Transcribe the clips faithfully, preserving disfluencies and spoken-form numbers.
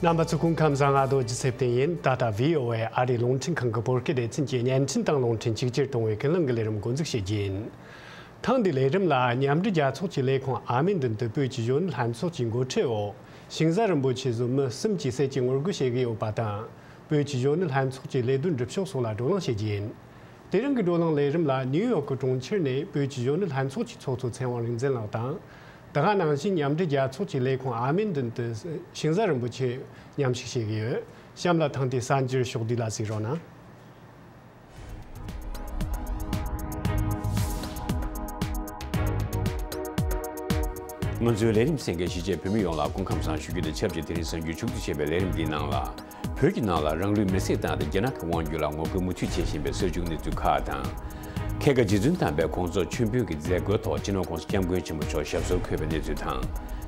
རྣམ་པ་ཚོ་སྐུ་ཁམས་བཟང་། ང་རྡོ་རྗེ་ཚེ་བརྟན་ཡིན། ད་ལྟ་བྷི་ཨོ་ཨེ་ཨ་རིའི་རླུང་འཕྲིན་ཁང་གི་བོད་སྐད་སྡེ་ཚན་གྱི་བརྙན་འཕྲིན་དང་རླུང་འཕྲིན་གཅིག་གྱུར་གཏོང་བའི་ཀུན་གླེང་གི་ལས་རིམ་འགོ་འཛུགས་བྱེད་རྒྱུ་ཡིན། ཐེངས་འདིའི་ལས་རིམ་ལ་མཉམ་འབྲེལ་རྒྱལ་ཚོགས་ཀྱི་ལས་ཁུངས་ཨ་མའི་མདུན་དུ་བོད་ཀྱི་གཞོན་ནུ་ལྷན་ཚོགས་ཀྱི་འགོ་ཁྲིད་འོག་ཤིང་བཟའ་རིན་པོ་ཆེ་བཟོད་མི་གསུམ་གྱིས་གསེར་གྱི་ངོ་རྒོལ་བྱེད་ཀྱི་ཡོད་པ་དང་། བོད་ཀྱི་གཞོན་ནུ་ལྷན་ཚོགས་ཀྱི་ལས་དོན་སྒྲུབ་ཕྱོགས་སོགས་ལ་བགྲོ་གླེང་བྱེད་རྒྱུ་ཡིན། དེ་རིང་གི་བགྲོ་གླེང་ལས་རིམ་ལ་ནིའུ་ཡོག་གི་གྲོང་ཁྱེར་ནས་བོད་ཀྱི་གཞོན་ནུ་ལྷན་ཚོགས་ཀྱི་ཚོགས་གཙོ་ཚེ་དབང་རིག་འཛིན་ལགས་དང་། ད་ག་ནང་བཞིན་མཉམ་འབྲེལ་རྒྱལ་ཚོགས་ཀྱི་ལས་ཁུངས་ཨ་མའི་མདུན་དུ་ཤིང་བཟའ་རིན་པོ་ཆེ་མཉམ་ཞུགས་བྱེད་ཀྱི་ཡོད། གཤམ་ལ་ཐེངས་འདིའི་གསར་འགྱུར་ཕྱོགས་བསྡུས་ལ་གཟིགས་རོགས་གནང་། ང་ཚོའི་ལས་རིམ་གསན་མཁན་གཞིས་བྱེས་བོད་མི་ཡོངས་ལ་སྐུ་ཁམས་བཟང་ཞུ་རྒྱུ་དང་ཆབས་ཅིག་དེ་རིང་གསར་འགྱུར་ཕྱོགས་བསྡུས་བྱས་པའི་ལས་རིམ་འདིའི་ནང་ལ། བོད་ཀྱི་ནང་ལ་རང་ལུས་མེར་སྲེག་བཏང་སྟེ་རྒྱ་ནག་གི་དབང་སྒྱུར་ལ་ངོ་རྒོལ་མུ་མཐུད་བྱེད་བཞིན་པའི་སྲིད་བྱུས་གནས་ཚུལ་ཁག་དང་། ཁལ་ཁ་རྗེ་བཙུན་དམ་པའི་དགོངས་རྫོགས་མཆོད་འབུལ་གྱི་མཛད་སྒོའི་ཐོག་སྤྱི་ནོར་༸གོང་ས་༸སྐྱབས་མགོན་ཆེན་པོ་མཆོག་ཞབས་སོར་འཁོད་པའི་གནས་ཚུལ་དང་།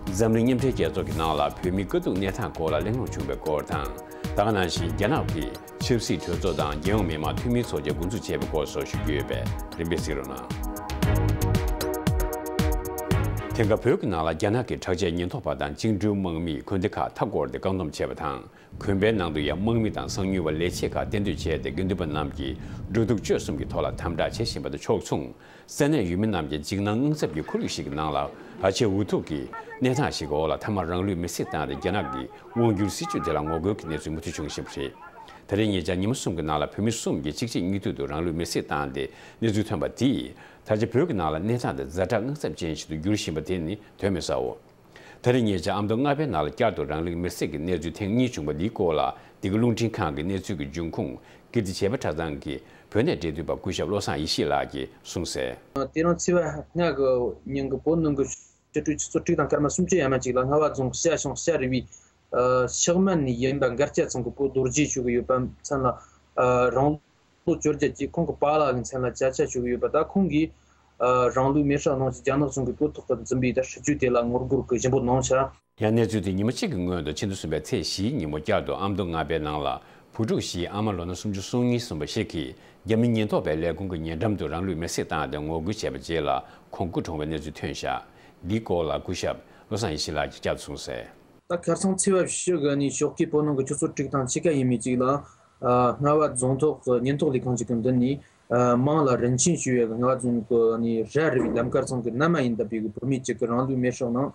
འཛམ་གླིང་མཉམ་འབྲེལ་རྒྱལ་ཚོགས་ཀྱི་ནང་ལ་བོད་མིའི་དཀའ་སྡུག་གནས་སྟངས་སྐོར་ལ་གླེང་སློང་བྱུང་བའི་སྐོར་དང་། ད་ག་ནང་བཞིན་རྒྱ་ནག་གི་ཆབ་སྲིད་གྲོས་ཚོགས་དང་རྒྱལ་ཡོངས་མི་དམངས་འཐུས་མིའི་ཚོགས་ཆེན་འགོ་འཛུགས་བྱས་པའི་སྐོར་སོགས་ཞུ་རྒྱུ་ཡོད་པས་རིམ་པས་གཟིགས་རོགས་གནང་། དེང་སྐབས་བོད་ཀྱི་ནང་ལ་རྒྱ་ནག་གི་དྲག་ཆས་ཉེན་རྟོག་པ་དང་བཅིངས་འགྲོལ་དམག་མིས་དགོན་སྡེ་ཁག་མཐའ་བསྐོར་ཏེ་བཀག་སྡོམ་བྱས་པ་དང་། དགོན་པའི་ནང་དུ་ཡང་དམག་མི་དང་གསང་ཉུལ་བ་ལས་བྱེད་ཁག་གཏན་སྡོད་བྱས་ཏེ། དགེ་འདུན་པ་རྣམས་ཀྱིས་འགྲོ་འདུག་སྤྱོད་གསུམ་གྱི་ཐོག་ལ་དམ་དྲག་བྱེད་བཞིན་པ་དང་ཕྱོགས་མཚུངས། ས་གནས་ཡུལ་མི་རྣམས་ཀྱིས་འཇིགས་སྣང་དངངས་འཚབ་ཀྱི་ཁོར་ཡུག་ཞིག་གི་ནང་ལ། ཨ་ཆེ་འུ་ཐུག་གི་གནས་སྟངས་ཤིག་གི་འོག་ལ་མཐའ་མར་རང་ལུས་མེར་སྲེག་བཏང་སྟེ་རྒྱ་ནག་གི་དབང་སྒྱུར་སྲིད་བྱུས་དེ་ལ་ངོ་རྒོལ་གྱི་གནས་ཚུལ་མུ་མཐུད་བྱུང་བཞིན་པ་རེད། ད་རེས་ཉེ་ཆར་ཉི་མ་གསུམ་གྱི་ནང་ལ་བོད་མི་གསུམ་གྱིས་གཅིག་རྗེས་གཉིས་མཐུད་དུ་རང་ལུས་མེར་སྲེག་བཏང་སྟེ་གནས་ཚུལ་ཐོན་པ་དེས། ད་ཆ་བོད་ཀྱི་ནང་ལ་གནས་སྟངས་དེ་ཛ་དྲག་དངངས་འཚབ་ཅན་ཞིག་ཏུ་འགྱུར་བཞིན་པ་དེ་ནི་དོན་མེད་ས་འོ། ད་རེས་ཉེ་ཆར་ཨ་མདོ་རྔ་པའི་ནང་ལ་བསྐྱར་དུ་རང་ལུས་མེར་སྲེག་གི་གནས་ཚུལ་ཐེངས་གཉིས་བྱུང་བ་འདིའི་སྐོར་ལ། འདི་ག་རླུང་འཕྲིན་ཁང་གི་གནས་ཚུལ་གྱི་འབྱུང་ཁུངས་ཀིརྟི་བྱེས་པ་གྲྭ་ཚང་གི་བོད་གནས་འབྲེལ་མཐུད་པ་སྐུ་ཞབས་བློ་བཟང་ཡེ་ཤེས་ལགས་ཀྱིས་གསུངས་གསལ། དེ་རིང་ཚེས་པ་ལྔ་གི་ཉིན་གྱི་བོད་ནང་གི་ཆུ་སྤྲུལ་ཆུ་ཚོད་དྲུག་དང་སྐར་མ་སུམ་ཅུ་ཡས་མས་ཅིག་ལ་རྔ་བ་རྫོང་བྱ་ཤང་བྱ་རི་བའི་ཕྱག་སྨད་ནས་ཡིན་པ་མགར་སྐྱ་ཚང་གི་བུ་རྡོ་རྗེ་ཞུ་གི་ཡོད་པ་མཚན་ལ་རང་ལོ་བཅོ་བརྒྱད་ཀྱི་ཁོང་གི་པཱ་ལགས་ཀྱི་མཚན་ལ་བརྒྱ་ཆ་ཞུ་གི་ཡོད་པ་དང་། ཁོང་གིས་ཨ་རང་ལུས་མེར་སྲེག་གནང་ཞིང་རྒྱ་ནག་གཞུང་གིས་བོད་ཐོག་ཏུ་འཛིན་པའི་ད་སྲིད་བྱུས་དེ་ལ་ངོ་རྒོལ་གྱི་སྦྱིན་པ་གནང་བྱ། ཡང་གནས་ཚུལ་དེ་ཉི་མ་གཅིག་གི་སྔོན་དུ་ཕྱི་ཟླ་གསུམ་པའི་ཚེས་བཞིའི་ཉིན་མོ་བསྐྱར་དུ་ཨ་མདོ་རྔ་པའི་ནང་ལ་བུ་ཕྲུག་བཞིའི་ཨ་མ་ལོ་ན་སུམ་ཅུ་སོ་གཉིས་སོན་པ་ཞིག་གིས་རྒྱ་མི་ཉེན་རྟོག་པའི་ལས་ཁུངས་ཀྱི་ཉེ་འགྲམ་དུ་རང་ལུས་མེར་སྲེག་བཏང་སྟེ་ངོ་རྒོལ་བྱས་པའི་རྗེས་ལ་ཁོང་སྐུ་གྲོངས་པའི་གནས་ཚུལ་ཐོན་བཞག་འདིའི་སྐོར་ལ་སྐུ་ཞབས་བློ་བཟང་ཡེ་ཤེས་ལགས་ཀྱིས་བསྐྱར་དུ་གསུངས་གསལ། ད་ཁ་སང་ཚེས་པ་བཞི་གི་ནི་ཞོགས་ཀའི་བོད་ནང་གི་ཆུ་ཚོད་དྲུག་དང་ཕྱེད་ཀ་ཡས་མས་ཅིག་ལ། ཨ་རྔ་བ་རྫོང་ཐོག་གི་ཉེན་རྟོག་ལས་ཁང་ཅིག་གི་མདུན་ནས། ཨ་དམངས་ལ་རིན་ཆེན་ཞུ་བའི་རྔ་བ་རྫོང་གི་ནི་ར་རི་བའི་ལམ་དཀར་ཚང་གི་མནའ་མ་ཡིན་ལྡབ་པའི་གི་བུད་མེད་ཅིག་གིས་རང་ལུས་མེར་སྲེག་གནང་།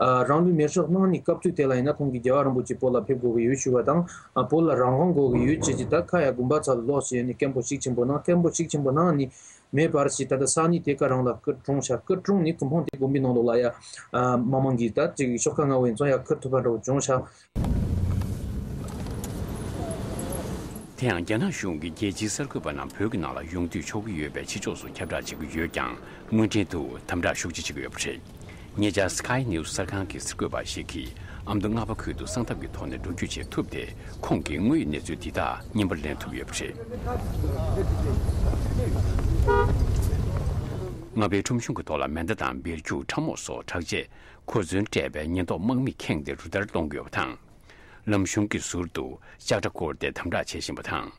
ཨ་རང་ལུས་མེར་སྲེག་གནང་ནས་སྐབས་དུས་དེ་ལ་ཡིན་ན་ཁོང་གིས་རྒྱལ་བ་རིན་པོ་ཆེ་བོད་ལ་ཕེབས་དགོས་ཀྱི་ཡོད་ཞུ་བ་དང་། ཨ་བོད་ལ་རང་དབང་དགོས་ཀྱི་ཡོད་ཅེས་ཀྱི་ད་ཁ་ཡ་དགོན་པ་ཚ་ལོག་བྱས་ནས་སྐད་འབོད་ཤུགས་ཆེན་པོ་གནང་། སྐད་འབོད་ཤུགས་ཆེན་པོ་གནང་ནས། མེད་པར་ཞིག་ད་ལྟ་ས་གནས་དེ་ག་རང་ལ་སྐུ་གྲོངས་ཤག་སྐུ་གྲོངས་ནས་ཀུན་ཕང་དེ་དགོན་པའི་ནང་ལོགས་ལ་ཡ། ཨ་མི་མང་གིས་ད་ཅིག་ཤོག་ཁ་ལྔ་བོ་ཡིན་ཙང་ཡ་ཁུར་ཐུབ་པ་འདྲ་བོ་བྱུང་ཤག་དེ་ཡང་རྒྱ་ནག་གཞུང་གིས་རྒྱལ་སྤྱིའི་གསར་འགོད་པ་རྣམས་བོད་ཀྱི་ནང་ལ་ཡོང་དུས་ཆོག་གི་ཡོད་པའི་ཕྱི་ཕྱོགས་སུ་ཁྱབ་བསྒྲགས་བྱེད་ཀྱི་ཡོད་ཀྱང་། དངོས་འབྲེལ་དུ་དམ་དྲག་ཤུགས་ཆེ་བྱེད་ཀྱི་ཡོད་པ་རེད། ཉེ་ཆར་Sky News གསར་ཁང་གི་གསར་འགོད་པ་ཞིག་གིས་ཨ་མདོ་རྔ་པ་ཁུལ་དུ་གསང་ཐབས་ཀྱི་ཐོག་ནས་འགྲུལ་སྐྱོད་བྱེད་ཐུབ་སྟེ། ཁོང་གིས་དངོས་ཡོད་གནས་ཚུལ་འདི་དག་སྙན་པོ་ལེན་ཐུབ་ཡོད་པ་རེད། རྔ་པའི་ཁྲོམ་གཞུང་གི་ཐོག་ལ་མེ་མདའ་དང་སྦལ་རྒྱུག་ཁྲབ་རྨོག་སོགས་དྲག་ཆས་གོ་མཚོན་སྤྲས་པའི་ཉེན་རྟོག་དམག་མིས་ཁེངས་ཏེ་རུ་སྟར་གཏོང་གི་ཡོད་པ་དང་། ལམ་གཞུང་གི་ཟུར་དུ་ལྕགས་དྲ་བསྐོར་ཏེ་དམ་དྲག་བྱེད་བཞིན་པ་དང་།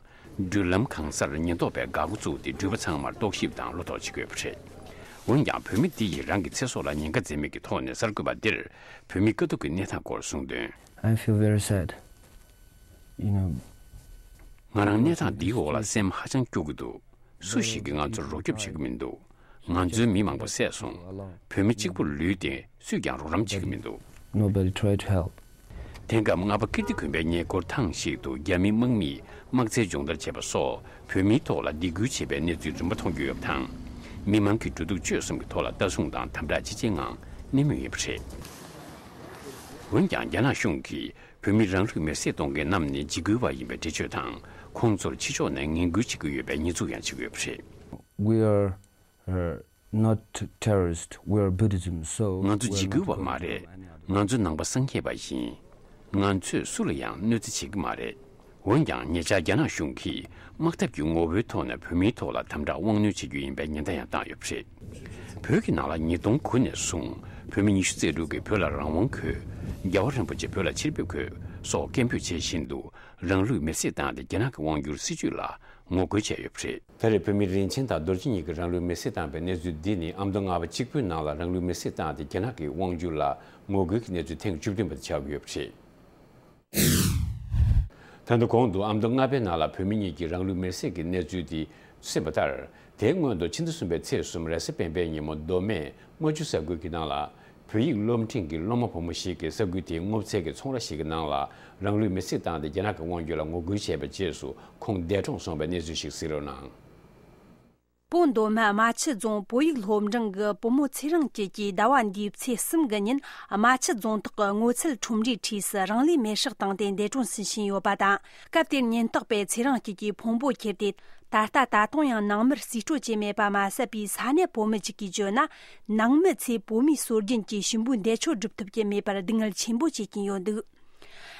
འགྲུལ་ལམ་གང་སར་ཉེན་རྟོག་པས་འགག་སྒོ་བཙུགས་ཏེ་འགྲུལ་པ་ཚང་མར་ལྟོགས་ཞིབ་དང་བློ་དོགས་བྱེད་ཀྱི་ཡོད་པ་རེད། འོན་ཀྱང་བོད་མི་འདི་ཡིས་རང་གི་ཚེ་སྲོག་ལ་ཉེན་ཁ་འཛེམ་མེད་ཀྱི་ཐོག་ནས་གསར་འགོད་པ་འདིར་བོད་མིའི་དཀའ་སྡུག་གི་གནས་སྟངས་སྐོར་གསུངས་དོན། I feel very sad. You know, ང་རང་གནས་སྟངས་འདིའི་འོག་ལ་སེམས་ཧ་ཅང་སྐྱོ་གི་འདུག་སུ་ཞིག་གིས་ང་ཚོར་རོགས་སྐྱོབ་བྱེད་ཀྱི་མི་འདུག་ང་ཚོའི་མི་མང་པོ་བསད་སོང་། བོད་མི་གཅིག་པུར་ལུས་ཏེ་སུས་ཀྱང་རོགས་རམ་བྱེད་ཀྱི་མི་འདུག Nobody tried to help. དེང་སྐབས་རྔ་པ་ཀིརྟི་དགོན་པའི་ཉེ་འཁོར་ཐང་ཞིག་ཏུ་རྒྱ་མིའི་དམག་མིས་དམག་རྩལ་སྦྱོང་བརྡར་བྱས་པ་སོགས་བོད་མིའི་ཐོག་ལ་སྡིགས་སྐུལ་བྱས་པའི་གནས་ཚུལ་རིམ་པ་མཐོང་རྒྱུ་ཡོད་པ་དང་། མི་མང་གིས་འགྲོ་འདུག་སྤྱོད་གསུམ་གྱི་ཐོག་ལ་ལྟ་སྲུང་དང་དམ་དྲག་ཅི་ཆེའི་ངང་གནས་མུས་ཡིན་པ་རེད། འོན་ཀྱང་རྒྱ་ནག་གཞུང་གིས་བོད་མི་རང་ལུས་མེར་སྲེག་གཏོང་མཁན་རྣམས་ནི་འཇིགས་སྐུལ་བ་ཡིན་པའི་འགྲེལ་བརྗོད་དང་། ཁོང་ཚོར་ཕྱི་ཕྱོགས་ནས་ངན་སྐུལ་བྱེད་ཀྱི་ཡོད་པའི་ཉེས་འཛུགས་ཡང་བྱེད་ཀྱི་ཡོད་པ་རེད། We are, uh, not terrorists, we are Buddhism, so ང་ཚོ་འཇིགས་སྐུལ་བ་མ་རེད། ང་ཚོ་ནང་པ་སངས་རྒྱས་པ་ཡིན། ང་ཚོས་སུ་ལ་ཡང་གནོད་འཚེ་བྱེད་ཀྱི་མ་རེད། འོན་ཀྱང་ཉེ་ཆར་རྒྱ་ནག་གཞུང་གིས་དམག་འཐབ་ཀྱི་ངོ་བོའི་ཐོག་ནས་བོད་མིའི་ཐོག་ལ་དམ་དྲག་དབང་གནོན་བྱེད་རྒྱུ་ཡིན་པའི་ཉེན་བརྡ་ཡང་བཏང་ཡོད་པ་རེད། བོད་ཀྱི་ནང་ལ་ཉིས་སྟོང་དགུ་ནས་བཟུང་བོད་མི་ཉི་ཤུ་རྩ་དྲུག་གིས་བོད་ལ་རང་དབང་དགོས། རྒྱལ་བ་རིན་པོ་ཆེ་བོད་ལ་ཕྱིར་འབུད་དགོས་སོགས་སྐད་འབོད་བྱེད་བཞིན་དུ་རང་ལུས་མེར་སྲེག་བཏང་སྟེ་རྒྱ་ནག་གི་དབང་སྒྱུར་སྲིད་བྱུས་ལ་ངོ་རྒོལ་བྱས་ཡོད་པ་རེད། ད་རེས་བོད་མི་རིན་ཆེན་དང་རྡོ་རྗེ་གཉིས་ཀྱིས་རང་ལུས་མེར་སྲེག་བཏང་པའི་གནས་ཚུལ་འདི་ནི་ཨ་མདོ་རྔ་པ་གཅིག་པུའི་ནང་ལ་རང་ལུས་མེར་སྲེག་བཏང་སྟེ་རྒྱ་ནག་གི་དབང་སྒྱུར་ལ་ངོ་རྒོལ་གྱི་གནས་ཚུལ་ཐེངས་བཅུ་བདུན་པ་དེ་ཆགས་ཀྱི་ཡོད་པ་རེད། ད་ལྟ་གོང་དུ་ཨ་མདོ་རྔ་པའི་ནང་ལ་བོད་མི་གཉིས་ཀྱིས་རང་ལུས་མེར་སྲེག་གི་གནས་ཚུལ་དེ་གསན་པ་ལྟར། དེའི་སྔོན་དུ་ཕྱི་ཟླ་གསུམ་པའི་ཚེས་གསུམ་རེས་གཟའ་སྤེན་པའི་ཉིན་མོ་མདོ་སྨད་རྨ་ཆུ་ས་ཁུལ་གྱི་ནང་ལ། བོད་ཡིག་སློབ་འབྲིང་གི་སློབ་མ་བུ་མོ་ཞིག་གིས་ས་ཁུལ་དེའི་སྔོ་ཚལ་གྱི་ཚོང་ར་ཞིག་གི་ནང་ལ་རང་ལུས་མེར་སྲེག་བཏང་སྟེ། རྒྱ་ནག་གི་དབང་སྒྱུར་ལ་ངོ་རྒོལ་བྱས་པའི་རྗེས་སུ་ཁོང་འདས་གྲོངས་སོང་བའི་གནས་ཚུལ་ཞིག་གསན་རོགས་གནང་། བོད་མདོ་སྨད་རྨ་ཆུ་རྫོང་བོད་ཡིག་སློབ་འབྲིང་གི་བུ་མོ་ཚེ་རིང་སྐྱིད་ཀྱིས་ཟླ་བ་འདིའི་ཚེས་གསུམ་གྱི་ཉིན་རྨ་ཆུ་རྫོང་ཐོག་གི་སྔོ་ཚལ་ཁྲོམ་རའི་འཁྲིས་སུ་རང་ལུས་མེར་སྲེག་བཏང་སྟེ་འདས་གྲོངས་སུ་ཕྱིན་ཡོད་པ་དང་། སྐབས་དེར་ཉེན་རྟོག་པས་ཚེ་རིང་སྐྱིད་ཀྱི་ཕུང་པོ་ཁྱེར་ཏེ། ད་ལྟ་ད་དུང་ཡང་ནང་མིར་རྩིས་སྤྲོད་བྱས་མེད་པ་མ་ཟད་པའི་ས་གནས་བོད་མི་ཅིག་གིས་བརྗོད་ན། ནང་མི་ཚོས་བོད་མིའི་སྲོལ་རྒྱུན་གྱི་ཞུམ་པའི་འདས་མཆོད་སྒྲུབ་ཐུབ་ཀྱི་མེད་པར་སྡུག་བསྔལ་ཆེན་པོ་བྱེད་ཀྱིན་ཡོད་འདུག་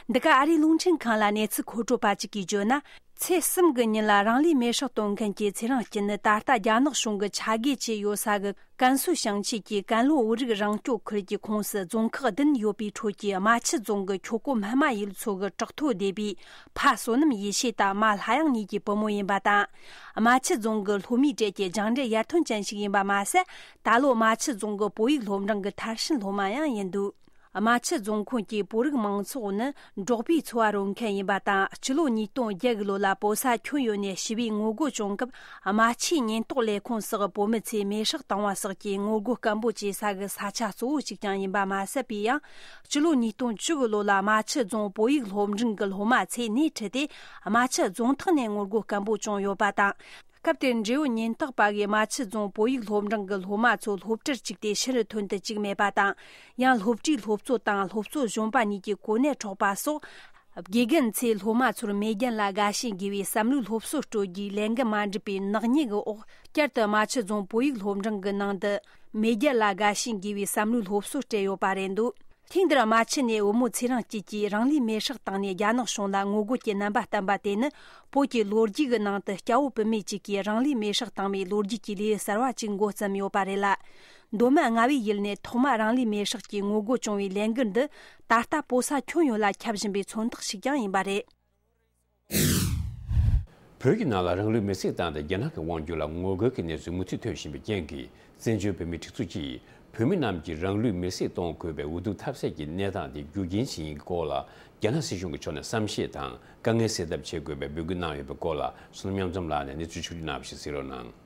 འདི་ག་ཨ་རིའི་རླུང་འཕྲིན་ཁང་ལ་གནས་ཚུལ་མཁོ་སྤྲོད་པ་ཅིག་གིས་བརྗོད་ན། ཚེས་གསུམ་གྱི་ཉིན་ལ་རང་ལུས་མེར་སྲེག་གཏོང་མཁན་གྱི་ཚེ་རིང་སྐྱིད་ནི་ད་ལྟ་རྒྱ་ནག་གཞུང་གི་ཆ་བགོས་བྱས་ཡོད་ས་གི་ཀན་སུའུ་ཞིང་ཆེན་གྱི་ཀན་ལྷོ་བོད་རིགས་རང་སྐྱོང་ཁུལ་གྱི་ཁོངས་སུ་རྫོང་ཁག་བདུན་ཡོད་པའི་ཁྲོད་ཀྱི་རྨ་ཆུ་རྫོང་གི་ཁྱོ་གོ་སྨན་མ་ཡུལ་ཚོ་གི་བྲག་ཐོ་སྡེ་བའི་ཕ་བསོད་ནམས་ཡེ་ཤེས་དང་མ་ལྷ་དབྱངས་གཉིས་ཀྱི་བུ་མོ་ཡིན་པ་དང་། རྨ་ཆུ་རྫོང་གི་སློབ་མའི་གྲས་ཀྱི་སྦྱངས་འབྲས་ཡར་ཐོན་ཅན་ཞིག་ཡིན་པ་མ་ཟད། ད་ལོ་རྨ་ཆུ་རྫོང་གི་བོད་ཡིག་སློབ་འབྲིང་གི་མཐར་ཕྱིན་སློབ་མ་ཡང་ཡིན་འདུག་རྨ་ཆུ་རྫོང་ཁོངས་ཀྱི་བོད་རིགས་མང་ཚོགས་ནི་འབྲོག་པའི་འཚོ་བ་རོལ་མཁན་ཡིན་པ་དང་། སྤྱི་ལོ་ཉིས་སྟོང་བརྒྱད་གི་ལོ་ལ་བོད་ས་ཁྱོན་ཡོངས་ནས་ཞི་བའི་ངོ་རྒོལ་བྱུང་སྐབས། རྨ་ཆུའི་ཉེན་རྟོག་ལས་ཁུངས་སོགས་བོད་མི་ཚོས་མེ་སྲེག་བཏང་བ་སོགས་ཀྱི་ངོ་རྒོལ་སྐད་འབོད་བྱེད་ས་གི་ས་ཆ་གཙོ་བོ་ཞིག་ཀྱང་ཡིན་པ་མ་ཟད་པའི་ཡང་། སྤྱི་ལོ་ཉིས་སྟོང་བཅུ་གི་ལོ་ལ་རྨ་ཆུ་རྫོང་བོད་ཡིག་སློབ་འབྲིང་གི་སློབ་མ་ཚོས་སྣེ་ཁྲིད་དེ། རྨ་ཆུ་རྫོང་ཐོག་ནས་ངོ་རྒོལ་སྐད་འབོད་བྱུང་ཡོད་པ་དང་། སྐབས་དེར་འབྲེལ་ཡོད་ཉེན་རྟོག་པ་གིས་རྨ་ཆུ་རྫོང་བོད་ཡིག་སློབ་འབྲིང་གི་སློབ་མ་ཚོ་སློབ་གྲྭར་བཅུག་སྟེ་ཕྱིར་ཐོན་དུ་བཅུག་མེད་པ་དང་། ཡང་སློབ་གྲྭའི་སློབ་གཙོ་དང་སློབ་གཙོ་གཞོན་པ་གཉིས་ཀྱིས་གོ་གནས་འཕྲོག་པ་སོགས། དགེ་རྒན་ཚོས་སློབ་མ་ཚོར་མེས་རྒྱལ་ལ་དགའ་ཞེན་དགོས་པའི་བསམ་བློའི་སློབ་གསོ་སྤྲོད་རྒྱུའི་ལས་འགུལ་མ་འགྲུབ་པའི་ནག་ཉེས་ཀྱི་འོག་བསྐྱར་དུ་རྨ་ཆུ་རྫོང་བོད་ཡིག་སློབ་འབྲིང་གི་ནང་དུ་མེས་རྒྱལ་ལ་དགའ་ཞེན་དགོས་པའི་བསམ་བློའི་སློབ་གསོ་སྤྲད་ཡོད་པ་རེད་འདུག་ཐེངས་འདིར་རྨ་ཆུ་ནས་བུ་མོ་ཚེ་རིང་སྐྱིད་ཀྱིས་རང་ལུས་མེར་སྲེག་བཏང་ནས་རྒྱ་ནག་གཞུང་ལ་ངོ་རྒོལ་གྱི་རྣམ་པ་བསྟན་པ་དེ་ནི། བོད་ཀྱི་ལོ་རྒྱུས་ཀྱི་ནང་དུ་སྐྱ་བོ་བུད་མེད་ཅིག་གིས་རང་ལུས་མེར་སྲེག་བཏང་བའི་ལོ་རྒྱུས་ཀྱི་ལེའུ་གསར་བ་ཅིག་འགོ་བརྩམས་ཡོད་པ་རེད་ལ། མདོ་སྨད་རྔ་བའི་ཡུལ་ནས་ཐོག་མར་རང་ལུས་མེར་སྲེག་གི་ངོ་རྒོལ་བྱུང་བའི་ལས་འགུལ་འདི། ད་ལྟ་བོད་ས་ཁྱོན་ཡོངས་ལ་ཁྱབ་བཞིན་པའི་མཚོན་རྟགས་ཤིག་ཀྱང་ཡིན་པ་རེད། བོད་ཀྱི་ནང་ལ་རང་ལུས་མེར་སྲེག་བཏང་སྟེ། རྒྱ་ནག་གི་དབང་སྒྱུར་ལ་ངོ་རྒོལ་གྱི་གནས་ཚུལ་མུ་མཐུད་ཐོན་བཞིན་པའི་རྐྱེན་གྱིས། བཙན་བྱོལ་བོད་མིའི་སྒྲིག་འཛུགས་ཀྱིས་བོད་མི་རྣམས་ཀྱིས་རང་ལུས་མེར་སྲེག་གཏོང་དགོས་པའི་འུ་ཐུག་འཐབ་སའི་གནས་སྟངས་དེ་རྒྱུ་རྐྱེན་ཞིག་ཡིན་སྐོར་ལ། རྒྱ་ནག་སྲིད་གཞུང་གི་ཕྱོགས་ནས་བསམ་ཤེས་དང་དཀའ་ངལ་སེལ་ཐབས་བྱེད་དགོས་པའི་འབོད་སྐུལ་གནང་ཡོད་པའི་སྐོར་ལ། བསོད་ནམས་མཉམ་འཛོམས་ལགས་ནས་གནས་ཚུལ་ཕྱོགས་བསྒྲིགས་གནང་བ་ཞིག་གཟིགས་རོགས་གནང་།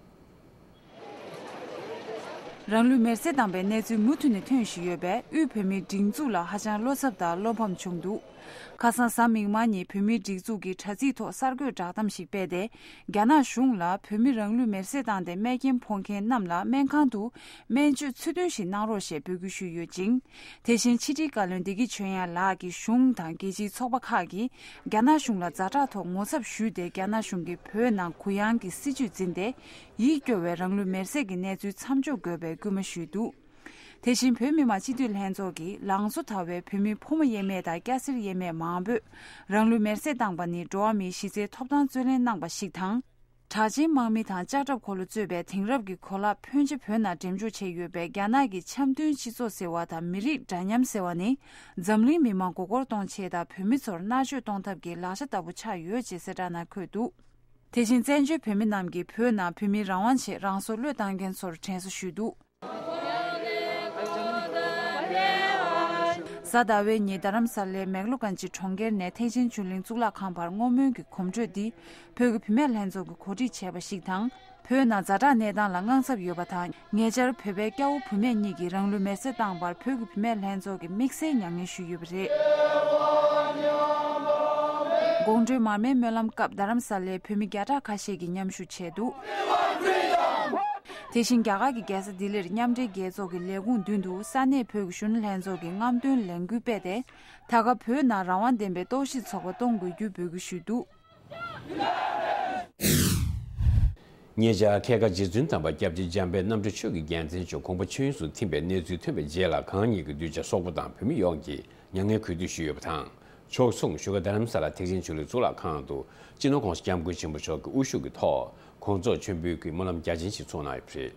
རང་ལུས་མེར་སྲེག་བཏང་པའི་གནས་ཚུལ་མུ་མཐུད་ནས་ཐོན་བཞིན་ཡོད་པས། དབུས་བོད་མིའི་སྒྲིག་འཛུགས་ལ་ཧ་ཅང་བློ་འཚབ་དང་བློ་ཕམ་བྱུང་འདུག་ཁ་སང་གཟའ་མིག་དམར་ཉིན་བོད་མིའི་སྒྲིག་འཛུགས་ཀྱི་དྲ་ཚིགས་ཐོག་གསར་འགོད་བསྒྲགས་གཏམ་ཞིག་སྤེལ་ཏེ། རྒྱ་ནག་གཞུང་ལ་བོད་མི་རང་ལུས་མེར་སྲེག་བཏང་སྟེ་སྨན་རྐྱེན་ཕོག་མཁན་རྣམས་ལ་སྨན་ཁང་དུ་སྨན་བཅོས་ཚུལ་མཐུན་ཞིག་གནང་རོགས་ཞེས་འབོད་སྐུལ་ཞུས་ཡོད་ཅིང་། དེ་བཞིན་ཕྱི་དྲིལ་བཀའ་བློན་བདེ་སྐྱིད་ཆོས་དབྱངས་ལགས་ཀྱིས་གཞུང་དང་རྒྱལ་སྤྱིའི་ཚོགས་པ་ཁག་གིས་རྒྱ་ནག་གཞུང་ལ་ཛ་དྲག་ཐོག་ངོ་ཚབ་ཞུས་ཏེ། རྒྱ་ནག་གཞུང་གིས་བོད་ནང་གུ་ཡངས་ཀྱི་སྲིད་བྱུས་འཛིན་ཏེ། ཡིད་སྐྱོ་བའི་རང་ལུས་མེར་སྲེག་གི་གནས་ཚུལ་མཚམས་འཇོག་དགོས་པའི་སྐུལ་མ་ཞུས་འདུག་དེ་བཞིན་བོད་མི་མང་སྤྱི་འཐུས་ལྷན་ཚོགས་ཀྱིས་ལང་ཚོ་དར་བའི་བོད་མི་ཕོ་མོ་དབྱེར་མེད་དང་སྐྱ་སེར་དབྱེར་མེད་མང་པོས་རང་ལུས་མེར་སྲེག་བཏང་པ་ནི་འགྲོ་བ་མིའི་གཞི་རྩའི་ཐོབ་ཐང་རྩོད་ལེན་གནང་པ་ཞིག་དང་། གྲགས་ཅན་དམག་མི་དང་ལྕགས་ཁྲབ་འཁོར་ལོ་གཙོས་པའི་དེང་རབས་ཀྱི་གོ་ལག་ཕོན་ཆེ་བོད་ནང་འགྲེམས་འཇོག་བྱས་ཡོད་པའི་རྒྱ་ནག་གི་འཆམ་མཐུན་སྤྱི་ཚོགས་ཟེར་བ་དང་མི་རིགས་འདྲ་མཉམ་ཟེར་བ་ནི། འཛམ་གླིང་མི་མང་མགོ་སྐོར་གཏོང་ཆེད་དང་བོད་མི་ཚོར་མནར་གཅོད་གཏོང་ཐབས་ཀྱི་ལག་ཆ་ལྟ་བུ་ཆགས་ཡོད་ཅེས་གསལ་བསྒྲགས་ནང་འཁོད་འདུག་དེ་བཞིན་བཙན་བྱོལ་བོད་མི་རྣམས་ཀྱིས་བོད་ནང་བོད་མིའི་རང་དབང་ཆེད་རང་སྲོག་བློས་བཏང་མཁན་ཚོར་དྲན་གསོ་ཞུས་འདུག་གཟའ་ཟླ་བའི་ཉིན་རྡ་རམ་ས་ལའི་མེག་ལོ་གན་ཇི་གྲོང་ཁྱེར་ནས་ཐེག་ཆེན་ཆོས་གླིང་གཙུག་ལག་ཁང་བར་བསྔོ་སྨོན་གྱི་གོམ་བགྲོད་འདི་བོད་ཀྱི་བུད་མེད་ལྷན་ཚོགས་ཀྱིས་གོ་སྒྲིག་བྱས་པ་ཞིག་དང་། བོད་ནང་ཛ་དྲག་གནས་སྟངས་ལ་དངངས་འཚབ་ཡོད་པ་དང་། ཉེ་ཆར་བོད་པའི་སྐྱ་བོ་བུད་མེད་གཉིས་ཀྱིས་རང་ལུས་མེར་སྲེག་བཏང་བར་བོད་ཀྱི་བུད་མེད་ལྷན་ཚོགས་ཀྱིས་དམིགས་བསལ་མྱ་ངན་ཞུས་ཡོད་པ་རེད། དགོང་དྲོའི་མར་མེའི་སྨོན་ལམ་སྐབས་རྡ་རམ་ས་ལའི་བོད་མི་བརྒྱ་ཕྲག་ཁ་ཤས་ཀྱིས་མཉམ་ཞུགས་བྱས་འདུག་དེ་བཞིན་རྒྱ་གར་གྱི་རྒྱལ་ས་ལྡི་ལིར་མཉམ་འབྲེལ་རྒྱལ་ཚོགས་ཀྱི་ལས་ཁུངས་མདུན་དུ་ས་གནས་བོད་ཀྱི་གཞོན་ནུ་ལྷན་ཚོགས་ཀྱིས་རྔམ་སྟོན་ལས་འགུལ་སྤེལ་ཏེ། ད་སྐབས་བོད་ནང་རང་དབང་ལྡན་པའི་རྟོག་ཞིབ་ཚོགས་པ་གཏོང་དགོས་རྒྱུའི་འབོད་སྐུལ་ཞུས་འདུག་ཉེ་ཆར་ཁལ་ཁ་རྗེ་བཙུན་དམ་པ་སྐྱབས་རྗེ་འཇམ་དཔལ་རྣམ་གྲོལ་ཆོས་ཀྱི་རྒྱལ་མཚན་མཆོག་གོང་མ་ཆོས་དབྱིངས་སུ་ཐིམ་པའི་གནས་ཚུལ་ཐོན་པའི་རྗེས་ལ། གང་ཉིད་ཀྱི་གདུལ་བྱ་སོག་པོ་དང་བོད་མི་ཡོངས་ཀྱིས་མྱ་ངན་གུས་འདུད་ཞུས་ཡོད་པ་དང་། ཕྱོགས་མཚུངས་བཞུགས་སྒར་རྡ་རམ་ས་ལ་ཐེག་ཆེན་ཆོས་གླིང་གཙུག་ལག་ཁང་དུ་སྤྱི་ནོར་༸གོང་ས་༸སྐྱབས་མགོན་ཆེན་པོ་མཆོག་གི་དབུ་བཞུགས་ཀྱི་ཐོག་གོང་མཚོགས་མཆོད་འབུལ་གྱི་སྨོན་ལམ་རྒྱ་ཆེན་ཞིག་ཚོགས་གནང་ཡོད་པ་རེད།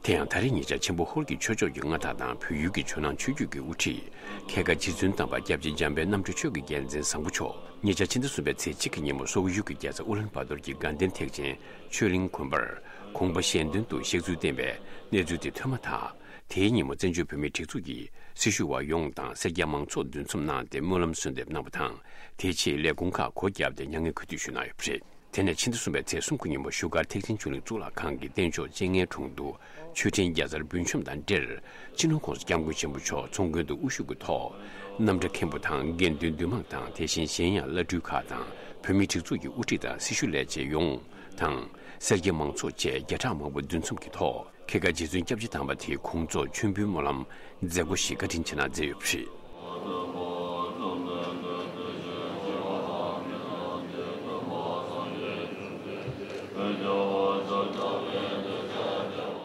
དེ་ཡང་ད་རེས་ཉེ་ཆར་ཆེན་པོ་ཧོར་གྱི་ཆོས་ཕྱོགས་ཀྱི་མངའ་བདག་དང་བོད་ཡུལ་གྱི་ཇོ་ནང་ཆོས་བརྒྱུད་ཀྱི་དབུ་ཁྲིད། ཁལ་ཁ་རྗེ་བཙུན་དམ་པ་སྐྱབས་རྗེ་འཇམ་དཔལ་རྣམ་གྲོལ་ཆོས་ཀྱི་རྒྱལ་མཚན་བཟང་པོ་མཆོག་ཉེ་ཆར་ཕྱི་ཟླ་གསུམ་པའི་ཚེས་གཅིག་གི་ཉིན་མོ་སོག་ཡུལ་གྱི་རྒྱལ་ས་ཨུ་ལན་བྷ་ཏོར་གྱི་དགའ་ལྡན་ཐེག་ཆེན་ཆོས་གླིང་དགོན་པར་དགོངས་པ་གཞན་དོན་དུ་གཤེགས་ཚུལ་བསྟན་པའི་གནས་ཚུལ་དེ་ཐོན་མ་ཐག་དེའི་ཉིན་མོ་བཙན་བྱོལ་བོད་མིའི་སྒྲིག་འཛུགས་ཀྱི་སྲི་ཞུ་བ་ཡོངས་དང་སེར་སྐྱ་མང་ཚོགས་འདུ་འཛོམས་གནང་སྟེ་སྨོན་ལམ་གསོལ་འདེབས་གནང་བ་དང་། དེའི་ཆེད་ལས་ཁུངས་ཁག་སྒོ་བརྒྱབ་སྟེ་མྱ་ངན་གུས་འདུད་ཞུས་གནང་ཡོད་པ་རེད། དེ་ནས་ཕྱི་ཟླ་གསུམ་པའི་ཚེས་སུམ་ཅུ་ཉིན་མོ་བཞུགས་སྒར་ཐེག་ཆེན་ཆོས་གླིང་གཙུག་ལག་ཁང་གི་རྟེན་མཆོག་སྤྱན་སྔའི་དྲུང་དུ་མཆོད་སྤྲིན་བརྒྱ་རྩར་འབུལ་མཆོད་དང་འབྲེལ། སྤྱི་ནོར་༸གོང་ས་༸སྐྱབས་མགོན་ཆེན་པོ་མཆོག་ཚོགས་མགོན་དུ་དབུ་བཞུགས་ཀྱི་ཐོག་རྣམ་གྲྭ་མཁན་པོ་དང་དགེ་འདུན་འདུས་མང་དང་། དེ་བཞིན་གཞན་ཡང་བླ་སྤྲུལ་ཁག་དང་བོད་མིའི་སྒྲིག་འཛུགས་ཀྱི་དབུ་ཁྲིད་དང་སྲི་ཞུ་ལས་བྱེད་ཡོངས་དང་། སེར་སྐྱ་མང་ཚོགས་བཅས་བརྒྱ་ཕྲག་མང་པོ་འདུ་འཛོམས་ཀྱི་ཐོག་ཁལ་དཀར་རྗེ་བཙུན་སྐྱབས་རྗེ་དམ་པ་དེའི་དགོངས་རྫོགས་མཆོད་འབུལ་སྨོན་ལམ་མཛད་སྒོ་ཞིག་བཀའ་དྲིན་ཆེ་གནང་མཛད་ཡོད་པ་རེད།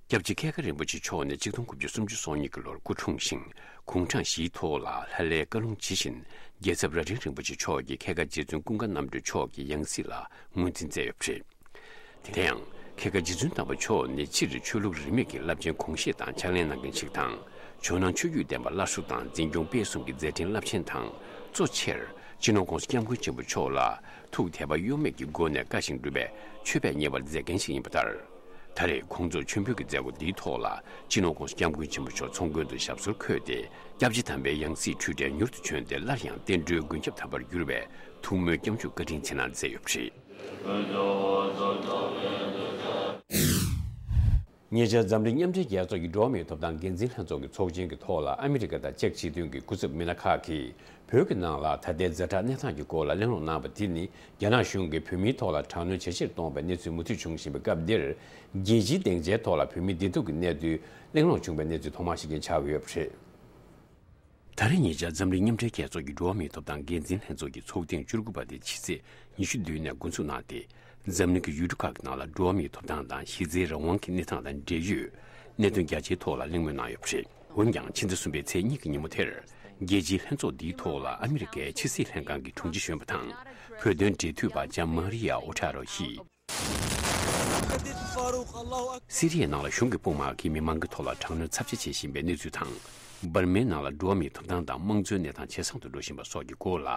སྐྱབས་རྗེ་ཁལ་དཀར་རིན་པོ་ཆེ་མཆོག་ནི་ཆིག་སྟོང་དགུ་བརྒྱ་སུམ་ཅུ་སོ་གཉིས་ཀྱི་ལོར་སྐུ་འཁྲུངས་ཤིང་། དགུང་གྲངས་བཞིའི་ཐོག་ལ་ལྷ་ལས་བཀའ་ལུང་ཇི་བཞིན་རྒྱལ་ཚབ་རྭ་སྒྲེང་རིན་པོ་ཆེ་མཆོག་གིས་ཁལ་དཀར་རྗེ་བཙུན་ཀུན་དགའ་རྣམ་གྲོལ་མཆོག་གི་ཡང་སྲིད་ལ་ངོས་འཛིན་མཛད་ཡོད་པ་རེད། དེ་ཡང་ཁལ་དཀར་རྗེ་བཙུན་དམ་པ་མཆོག་ནི་སྤྱིར་ཆོས་ལུགས་རིས་མེད་ཀྱི་བསླབ་ཆེན་གོང་བཤད་དང་ཕྱག་ལེན་གནང་མཁན་ཞིག་དང་། ཇོ་ནང་ཆོས་བརྒྱུད་བསྟན་པ་སླར་གསོ་དང་འཛིན་སྐྱོང་སྤེལ་གསུམ་གྱི་མཛད་འཕྲིན་རླབས་ཆེན་དང་། གཙོ་ཆེར་སྤྱི་ནོར་༸གོང་ས་༸སྐྱབས་མགོན་ཆེན་པོ་མཆོག་ལ་ཐུགས་དད་པ་གཡོ་མེད་ཀྱི་སྒོ་ནས་བཀའ་བཞིན་སྒྲུབ་པའི་མཆོད་པས་མཉེས་པར་མཛད་མཁན་ཞིག་ཡིན་པ་ལྟར། ད་རེས་དགོངས་རྫོགས་མཆོད་འབུལ་གྱི་མཛད་སྒོ་འདིའི་ཐོག་ལ་སྤྱི་ནོར་༸གོང་ས་༸སྐྱབས་མགོན་ཆེན་པོ་མཆོག་ཚོགས་མགོན་དུ་ཞབས་སོར་འཁོད་དེ། སྐྱབས་རྗེ་དམ་པའི་ཡང་སྲིད་འཁྲུལ་བྲལ་མྱུར་དུ་བྱོན་ཏེ་སླར་ཡང་བསྟན་འགྲོའི་མགོན་སྐྱབས་དམ་པར་གྱུར་བའི་ཐུགས་སྨོན་སྐྱབས་འཇུག་བཀའ་དྲིན་ཆེ་གནང་མཛད་ཡོད་པ་རེད། ཉེ་ཆར་འཛམ་གླིང་མཉམ་འབྲེལ་རྒྱལ་ཚོགས་ཀྱི་འགྲོ་བ་མིའི་ཐོབ་ཐང་འགན་འཛིན་ལྷན་ཚོགས་ཀྱི་ཚོགས་ཆེན་གྱི་ཐོག་ལ་ཨ་མི་རི་ཀ་དང་ཅེཀ་སྤྱི་མཐུན་གྱི་སྐུ་ཚབ་མི་སྣ་ཁག་གིས་བོད་ཀྱི་ནང་ལ་ད་ལྟའི་ཛ་དྲག་གནས་སྟངས་ཀྱི་སྐོར་ལ་གླེང་སློང་གནང་བ་དེ་ནི་རྒྱ་ནག་གཞུང་གིས་བོད་མིའི་ཐོག་ལ་དྲག་གནོན་ཇེ་ཆེར་གཏོང་བའི་གནས་ཚུལ་མུ་མཐུད་བྱུང་བཞིན་པའི་སྐབས་འདིར། རྒྱལ་སྤྱིའི་སྡིངས་ཆའི་ཐོག་ལ་བོད་མིའི་བདེ་སྡུག་གི་གནད་དོན་གླེང་སློང་བྱུང་བའི་གནས་ཚུལ་ཐོག་མ་ཞིག་ཀྱང་ཆགས་ཡོད་པ་རེད། ད་རེས་ཉེ་ཆར་འཛམ་གླིང་མཉམ་འབྲེལ་རྒྱལ་ཚོགས་ཀྱི་འགྲོ་བ་མིའི་ཐོབ་ཐང་འགན་འཛིན་ལྷན་ཚོགས་ཀྱི་ཚོགས་ཐེངས་བཅུ་དགུ་པ་དེ་ཕྱི་ཚེས་ཉི་ཤུ་བདུན་ནས་འགོ་འཛུགས་གནང་སྟེ། འཛམ་གླིང་གི་ཡུལ་གྲུ་ཁག་གི་ནང་ལ་འགྲོ་བ་མིའི་ཐོབ་ཐང་དང་གཞི་རྩའི་རང་དབང་གི་གནས་སྟངས་དང་འབྲེལ་ཡོད་གནད་དོན་རྒྱ་ཆེའི་ཐོག་ལ་གླེང་མོལ་གནང་ཡོད་པ་རེད། འོན་ཀྱང་ཕྱི་ཟླ་གསུམ་པའི་ཚེས་གཉིས་ཀྱི་ཉིན་མོ་དེར། རྒྱལ་སྤྱིའི་ལྷན་ཚོགས་འདིའི་ཐོག་ལ་ཨ་མི་རི་ཀའི་ཕྱི་སྲིད་ལྷན་ཁང་གི་དྲུང་ཆེ་གཞོན་པ་དང་། བོད་དོན་འབྲེལ་མཐུད་པ་ལྕམ་མ་རི་ཡ་ཨོ་ཐ་རོ་ཡིས། སི་རི་ཡའི་ནང་ལ་གཞུང་གི་དཔུང་དམག་གིས་མི་མང་གི་ཐོག་ལ་དྲག་གནོན་ཚབས་ཆེ་བྱེད་བཞིན་པའི་གནས་ཚུལ་དང་། འབར་མའི་ནང་ལ་འགྲོ་བ་མིའི་ཐོབ་ཐང་དང་དམངས་གཙོའི་གནས་སྟངས་ཇེ་བཟང་དུ་འགྲོ་བཞིན་པ་སོགས་ཀྱི་སྐོར་ལ་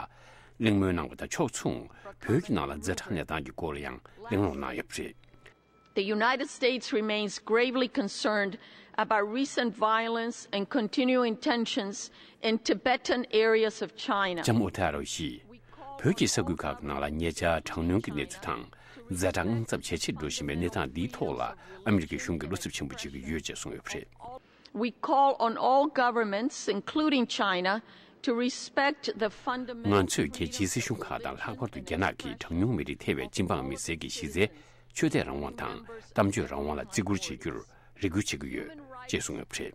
གླེང་མོལ་གནང་བ་དང་ཕྱོགས་མཚུངས། བོད་ཀྱི་ནང་ལ་ཛ་དྲག་གནས་སྟངས་ཀྱི་སྐོར་ལ་ཡང་གླེང་སློང་གནང་ཡོད་པ་རེད། The United States remains gravely concerned about recent violence and continuing tensions in Tibetan areas of China. ལྕམ་ཨོ་ཐ་རོ་ཡིས། བོད་ཀྱི་ས་ཁུལ་ཁག་གི་ནང་ལ་ཉེ་ཆར་དྲག་གནོན་གྱི་གནས་ཚུལ་དང་། ཛ་དྲག་དངངས་འཚབ་ཇེ་ཆེར་འགྲོ་བཞིན་པའི་གནས་སྟངས་འདིའི་ཐོག་ལ་ཨ་མི་རི་ཀའི་གཞུང་གིས་བློ་འཚབ་ཆེན་པོ་བྱེད་ཀྱི་ཡོད་ཅེས་གསུངས་ཡོད་པ་རེད། We call on all governments, including China, to respect the fundamental ང་ཚོས་རྒྱལ་སྤྱིའི་སྲིད་གཞུང་ཁག་དང་ལྷག་པར་དུ་རྒྱ་ནག་གིས་གྲངས་ཉུང་མི་རིགས་ཐེ་བའི་སྤྱི་འབངས་མི་སེར་གྱི་གཞི་རྩའི་ཆོས་དད་རང་དབང་དང་གཏམ་བརྗོད་རང་དབང་ལ་བརྩི་བཀུར་བྱེད་རྒྱུར་རེ་སྐུལ་བྱེད་ཀྱི་ཡོད་ཅེས་གསུངས་ཡོད་པ་རེད།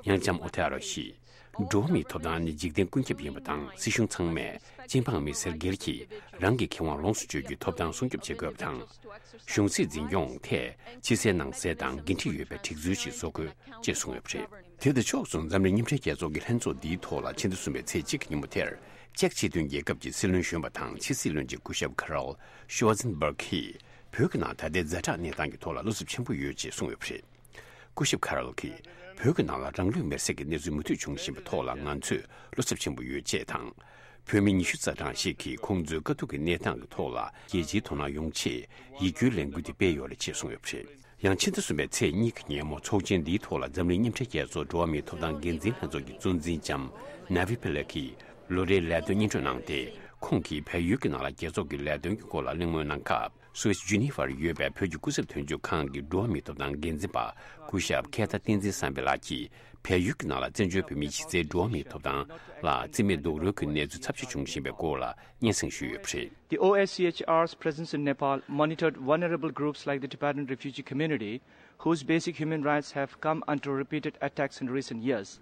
ཡང་ལྕམ་ཨོ་ཐེ་ཨ་རོ་ཡིས། འགྲོ་བ་མིའི་ཐོབ་ཐང་ནི་འཇིག་རྟེན་ཀུན་ཁྱབ་ཡིན་པ་དང་། སྲིད་གཞུང་ཚང་མས་སྤྱི་འབངས་མི་སེར་སྒེར་གྱིས་རང་གི་ཁེ་དབང་ལོངས་སུ་སྤྱོད་རྒྱུའི་ཐོབ་ཐང་སྲུང་སྐྱོབ་བྱེད་དགོས་པ་དང་། གཞུང་སྲིད་འཛིན་སྐྱོང་ཐད་ཕྱི་གསལ་ནང་གསལ་དང་འགན་འཁྲི་ཡོད་པའི་སྒྲིག་འཛུགས་ཤིག་བཟོ་དགོས་ཅེས་གསུངས་ཡོད་པ་རེད། དེ་དང་ཕྱོགས་མཚུངས་འཛམ་གླིང་མཉམ་འབྲེལ་རྒྱལ་ཚོགས་ཀྱི་ལྷན་ཚོགས་འདིའི་ཐོག་ལ་ཕྱི་ཟླ་གསུམ་པའི་ཚེས་གཅིག་གི་ཉིན་མོ་དེར་ཅེཀ་སྤྱི་མཐུན་རྒྱལ་ཁབ་ཀྱི་སྲིད་བློན་གཞོན་པ་དང་ཕྱི་སྲིད་བློན་ཆེན་སྐུ་ཞབས་ཁ་རལ་ཤོ་ཛིན་སྦར་གྱིས་བོད་ཀྱི་ནང་ད་ལྟའི་ཛ་དྲག་གནས་སྟངས་ཀྱི་ཐོག་ལ་བློ་འཚབ་ཆེན་པོ་ཡོད་ཅེས་གསུངས་ཡོད་པ་རེད། སྐུ་ཞབས་ཁ་རལ་གྱིས་བོད་ཀྱི་ནང་ལ་རང་ལུས་མེར་སྲེག་གི་གནས་ཚུལ་མུ་མཐུད་འབྱུང་བཞིན་པའི་ཐོག་ལ་ང་ཚོས་བློ་འཚབ་ཆེན་པོ་ཡོད་ཅེས་དང་། བོད་མི་ཉི་ཤུ་རྩ་གྲངས་ཤིག་གིས་ཁོང་ཚོའི་དཀའ་སྡུག་གི་གནས་སྟངས་ཀྱི་ཐོག་ལ་རྒྱལ་སྤྱིའི་དོ་སྣང་ཡོང་ཆེད་ཡིད་སྐྱོའི་ལས་འགུལ་དེ་སྤེལ་ཡོད་རེད་ཅེས་གསུངས་ཡོད་པ་རེད། ཡང་ཕྱི་ཟླ་གསུམ་པའི་ཚེས་གཉིས་ཀྱི་ཉིན་མོ་ཚོགས་ཆེན་འདིའི་ཐོག་ལ་འཛམ་གླིང་མཉམ་འབྲེལ་རྒྱལ་ཚོགས་འགྲོ་བ་མིའི་ཐོབ་ཐང་འགན་འཛིན་ལྷན་ཚོགས་ཀྱི་གཙོ་འཛིན་ལྕམ་ནཱ་བི་པེ་ལེ་གིས་ལོ་རེའི་ལས་དོན་སྙན་སྒྲོན་གནང་སྟེ། ཁོང་གིས་བལ་ཡུལ་གྱི་ནང་ལ་རྒྱལ་ཚོགས་ཀྱི་ལས་དོན་གྱི་སྐོར་ལ་གླེང་མོལ་གནང་སྐབས། སུད་སི་ཇུ་ནི་ཝར་ཡོད་པའི་བོད་ཀྱི་སྐུ་ཚབ་དོན་གཅོད་ཁང་གི་འགྲོ་བ་མིའི་ཐོབ་ཐང་འགན་འཛིན་པ་སྐུ་ཞབས་ཁེ་ཐ་བསྟན་འཛིན་བསམ་འཕེལ་ལགས་ཀྱིས་བལ་ཡུལ་གྱི་ནང་ལ་བཙན་བྱོལ་བོད་མིའི་གཞི་རྩའི་འགྲོ་བ་མིའི་ཐོབ་ཐང་ལ་རྩིས་མེད་རྡོག་རོལ་གྱི་གནས་ཚུལ་ཚབས་ཆེ་འབྱུང་བཞིན་པའི་སྐོར་ལ་སྙན་སེང་ཞུས་ཡོད་པ་རེད། The O S C H R's presence in Nepal monitored vulnerable groups like the Tibetan refugee community, whose basic human rights have come under repeated attacks in recent years.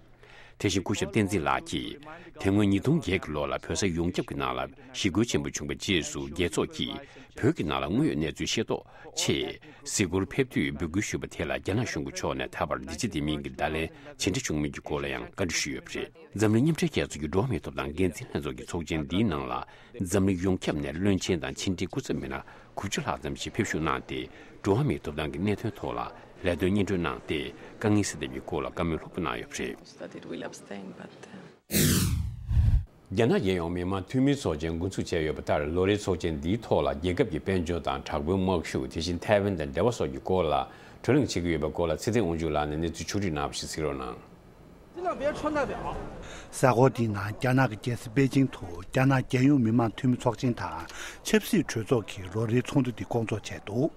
དེ་བཞིན་སྐུ་ཞབས་བསྟན་འཛིན་ལགས་ཀྱིས། དེ་སྔོན་ཉིས་སྟོང་བརྒྱད་ཀྱི་ལོ་ལ་བོད་ས་ཡོངས་ཁྱབ་ཀྱི་ནང་ལ་ཞི་རྒོལ་ཆེན་པོ་བྱུང་བའི་རྗེས་སུ། རྒྱལ་ཚོགས་ཀྱིས་བོད་ཀྱི་ནང་ལ་དངོས་ཡོད་གནས་ཚུལ་ཤེས་རྟོགས་ཆེད། གཟིགས་སྐོར་ཕེབས་དུས་འབོད་སྐུལ་ཞུས་པ་དེ་ལ་རྒྱ་ནག་གཞུང་གི་ཕྱོགས་ནས་ད་བར་འདི་ཅི་འདི་མིན་གྱི་བརྡ་ལན་ཇི་འདྲ་བྱུང་མིན་གྱི་སྐོར་ལ་ཡང་བཀའ་འདྲི་ཞུས་ཡོད་པ་རེད། འཛམ་གླིང་མཉམ་འབྲེལ་རྒྱལ་ཚོགས་ཀྱི་འགྲོ་བ་མིའི་ཐོབ་ཐང་འགན་འཛིན་ལྷན་ཚོགས་ཀྱི་ཚོགས་ཆེན་འདིའི་ནང་ལ། འཛམ་གླིང་ཡོངས་ཁྱབ་ནས་བློན་ཆེན་དང་ཕྱི་འབྲེལ་སྐུ་ཚབ་མི་སྣ་དགུ་བཅུ་ལྷག་ཙམ་ཞིག་ཕེབས་ཞུགས་གནང་སྟེ། འགྲོ་བ་མིའི་ཐོབ་ཐང་གི་གནད་དོན་ཐོག་ལ་ལས་དོན་སྙན་སྒྲོན་གནང་སྟེ། དཀའ་ངལ་སེལ་ཐབས་ཀྱི་སྐོར་ལ་བཀའ་མོལ་ལྷུག་པོ་གནང་ཡོད་པ་རེད། That it will abstain, but, uh, རྒྱ་ནག་རྒྱལ་ཡོངས་མི་དམངས་འཐུས་མིའི་ཚོགས་ཆེན་འགོ་འཛུགས་བྱས་ཡོད་པ་ལྟར། ལོ་རེའི་ཚོགས་ཆེན་འདིའི་ཐོག་ལ་རྒྱལ་ཁབ་ཀྱི་དཔལ་འབྱོར་དང་དྲག་པོའི་དམག་ཤུགས། དེ་བཞིན་ཐའེ་ཝན་དང་འབྲེལ་བ་སོགས་ཀྱི་སྐོར་ལ་ གྲོས་གླེང་བྱེད་ཀྱི་ཡོད་པའི་སྐོར་ལ་ཚེ་བརྟན་དབང་ཕྱུག་ལགས་ནས་གནས་ཚུལ་ཕྱོགས་བསྒྲིགས་གནང་བ་ཞིག་གཟིགས་རོགས་གནང་། 这两边穿代表。 གསར་འགོད་འདིའི་ནང་རྒྱ་ནག་གི་རྒྱལ་ས་པེ་ཅིང་དུ་རྒྱ་ནག་རྒྱལ་ཡོངས་མི་དམངས་འཐུས་མི་ཚོགས་ཆེན་དང་ཆབ་སྲིད་གྲོས་ཚོགས་ཀྱི་ལོ་རེའི་ཚོགས་འདུ་འདི་སྐོང་ཚོགས་བྱས་འདུག།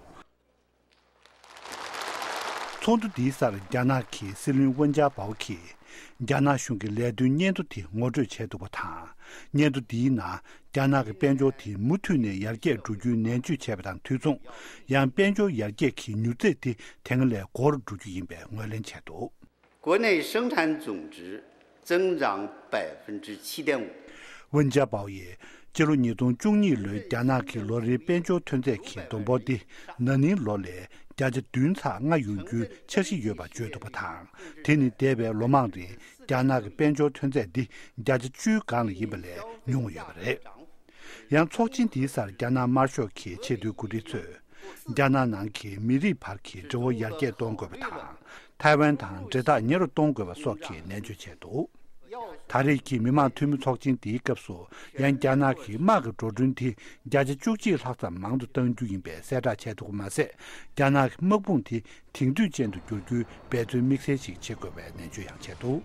ཚོགས་འདུ་འདིའི་སར་རྒྱ་ནག་གི་སྲིད་བློན་ཝུན་ཅཱ་པའོ་གིས་རྒྱ་ནག་གཞུང་གི་ལས་དོན་སྙན་ཐོ་དེ་ངོ་སྤྲོད་བྱས་འདུག་པ་དང་། སྙན་ཐོ་འདིའི་ནང་རྒྱ་ནག་གི་དཔལ་འབྱོར་དེ་མུ་མཐུད་ནས་ཡར་རྒྱས་འགྲོ་རྒྱུའི་ནན་བརྗོད་བྱས་པ་དང་དུས་མཚུངས། ཡང་དཔལ་འབྱོར་ཡར་རྒྱས་ཀྱི་མྱུར་ཚད་དེ་དེ་སྔ་ལས་འགོར་འགྲོ་རྒྱུ་ཡིན་པའི་ངོས་ལེན་བྱས་འདུག། 国内生产总值增长百分之七点五。 ཝུན་ཅཱ་པའོ་ཡིས་ཕྱི་ལོ་ཉིས་སྟོང་བཅུ་གཉིས་ལོའི་རྒྱ་ནག་གི་ལོ་རེའི་དཔལ་འབྱོར་ཐོན་རྫས་ཀྱི་བསྡོམས་འབོར་འདི་ན་ནིང་ལོ་ལས་བརྒྱ་ཆ་བདུན་ཚེག་ལྔ་ཡོང་རྒྱུའི་འཆར་གཞི་ཡོད་པ་བརྗོད་འདུག་པ་དང་། དེ་ནི་འདས་པའི་ལོ་མང་རིང་རྒྱ་ནག་གི་དཔལ་འབྱོར་ཐོན་རྫས་འདི་བརྒྱ་ཆ་བཅུའི་སྒང་ལ་ཡིན་པ་ལས་ཉུང་བ་ཡོད་པ་རེད། ཡང་ཚོགས་ཆེན་འདིའི་སར་རྒྱ་ནག་དམར་ཤོག་གི་ཆེས་མཐོའི་འགོ་ཁྲིད་ཚོས། རྒྱ་ནག་ནང་གི་མི་རིགས་བར་གྱི་འབྲེལ་བ་ཡར་རྒྱས་གཏོང་དགོས་པ་དང་། ཐའེ་ཝན་དང་འབྲེལ་ཐག་ཉེ་རུ་གཏོང་དགོས་པ་སོགས་ཀྱི་ནན་བརྗོད་བྱས་འདུག། ད་རེས་ཀྱི་མི་དམངས་འཐུས་མི་ཚོགས་ཆེན་འདིའི་སྐབས་སུ་ཡང་རྒྱ་ནག་གི་དམག་གི་འགྲོ་གྲོན་དེ་བརྒྱ་ཆ་བཅུ་གཅིག་ལྷག་ཙམ་མང་དུ་གཏང་རྒྱུ་ཡིན་པའི་གསལ་བསྒྲགས་བྱས་འདུག་པ་མ་ཟད། རྒྱ་ནག་གི་དམག་དཔུང་དེ་དེང་དུས་ཅན་དུ་བསྒྱུར་རྒྱུའི་འབད་བརྩོན་དམིགས་བསལ་ཞིག་བྱེད་དགོས་པའི་ནན་བརྗོད་ཡང་བྱས་འདུག།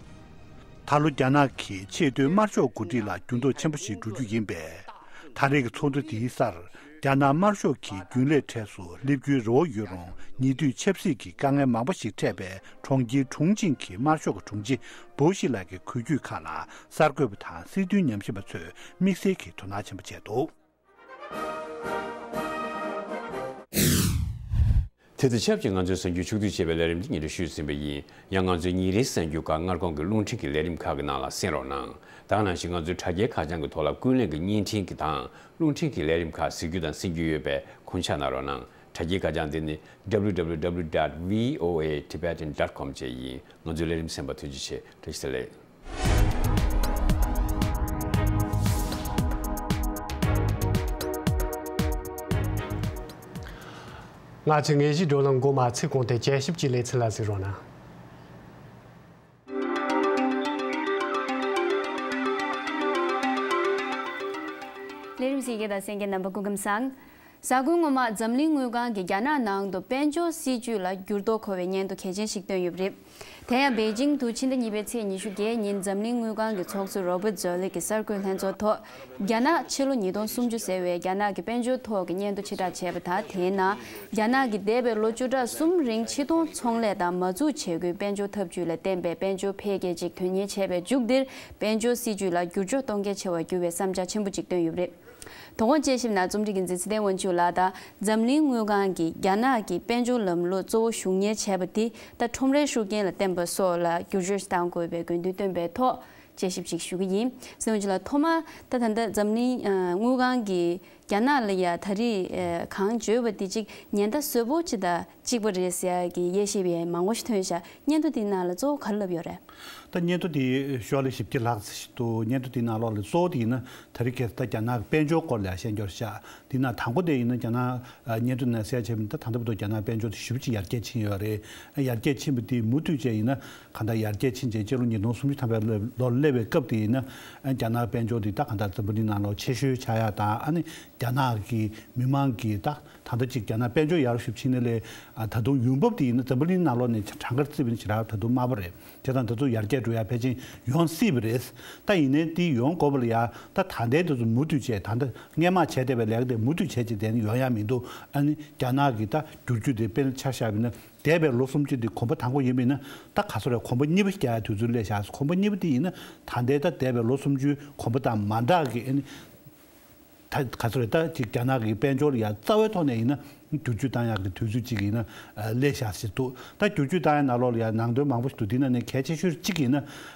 ད་ལོ་རྒྱ་ནག་གི་ཆེས་མཐོའི་དམར་ཤོག་འགོ་ཁྲིད་ལ་འགྱུར་ལྡོག་ཆེན་པོ་ཞིག་འགྲོ་རྒྱུ་ཡིན་པས། ད་རེས་ཀྱི་ཚོགས་འདུ་དེའི་སར་རྒྱ་ནག་དམར་ཤོག་གི་རྒྱུན་ལས་གྲས་སུ་སླེབས་རྒྱུའི་རེ་བ་ཡོད་རུང་། ཉེ་དུས་ཆབ་སྲིད་ཀྱི་དཀའ་ངལ་མང་པོ་ཞིག་འཕྲད་པའི་གྲོང་ཁྱེར་ཁྲུང་ཆིང་གི་དམར་ཤོག་གི་དྲུང་ཆེ་པོ་ཤི་ལགས་ཀྱི་འགུལ་སྐྱོད་ཁག་ལ་གསར་འགོད་པ་དང་སྲིད་དོན་ཉམས་ཞིབ་པ་ཚོས་དམིགས་བསལ་གྱི་དོ་སྣང་ཆེན་པོ་བྱས་འདུག། དེ་དང་ཆབས་ཅིག་ང་ཚོའི་གསར་འགྱུར་ཕྱོགས་བསྡུས་བྱས་པའི་ལས་རིམ་འདི་སྙན་སྒྲོན་ཞུས་ཟིན་པ་ཡིན། ཡང་ང་ཚོའི་ཉིན་རེའི་གསར་འགྱུར་ཁག་སྔ་དགོང་གི་རླུང་འཕྲིན་གྱི་ལས་རིམ་ཁག་གི་ནང་ལ་གསན་རོགས་གནང་། ད་ག་ནང་བཞིན་ང་ཚོའི་དྲ་རྒྱའི་ཁ་བྱང་གི་ཐོག་ལ་ཀུན་གླེང་གི་བརྙན་འཕྲིན་གྱི་དང་རླུང་འཕྲིན་གྱི་ལས་རིམ་ཁག་གཟིགས་རྒྱུ་དང་གསན་རྒྱུ་ཡོད་པས་དགོངས་འཇགས་གནང་རོགས་གནང་། དྲ་རྒྱའི་ཁ་བྱང་དེ་ནི་www.voatibetan.com བཅས་ཡིན། ང་ཚོའི་ལས་རིམ་གསན་པར་ཐུགས་རྗེ་ཆེ། བཀྲ་ཤིས་བདེ་ལེགས། ང་ཚོའི་དངོས་གཞིའི་བགྲོ་གླེང་འགོ་མ་ཚུགས་གོང་དུ་དཔྱད་ཞིབ་ཀྱི་ལེ་ཚན་ལ་གཟིགས་རོགས་གནང་། ལས་རིམ་གཟིགས་མཁན་དང་གསན་མཁན་རྣམ་པ་སྐུ་ཁམས་བཟང་། གཟའ་འཁོར་སྔོན་མ་འཛམ་གླིང་དངུལ་ཁང་གིས་རྒྱ་ནག་ནང་དུ་དཔལ་འབྱོར་སྲིད་ཇུས་ལ་འགྱུར་ལྡོག་འཁོར་བའི་སྙན་ཐོ་གལ་ཆེན་ཞིག་བཏོན་ཡོད་པ་རེད། དེ་ཡང་པེ་ཅིང་དུ་ཕྱི་ཟླ་གཉིས་པའི་ཚེས་ཉི་ཤུ་བརྒྱད་ཉིན་འཛམ་གླིང་དངུལ་ཁང་གི་ཚོགས་གཙོ་རོ་བྷར་ཛོ་ལི་གིས་གསར་འགོད་ལྷན་ཚོགས་ཐོག་རྒྱ་ནག་ཕྱི་ལོ་ཉིས་སྟོང་སུམ་ཅུ་ཟེར་བའི་རྒྱ་ནག་གི་དཔལ་འབྱོར་ཐོག་གི་སྙན་ཐོ་ཕྱིར་བསྒྲགས་བྱས་པ་དང་། དེའི་ནང་རྒྱ་ནག་གིས་འདས་པའི་ལོ་བཅུ་ཕྲག་གསུམ་རིང་ཕྱི་གཏོང་ཚོང་ལས་དང་མ་འཛུགས་བྱེད་སྒོའི་དཔལ་འབྱོར་འཐབ་ཇུས་ལ་བརྟེན་པའི་དཔལ་འབྱོར་འཕེལ་རྒྱས་ཅིག་དོན་གཉེར་བྱས་པའི་མཇུག་འདིར་དཔལ་འབྱོར་སྲིད་ཇུས་ལ་འགྱུར་ཕྱོགས་གཏོང་གལ་ཆེ་བར་གྱུར་བའི་བསམ་འཆར་ཆེན་པོ་ཅིག་བཏོན་ཡོད་པ་རེད། དོ་དགོང་དཔྱད་ཞིབ་ནང་རྩོམ་སྒྲིག་འགན་འཛིན་ཚེ་བརྟན་དབང་ཕྱུག་ལགས་དང་འཛམ་གླིང་དངུལ་ཁང་གིས་རྒྱ་ནག་གི་དཔལ་འབྱོར་ལམ་ལུགས་གཙོ་བོ་ཞུགས་གཉེར་བྱས་པ་དེ་ད་ཁྲོམ་རའི་ཤུགས་རྐྱེན་ལ་བརྟེན་པ་སོགས་ལ་བསྒྱུར་བཅོས་བཏང་དགོས་པའི་དགོས་འདུན་བཏོན་པའི་ཐོག་དཔྱད་ཞིབ་ཅིག་ཞུ་གི་ཡིན། ཚེ་བརྟན་དབང་ཕྱུག་ལགས་ཐོག་མར་ད་ད་ལྟ་འཛམ་གླིང་ཨ་དངུལ་ཁང་གིས་རྒྱ་ནག་ལ་ཡ་ད་རེས་ཨ་གང་བརྗོད་པ་དེ་ཅིག་ཉེན་བརྡ་བཟོ་པོ་ཅིག་དང་གཅིག་པ་རེད་ཟེར་ཡ་གི་དབྱེ་ཞིབ་ཡང་མང་པོ་ཞིག་ཐོན་ཤག་སྙན་ཐོ་དེའི་ནང་ལ་གཙོ་བོ་ག་རེ་ལབ་ཡོད་རེད། ད་སྙན་ཐོ་དེ་ཤོག་ལྷེ་བཞི་བཅུ་ལྷག་ཙམ་ཞིག་འདུག་སྙན་ཐོ་དེའི་ནང་ལོགས་ལ་གཙོ་བོ་དེ་ཡིན་ན་ད་རེས་ཁ་སང་ད་རྒྱ་ནག་གི་དཔལ་འབྱོར་སྐོར་ལ་བཤད་རྒྱུ་རེད་ཤག་དེ་ན་དང་པོ་དེ་ཡིན་ན་རྒྱ་ནག་ཨ་སྙན་ཐོ་ནང་གསལ་བྱས་པ་ཡིན་ན་ད་ད་ལྟ་བར་དུ་རྒྱ་ནག་དཔལ་འབྱོར་དེ་ཞེ་པོ་ཅིག་ཡར་རྒྱས་ཕྱིན་ཡོད་རེད། ཡར་རྒྱས་ཕྱིན་པ་དེ་མུ་མཐུད་བྱས་ཡིན་ན་གང་ལྟར་ཡར་རྒྱས་ཕྱིན་བྱས་སྤྱི་ལོ་ཉིས་སྟོང་སུམ་ཅུ་ཐམ་པའི་ལོར་སླེབས་པའི་སྐབས་དེ་ཡིན་ན་ཨ་རྒྱ་ནག་དཔལ་འབྱོར་དེ་ད་གང་ལྟར་འཛམ་བུ་གླིང་ནང་ལོགས་ཆེ་ཤོས་ཆགས་ཡག་དང་ཨ་ནི་རྒྱ་ནག་གི་མི་མང་གི་ད་ད་ལྟ་ཅིག་རྒྱ་ནག་དཔལ་འབྱོར་ཡར་ཞུ་ཕྱིན་ནས་ལས་ཨ་ད་དུང་ཡོང་འབབ་དེ་ཡིན་ན་འཛམ་བུ་གླིང་ནང་ལོགས་ནས་གྲངས་ཀར་བརྩིས་པ་ཡིན་ན་ཞེ་དྲག་ད་དུང་དམའ་པོ་རེད། བྱས་ཙང་ད་དུང་ཡར་རྒྱས་འགྲོ་ཡ་ཕལ་ཆེར་ཡོང་སྲིད་པ་རེད། ད་ཡིན་ནའི་དེ་ཡོང་དགོས་པ་ལ་ཡ་ད་ད་ལྟའི་དུས་ཚོད་མུ་མཐུད་བྱས་ད་ལྟ་སྔས་མ་བྱས་བསྡད་པའི་ལས་ཀ་དེ་མུ་མཐུད་བྱས་བྱས་བསྡད་ན་ཡོང་ཡ་མི་འདུག་ཨ་ནི་རྒྱ་ནག་གི་ད་བསྒྱུར་བཅོས་དེ་དཔེར་ན་ཆ་བཞག་པ་ཡིན་ན་འདས་པའི་ལོ་སུམ་ཅུ་དེ་གོམ་པ་དང་པོ་ཡིན་པ་ཡིན་ན་ད་ག་ཚོད་རེད། གོམ་པ་གཉིས་པ་རྒྱག་ཡ་དུས་ཚོད་སླེབས་ཤག་གོམ་པ་གཉིས་པ་དེ་ཡིན་ན་ད་ལྟའི་ད་འདས་པའི་ལོ་སུམ་ཅུའི་གོམ་པ་དང་མ་འདྲ་གི་ཨ་ནི། ད་ག་ཚོད་རེད། ད་ཅིག་རྒྱ་ནག་གི་དཔལ་འབྱོར་ལ་ཡ་རྩ་བའི་ཐོག་ནས་ཡིན་ན་བསྒྱུར་བཅོས་བཏང་ཡག་གི་དུས་ཚོད་ཅིག་ཡིན་ན་སླེབས་ཤག་ཟེར་འདུག་ད་བསྒྱུར་བཅོས་བཏང་ཡག་ནང་ལོགས་ལ་ཡ་ནང་དོན་མང་པོ་ཞིག་འདུག་དེ་ནང་ནས་གལ་ཆེ་ཤོས་གཅིག་ཡིན་ན་ད་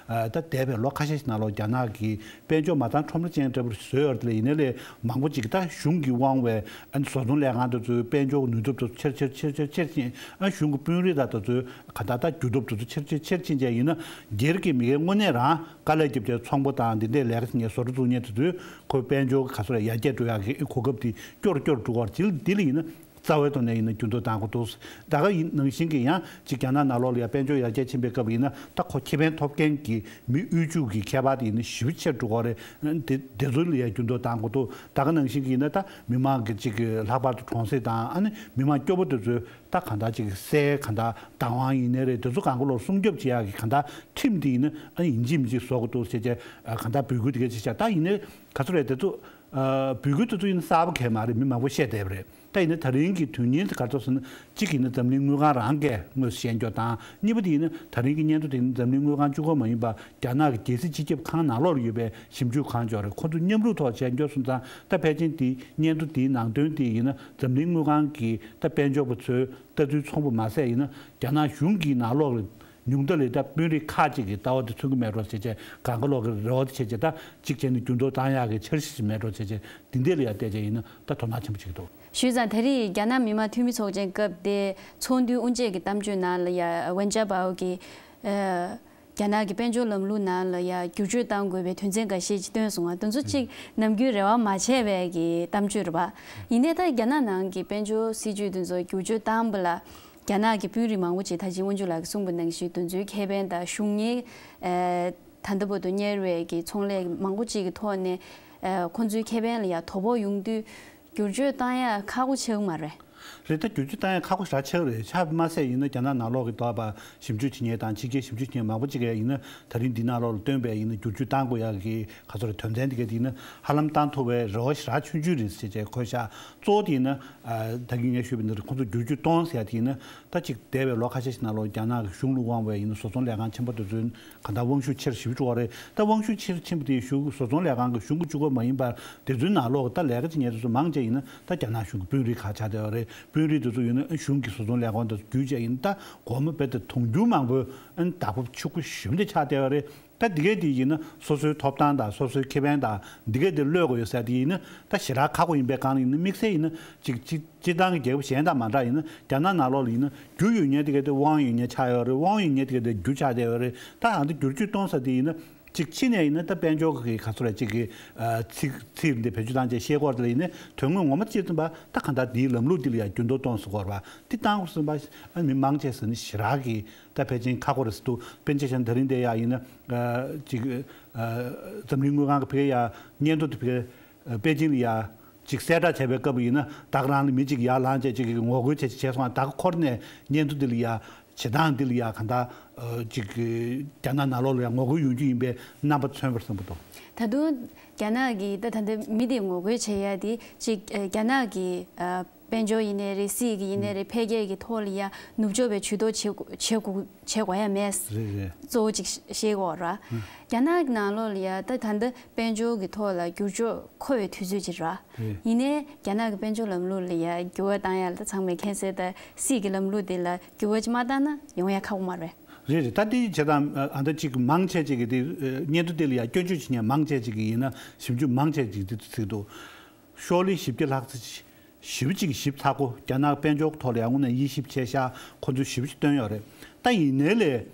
འདས་པའི་ལོ་ཁ་ཤས་ཤིག་ནང་ལོགས་རྒྱ་ནག་གི་དཔལ་འབྱོར་མ་རྩ་ཁྲོམ་ར་ཅན་འདྲ་པོ་བཟོས་ཡོད་རེད་ལ། ཡིན་ནའི་ལས་མང་པོ་ཅིག་ད་གཞུང་གིས་དབང་བའི་ཨ་ནི་བཟོ་ཚོང་ལས་ཁང་དེ་ཚོའི་དཔལ་འབྱོར་ནུས་སྟོབས་དེ་ཚོ་ཆེར་ཆེར་ཆེར་ཆེར་ཆེར་ཕྱིན། ཨ་གཞུང་གི་དཔོན་རིགས་དང་དེ་ཚོའི་ག་ད་ད་རྒྱུ་སྟོབས་དེ་ཚོ་ཆེར་ཆེར་ཆེར་ཕྱིན་བྱས་ཡིན་ན་སྒེར་གྱི་མི་སྒེར་དངོས་གནས་རང་དཀའ་ལས་བརྒྱབ་བྱས་ཚོང་པ་དང་འདི་འདྲའི་ལས་ཀ་བྱེད་མཁན་བཟོ་གྲྭ་བཙུགས་མཁན་དེ་ཚོས་ཁོའི་དཔལ་འབྱོར་ག་ཚོད་ལ་ཡར་རྒྱས་འགྲོ་ཡག་གི་གོ་སྐབས་དེ་སྐྱོར་སྐྱོར་འགྲོ་གི་རེད། དེ་ལ་ཡིན་ན་རྩ་བའི་ཐོག་ནས་ཡིན་ན་འགྱུར་ལྡོག་བཏང་དགོས་འདུག་ད་ག་ཡིན་ནང་བཞིན་གྱི་ཡང་ཅིག་རྒྱ་ནག་ནང་ལོགས་ལ་ཡང་དཔལ་འབྱོར་ཡར་རྒྱས་ཕྱིན་པའི་སྐབས་ཡིན་ན་ད་ཁོ་ཁེ་ཕན་ཐོབ་མཁན་གྱི་མི་དབུལ་ཕྱུག་གི་ཁྱད་པར་དེ་ཡིན་ན་ཞེ་པོ་ཆེར་འགྲོ་གི་རེད། དེ་དེ་ཚོ་ལ་ཡང་འགྱུར་ལྡོག་བཏང་དགོས་འདུག་ད་ག་ནང་བཞིན་གྱི་ཡིན་ན་ད་མི་མང་གི་ཅིག་ལྷག་པར་དུ་གྲོང་གསེབ་དང་ཨ་ནི་མི་མང་སྐྱོ་པོ་དེ་ཚོའི་ ད་གང་ལྟར་ཅིག་སའི་གང་ལྟར་བདག་དབང་ཡིན་ནའི་རེད། དེ་ཚོ་གང་ག་ལོར་སྲུང་སྐྱོབ་བྱེད་ཡག་གི་གང་ལྟར་ཁྲིམས་དེ་ཡིན་ན་ཨ་ཡིན་གཅིག་མིན་གཅིག་བཟོ་དགོས་འདུག་ཟེར་བྱས་ཨ་གང་ལྟར་འབོད་སྐུལ་དེ་ག་ཅིག་བྱས། ད་ཡིན་ནའི་ག་ཚོད་རེད། དེ་ཚོ་ཨ་འབོད་སྐུལ་དེ་ཚོ་ཡིན་ན་གསར་པ་གང་ཡང་མ་རེད། མི་མང་པོ་བཤད་བསྡད་པ་རེད། ད་ཡིན་ན་ད་རིང་གི་དོན་སྙིང་དེ་ག་རེ་ཚོ་ཟེར་ན། གཅིག་ཡིན་ན་འཛམ་གླིང་དངུལ་ཁང་རང་གིས་དངོས་སུ་བཤད་རྒྱུ་དང་། གཉིས་པ་དེ་ཡིན་ན་ད་རིང་གི་སྙན་ཐོ་དེ་ཡིན་ན་འཛམ་གླིང་དངུལ་ཁང་གཅིག་པོ་མ་ཡིན་པར་རྒྱ་ནག་གི་རྒྱལ་སྲིད་སྤྱི་ཁྱབ་ཁང་ནང་ལོགས་ལ་ཡོད་པའི་ཞིབ་འཇུག་ཁང་ཅིག་ཡོད་རེད། ཁོ་ཚོ་མཉམ་རུབ་ཐོག་བྱས་རྒྱུ་སོང་ཙང་། ད་ཕལ་ཆེར་དེ་སྙན་ཐོ་དེའི་ནང་དོན་དེ་ཡིན་ན་འཛམ་གླིང་དངུལ་ཁང་གི་ད་དཔལ་འབྱོར་པ་ཚོའི་ལྟ་ཚུལ་མཚུངས་པ་མ་ཟད་ཡིན་ན། རྒྱ་ནག་གཞུང་གི་ནང་ལོགས་ལ་ཉུང་མཐའ་ལ་ད་དཔོན་རིགས་ཁག་ཅིག་གི་ལྟ་བ་དེ་མཚོན་གྱི་མེད་འགྲོ་བྱས་བྱས། གང་ག་ལོག་གི་རེ་བ་དེ་བྱས་བྱས། ད་གཅིག་བྱས་ནས་འགྱུར་ལྡོག་བཏང་ཡག་གི་འཆར་གཞི་ཞིག་མེད་འགྲོ་བྱས་བྱས། འདི་འདྲ་ལ་ཡང་བལྟས་བྱས་ཡིན་ན་ད་དོ་སྣང་ཆེན་པོ་བྱེད་ཀྱི་འདུག། ཞུས་ཙང་། ད་རེས་རྒྱ་ནག་མི་དམངས་འཐུས་མི་ཚོགས་ཆེན་སྐབས་དེ་ཚོགས་འདུའི་དབུ་འབྱེད་ཀྱི་གཏམ་བརྗོད་ནང་ལ་ཡ་ཝེན་ཅཱ་པའོ་གིས་ཨ་རྒྱ་ནག་གི་དཔལ་འབྱོར་ལམ་ལུགས་ནང་ལ་ཡ་བསྒྱུར་བཅོས་གཏང་དགོས་པའི་དོན་ཚན་འགའ་ཤས་ཅིག་བཏོན་སོང་བ། དེ་ཚོ་གཅིག་ནམ་རྒྱུན་རེ་བ་མ་བྱས་པའི་གི་གཏམ་བརྗོད་རེད་པ། ཡིན་ནའི་ད་རྒྱ་ནག་ནང་གི་དཔལ་འབྱོར་སྲིད་ཇུས་དེ་ཚོ་བསྒྱུར་བཅོས་བཏང་བ་ལ། རྒྱ་ནག་གི་དཔོན་རིགས་མང་པོ་ཅིག་ད་ཅི་དབང་ཕྱུག་ལགས་ཀྱིས་གསུངས་པ་ནང་བཞིན། དེ་ཚོའི་ཁེ་ཕན་དང་གཞུང་གཉེར་ཨ་ད་ལྟ་བར་དུ་གཉེར་བའི་གི་ཚོང་ལས་མང་པོ་ཅིག་གི་ཐོག་ནས་ཨ་ཁོང་ཚོའི་ཁེ་ཕན་ལ་ཡང་དོ་ཕོག་ཡོང་དུས། བསྒྱུར་བཅོས་བཏང་ཡག་ཁག་པོ་ཆགས་ཀྱི་མ་རེད། རེད། ད་བསྒྱུར་བཅོས་བཏང་ཡག་ཁག་པོ་ཞེ་དྲག་ཆགས་རེད། ཆགས་པ་མ་ཟད་ཡིན་ན་རྒྱ་ནག་ནང་ལོགས་ཀྱི་ལྟ་བ་ཞིབ་འཇུག་བྱེད་མཁན་དང་ཕྱི་རྒྱལ་ཞིབ་འཇུག་བྱེད་མཁན་མང་པོ་ཅིག་གིས་ཡིན་ན། ད་རིང་འདི་ནང་ལོགས་ལ་བཏོན་པའི་ཡིན་ན་བསྒྱུར་བཅོས་བཏང་དགོས་ཡག་གི་ག་ཚོད་རེད། དོན་ཚན་འདི་ག་དེ་ཡིན་ན་ཧ་ལམ་བཏང་ཐུབ་པའི་རེ་བ་ཞེ་དྲག་ཆུང་ཆུང་རེད་ཟེར་བྱས་འཁོད་ཤག། གཙོ་བོ་དེ་ཡིན་ན་ཨ་ད་གིན་ངས་ཞུས་པ་ནང་བཞིན་ཁོང་ཚོ་བསྒྱུར་བཅོས་གཏོང་ཟེར་ཡག་དེ་ཡིན་ན། ད་ཅིག་འདས་པའི་ལོ་ཁ་ཤས་ཤིག་ནང་ལོགས་རྒྱ་ནག་གི་གཞུང་ལ་དབང་བའི་ཡིན་ན་བཟོ་ཚོང་ལས་ཁང་ཆེན་པོ་དེ་ཚོའི་གང་ལྟར་དབང་ཤུགས་ཆེ་རུ་ཞེ་པོ་འགྲོ་བ་རེད། ད་དབང་ཤུགས་ཆེ་རུ་ཕྱིན་པ་དེ་གཞུང་བཟོ་ཚོང་ལས་ཁང་གི་གཞུང་གི་གཅིག་པོ་མ་ཡིན་པར། དེ་ཚོའི་ནང་ལོགས་ཀྱི་ད་ལས་ཀ་བྱེད་མཁན་དེ་ཚོ་མང་ཆེ་ཡིན་ན་ད་རྒྱ་ནག་གཞུང་གི་དཔོན་རིགས་ཁག་ཆགས་བསྡད་པ་རེད། དཔོན་རིགས་དེ་ཚོ་ཡིན་ན་གཞུང་གི་བཟོ་ཚོང་ལས་ཁང་དེ་ཚོ་བརྒྱུད་བྱས་ཡིན་ན། ད་སྒོར་མོ་རྦད་དེ་དུང་ཕྱུར་མང་པོ་ཨ་ནི་བདག་པོ་ཕྱུག་པོ་ཞེ་པོ་དེ་ཆགས་བསྡད་པ་རེད། ད་འདི་གས་དེ་ཡིན་ན་སོ་སོའི་ཐོབ་ཐང་དང་སོ་སོའི་ཁེ་ཕན་དང་འདི་གས་དེ་གློད་དགོས་ཡོད་ཟེར་དེ་ཡིན་ན། ད་ཞེ་དྲག་ཁག་པོ་ཡིན་པའི་སྒང་ལ་ཡིན་ན། དམིགས་བསལ་ཡིན་ན་ཅིག་སྤྱི་སྤྱི་བཏང་གི་རྒྱལ་ཁབ་གཞན་དང་མ་འདྲ་ཡིན་ན། རྒྱ་ནག་ནང་ལོགས་ལ་ཡིན་ན་རྒྱུ་ཡོད་མཁན་དེ་གས་དེ་དབང་ཡོད་མཁན་ཆགས་ཡོད་རེད། དབང་ཡོད་མཁན་དེ་གས་དེ་རྒྱུ་ཆགས་བསྡད་ཡོད་རེད། ད་ཨ་འདི་བསྒྱུར་བཅོས་གཏོང་ས་དེ་ཡིན་ན། ཅིག་ཕྱི་ནས་ཡིན་ན་ད་དཔལ་འབྱོར་གྱི་ག་ཚོད་རེད། ཅིག་གི་ཨ་ཚིག་ཚིག་འདི་བེད་སྤྱོད་བཏང་བྱས་བཤད་སྐོར་དེ་ལ་ཡིན་ན། དོན་དངོས་ངོ་མ་བྱས་ཙམ་པ་ད་གང་ལྟར་འདིའི་ལམ་ལུགས་འདི་ལ་ཡང་འགྱུར་ལྡོག་གཏོང་ཟེར་སྐོར་བ་འདི་བཏང་དགོས་ཟེར་ཙམ་པ། ཨ་མི་མང་ཆེ་ཟེར་ན་ཞེ་དྲག་གི་ད་ཕལ་ཆེར་ཁག་པོ་རེད་ཟེར་འདུག། དཔེར་ན་ཆ་བཞག་ན་ད་རིང་འདི་ཡ་ཡིན་ན་ཨ་ཅིག་ཨ་འཛམ་གླིང་དངུལ་ཁང་གི་ཕ་གི་ཡ་སྙན་ཐོ་དེ་ཕ་གི་ཨ་པེ་ཅིང་ལ་ཡ་ཅིག་གསལ་བསྒྲགས་བྱས་པའི་སྐབས་ཡིན་ན། ད་ག་རང་ལ་མི་གཅིག་ཡར་ལངས་བྱས་ཅིག་གི་ངོ་རྒོལ་བྱས་ཅིག་བྱས་སོང་། ད་ག་འཁོར་ནས་སྙན་ཐོ་འདི་ལ་ཡ་བྱེད་སྟངས་འདི་ལ་ཡ་གང་ལྟར་ཨ་ཅིག་གི་རྒྱ་ནག་ནང་ལོགས་ལ་ཡ་ངོ་རྒོལ་ཡོང་རྒྱུ་ཡིན་པའི་རྣམ་པ་མཚོན་པར་བསམ་པ་དང་། ད་དུང་རྒྱ་ནག་གི་ད་ད་ལྟ་མི་དེ་ངོ་རྒོལ་བྱེད་ཡ་དེ་ཅིག་ཨ་རྒྱ་ནག་གི་ཨ་དཔལ་འབྱོར་ཡིན་ནའི་རེད། སྲིད་ཀྱི་ཡིན་ནའི་རེད། འཕེལ་རྒྱས་ཀྱི་ཐོག་ལ་ཡ་ནུབ་ཕྱོགས་པའི་ཇུས་གཏོགས་བྱེད་དགོས་བྱེད་དགོས་བྱེད་དགོས་ཡ་མེད། རེད་རེད། གཙོ་བོ་ཅིག་བཤད་དགོས་ར། རྒྱ་ནག་གི་ནང་ལོགས་ལ་ཡ་ད་ད་ལྟ་དཔལ་འབྱོར་གྱི་ཐོག་ལ་འགྱུར་ཕྱོགས་འཁོར་བའི་དུས་ཚོད་ཅིག་ར། རེད། ཡིན་ནའི་རྒྱ་ནག་གི་དཔལ་འབྱོར་ལམ་ལུགས་ལ་ཡ་འགྱུར་བ་བཏང་ཡ་ལ་ད་ཚང་མས་མཁྱེན་གསལ། ད་སྲིད་ཀྱི་ལམ་ལུགས་དེ་ལ་འགྱུར་བ་ཅིག་མ་བཏང་ན་ཡོང་ཡ་ཁག་པོ་མ་རེད། རེད་རེད། ད་དེ་བྱས་ཙང་ཨ་ད་ཅིག་མང་ཆེ་ཅིག་གིས་དེ་ཨ་སྙན་ཐོ་དེ་ལ་ཡ་སྐྱོན་བརྗོད་བྱེད་མཁན་མང་ཆེ་ཅིག་གིས་ཡིན་ན། ཞིབ་འཇུག་མང་ཆེ་ཅིག་དེ་ཚོ་ཚིག་འདུག། ཤོག་ལྷེ་བཞི་བརྒྱ་ལྷག་ཙམ་ཞེ་པོ་ཅིག་ཞིབ་ཚགས་པོ། རྒྱ་ནག་དཔལ་འབྱོར་ཐོག་ལ་ཡང་དངོས་གནས་དབྱེ་ཞིབ་བྱས་ཤག། ཁོ་ཚོས་ཞེ་པོ་ཅིག་བཏོན་ཡོད་རེད། ད་ཡིན་ནའི་ལས་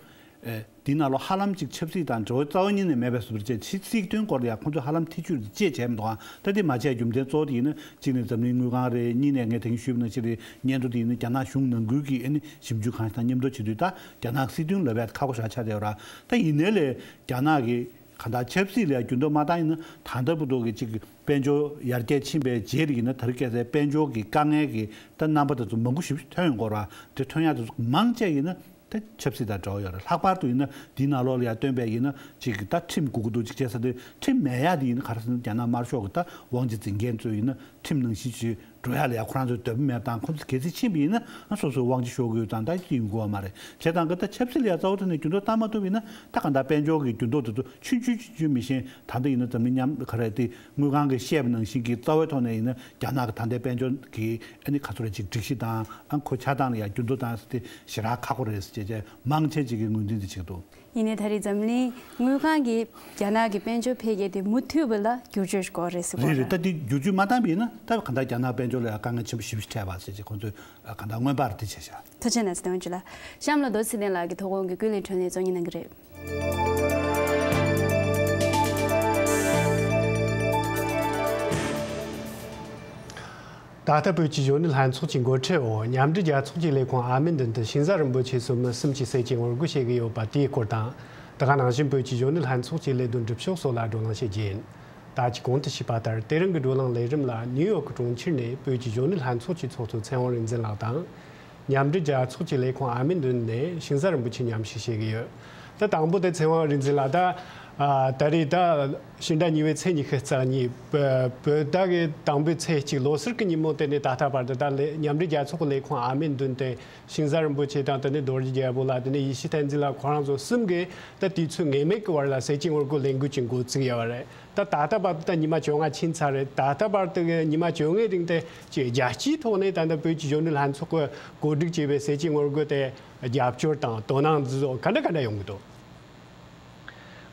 ཨེ་འདི་ནང་ལོགས་ཧ་ལམ་ཅིག་ཆབ་སྲིད་དང་འབྲེལ་བའི་རྩ་བ་ཉིད་ནས་མེད་པའི་བཟོ་འདྲ་བྱས། ཕྱི་སྲིད་དོན་སྐོར་ལ་ཡང་ཁོ་ཚོས་ཧ་ལམ་ཐེ་བྱུས་རེ་ཅིག་བྱས་མི་འདུག་ཨང་། ད་དེ་མ་བྱས་རྒྱུ་མཚན་གཙོ་བོ་དེ་ཡིན་ན། གཅིག་ནས་འཛམ་གླིང་དངུལ་ཁང་རེད། གཉིས་ནས་ངས་ད་གིན་ཞུས་པ་ནང་བཞིན་རེད། སྙན་ཐོ་དེ་ཡིན་ན་རྒྱ་ནག་གཞུང་ནང་ཁུལ་གྱི་ཨ་ནི་ཞིབ་འཇུག་ཁང་ཞིག་དང་མཉམ་དུ་བྱེད་དུས། ད་རྒྱ་ནག་སྲིད་དོན་ལབ་ཡ་ཁག་པོ་ཞེ་དྲག་ཆགས་བསྡད་ཡོད་ར། ད་ཡིན་ནའི་ལས་རྒྱ་ནག་གི་གང་ལྟར་ཆབ་སྲིད་ལ་ཡང་འགྱུར་ལྡོག་མ་བཏང་ཡིན་ན། ད་ལྟ་བར་དུ་གི་ཅིག་དཔལ་འབྱོར་ཡར་རྒྱས་ཕྱིན་པའི་རྗེས་ལ་ཡིན་ན། ད་རེས་ཁ་སང་དཔལ་འབྱོར་གྱི་དཀའ་ངལ་གྱི་ད་རྣམ་པ་དེ་ཚོ་མང་པོ་ཞིག་ཐོན་ཡོང་གི་ཡོད་ར། དེ་ཐོན་ཡག་དེ་ཚོ་མང་ཆེ་ཡིན་ན་ད་ཆབ་སྲིད་དང་འབྲེལ་བ་ཡོད་རེད། ལྷག་པར་དུ་ཡིན་ན་འདིའི་ནང་ལོགས་ལ་ཡང་བཏོན་པའི་ཡིན་ན་ཅིག་ད་ཁྲིམས་དགོས་ཀྱི་འདུག་ཅིག་བྱས་ས་དེ། ཁྲིམས་མེད་ཡག་དེ་ཡིན་ན་ག་རེ་ཟེར་ན། རྒྱ་ནག་དམར་ཤོག་གི་ད་དབང་ཆ་འཛིན་མཁན་ཚོས་ཡིན་ན་ཁྲིམས་ནང་བཞིན་ཞིག་འགྲོ་ཡག་ལ་ཡ་ཁོ་རང་ཚོས་འདོད་པ་མེད་པ་དང་། ཁོ་ཚོ་གལ་སྲིད་ཕྱིན་པ་ཡིན་ན་སོ་སོའི་དབང་ཆ་ཤོར་གྱི་ཡོད་ཙང་། ད་དེ་ཡོང་གི་ཡོད་མ་རེད། བྱས་ཙང་གི་ད་ཆབ་སྲིད་ལ་ཡ་རྩ་བ་ཐོག་ནས་འགྱུར་ལྡོག་བཏང་མ་ཐུབ་པ་ཡིན་ན། ད་གང་ལྟར་དཔལ་འབྱོར་གྱི་འགྱུར་ལྡོག་དེ་ཚོ་ཆུང་ཆུང་ཆུང་ཆུང་མི་ཤེས། ད་ལྟ་ཡིན་ན་འཛམ་གླིང་མཉམ་ག་རེ་དེ་དངུལ་ཁང་གིས་བཤད་པ་ནང་བཞིན་གྱི་རྩ་བའི་ཐོག་ནས་ཡིན་ན་རྒྱ་ནག་གི་ད་ལྟའི་དཔལ་འབྱོར་གྱི་ཨ་ནི་ག་ཚོད་རེ་ཅིག་སྒྲིག་གཞི་དང་ཨ་ཁོ་ཆགས་སྟངས་ལ་ཡ་འགྱུར་ལྡོག་བཏང་ས་དེ་ཞེ་དྲག་ཁག་པོ་རེད་ཟེར་བྱས་བྱས་མང་ཆེ་ཅིག་གིས་ངོས་འཛིན་དེ་བྱེད་ཀྱི་འདུག། ཡིན་ནའི་ད་རེས་འཛམ་གླིང་དངུལ་ཁང་གིས་རྒྱ་ནག་གི་དཔལ་འབྱོར་འཕེལ་རྒྱས་དེ་མུ་མཐུད་པ་ལ་བསྒྱུར་བཅོས་ཤིག་དགོས་རེད་ཟེར་གྱི་རེད། ཡོད་རེད། རེད། ད་དེ་བསྒྱུར་བཅོས་མ་བཏང་པ་ཡིན་ན་ད་གང་ལྟར་རྒྱ་ནག་དཔལ་འབྱོར་ལ་ཡང་དཀའ་ངལ་ཆེན་པོ་ཞེ་པོ་ཞིག་འཕྲད་པ་ཟེར་བྱས་ཁོང་ཚོས་གང་ལྟར་མངོན་པར་དེ་བྱས་ཤག། ཐུགས་རྗེ་གནང་། ཚེ་དབང་ཆོས་ལགས། གཤམ་ལ་རྡོ་རྗེ་ཚེ་བརྟན་ལགས་ཀྱིས་དོ་དགོང་གི་ཀུན་གླེང་བགྲོ་གླེང་གཙོ་གཉེར་གནང་གི་རེད། ད་ལྟ་བོད་ཀྱི་གཞོན་ནུ་ལྷན་ཚོགས་ཀྱི་འགོ་ཁྲིད་འོག་མཉམ་འབྲེལ་རྒྱལ་ཚོགས་ཀྱི་ལས་ཁུངས་ཨ་མན་ཏན་དུ་ཤིང་བཟའ་རིན་པོ་ཆེ་མཚོན་མི་གསུམ་གྱི་སྲས་ཀྱིས་ངོ་རྒོལ་བྱེད་ཀྱི་ཡོད་པ་དེའི་སྐོར་དང་། དེ་ག་ནང་བཞིན་བོད་ཀྱི་གཞོན་ནུ་ལྷན་ཚོགས་ཀྱི་ལས་དོན་སྒྲུབ་ཕྱོགས་སོགས་ལ་བགྲོ་གླེང་བྱེད་རྒྱུ་ཡིན། ད་ཅི་གོང་དུ་ཞུས་པ་ལྟར། དེ་རིང་གི་བགྲོ་གླེང་ལས་རིམ་ལ་ནིའུ་ཡོག་གི་གྲོང་ཁྱེར་ནས་བོད་ཀྱི་གཞོན་ནུ་ལྷན་ཚོགས་ཀྱི་ཚོགས་གཙོ་ཚེ་དབང་རིག་འཛིན་ལགས་དང་། མཉམ་འབྲེལ་རྒྱལ་ཚོགས་ཀྱི་ལས་ཁུངས་ཨ་མའི་མདུན་ནས་ཤིང་བཟའ་རིན་པོ་ཆེ་མཉམ་ཞུགས་བྱེད་ཀྱི་ཡོད། ད་དང་པོ་དེ་ཚེ་དབང་རིག་འཛིན་ལགས། ད་ཨ་ད་རེས་ད་ཕྱི་ཟླ་གཉིས་པའི་ཚེས་ཉི་ཤུ་རྩ་གཉིས་བོད་བོད་ཟླ་གི་དང་པོའི་ཚེས་གཅིག་ལོ་གསར་གྱི་ཉིན་མོ་དེ་ནས་ད་ལྟ་བར་དུ་ད་ལས་མཉམ་འབྲེལ་རྒྱལ་ཚོགས་ཀྱི་ལས་ཁུངས་ཨ་མའི་མདུན་དེ་ཤིང་བཟའ་རིན་པོ་ཆེ་དང་དེ་ནས་རྡོ་རྗེ་རྒྱལ་པོ་ལགས། དེ་ནས་ཡེ་ཤེས་བསྟན་འཛིན་ལགས། ཁོ་རང་ཚོ་གསུམ་གྱིས་ད་དུས་ཚོད་ངེས་མེད་ཀྱི་བར་ལ་ཟས་བཅད་ངོ་རྒོལ་ལས་འགུལ་ཅིག་འགོ་བཙུགས་ཡོད་པ་རེད། ད་ད་ལྟ་བར་དུ་ད་ཉི་མ་བཅོ་ལྔ་ཕྱིན་ཚར་རེད། ད་ལྟ་བར་དུ་གི་ཉི་མ་བཅོ་ལྔའི་རིང་དེ་ཅིག་རྒྱལ་སྤྱིའི་ཐོག་ནས་ད་ལྟ་བོད་ཀྱི་གཞོན་ནུ་ལྷན་ཚོགས་ཀྱིས་གོ་སྒྲིག་བྱས་པའི་ཟས་བཅད་ངོ་རྒོལ་དེ་རྒྱབ་སྐྱོར་དང་དོ་སྣང་འདི་ཚོ་ག་འདྲ་ག་འདྲ་ཡོང་གི་འདུག་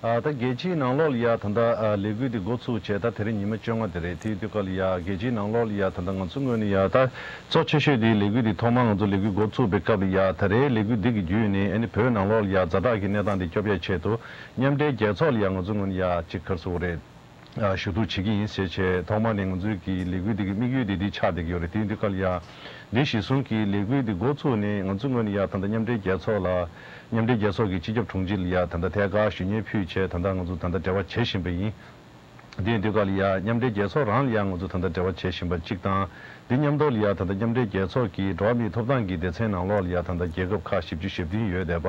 ཨ། ད་རྒྱལ་སྤྱིའི་ནང་ལོགས་ལ་ཡ་ད་ལྟ་ཨ་ལས་འགུལ་འདི་འགོ་ཚུགས་བྱས་ད་དེ་རིང་ཉི་མ་བཅོ་ལྔ་དེ་རེད། དེའི་དུས་སྐབས་ལ་ཡ་རྒྱལ་སྤྱིའི་ནང་ལོགས་ལ་ཡ་ད་ལྟ་ང་ཚོ་ངོས་ནས་ཡ་ད་གཙོ་ཆེ་ཤོས་དེ་ལས་འགུལ་འདི་ཐོག་མར་ང་ཚོ་ལས་འགུལ་འགོ་ཚུགས་པའི་སྐབས་ལ་ཡ་ད་རེས་ལས་འགུལ་འདི་གི་བརྒྱུད་ནས་ཨ་ནི་བོད་ནང་ལོགས་ལ་ཡ་ཛ་དྲག་གི་གནས་སྟངས་འདི་སྐྱོབ་ཡ་ཆེད་དུ་མཉམ་འབྲེལ་རྒྱལ་ཚོགས་ལ་ཡ་ང་ཚོ་ངོས་ནས་ཡ་ཅིག་ག་རེ་ཟེར་དགོས་རེད། ཨ། ཞུ་གཏུག་བྱེད་ཀྱི་ཡིན་ཟེར་བྱས་ཐོག་མ་ནས་ང་ཚོའི་གི་ལས་འགུལ་འདི་གི་དམིགས་ཡུལ་འདི་འདི་ཆགས་བསྡད་ཀྱི་ཡོད་རེད། དེའི་དུས་སྐབས་ལ་ཡ་འདི་གཞི་བཟུང་གི་ལས་འགུལ་འདི་འགོ་ཚུགས་ནས་ང་ཚོ་ངོས་ནས་ཡ་ད་ལྟ་མཉམ་འབྲེལ་རྒྱལ་ཚོགས་ལ་མཉམ་འབྲེལ་རྒྱལ་ཚོགས་ཀྱི་སྤྱི་ཁྱབ་དྲུང་ཆེ་ལ་ཡ་ད་ལྟ་ཐད་ཀར་ཞུ་སྙན་ཕུལ་བྱས་ད་ལྟ་ང་ཚོ་ད་ལྟ་འབྲེལ་བ་བྱེད་བཞིན་པ་ཡིན། དེའི་དུས་སྐབས་ལ་ཡ་མཉམ་འབྲེལ་རྒྱལ་ཚོགས་རང་ལ་ཡ་ང་ཚོ་ད་ལྟ་འབྲེལ་བ་བྱེད་བཞིན་པ་གཅིག་དང་། འདི་མཉམ་དུ་ལ་ཡ་ད་ལྟ་མཉམ་འབྲེལ་རྒྱལ་ཚོགས་ཀྱི་འགྲོ་བ་མིའི་ཐོབ་ཐང་གི་སྡེ་ཚན་ནང་ལོགས་ལ་ཡ་ད་ལྟ་རྒྱལ་ཁབ་ཁག་བཞི་བཅུ་ཞེ་བདུན་ཡོད་བསྡད་པ།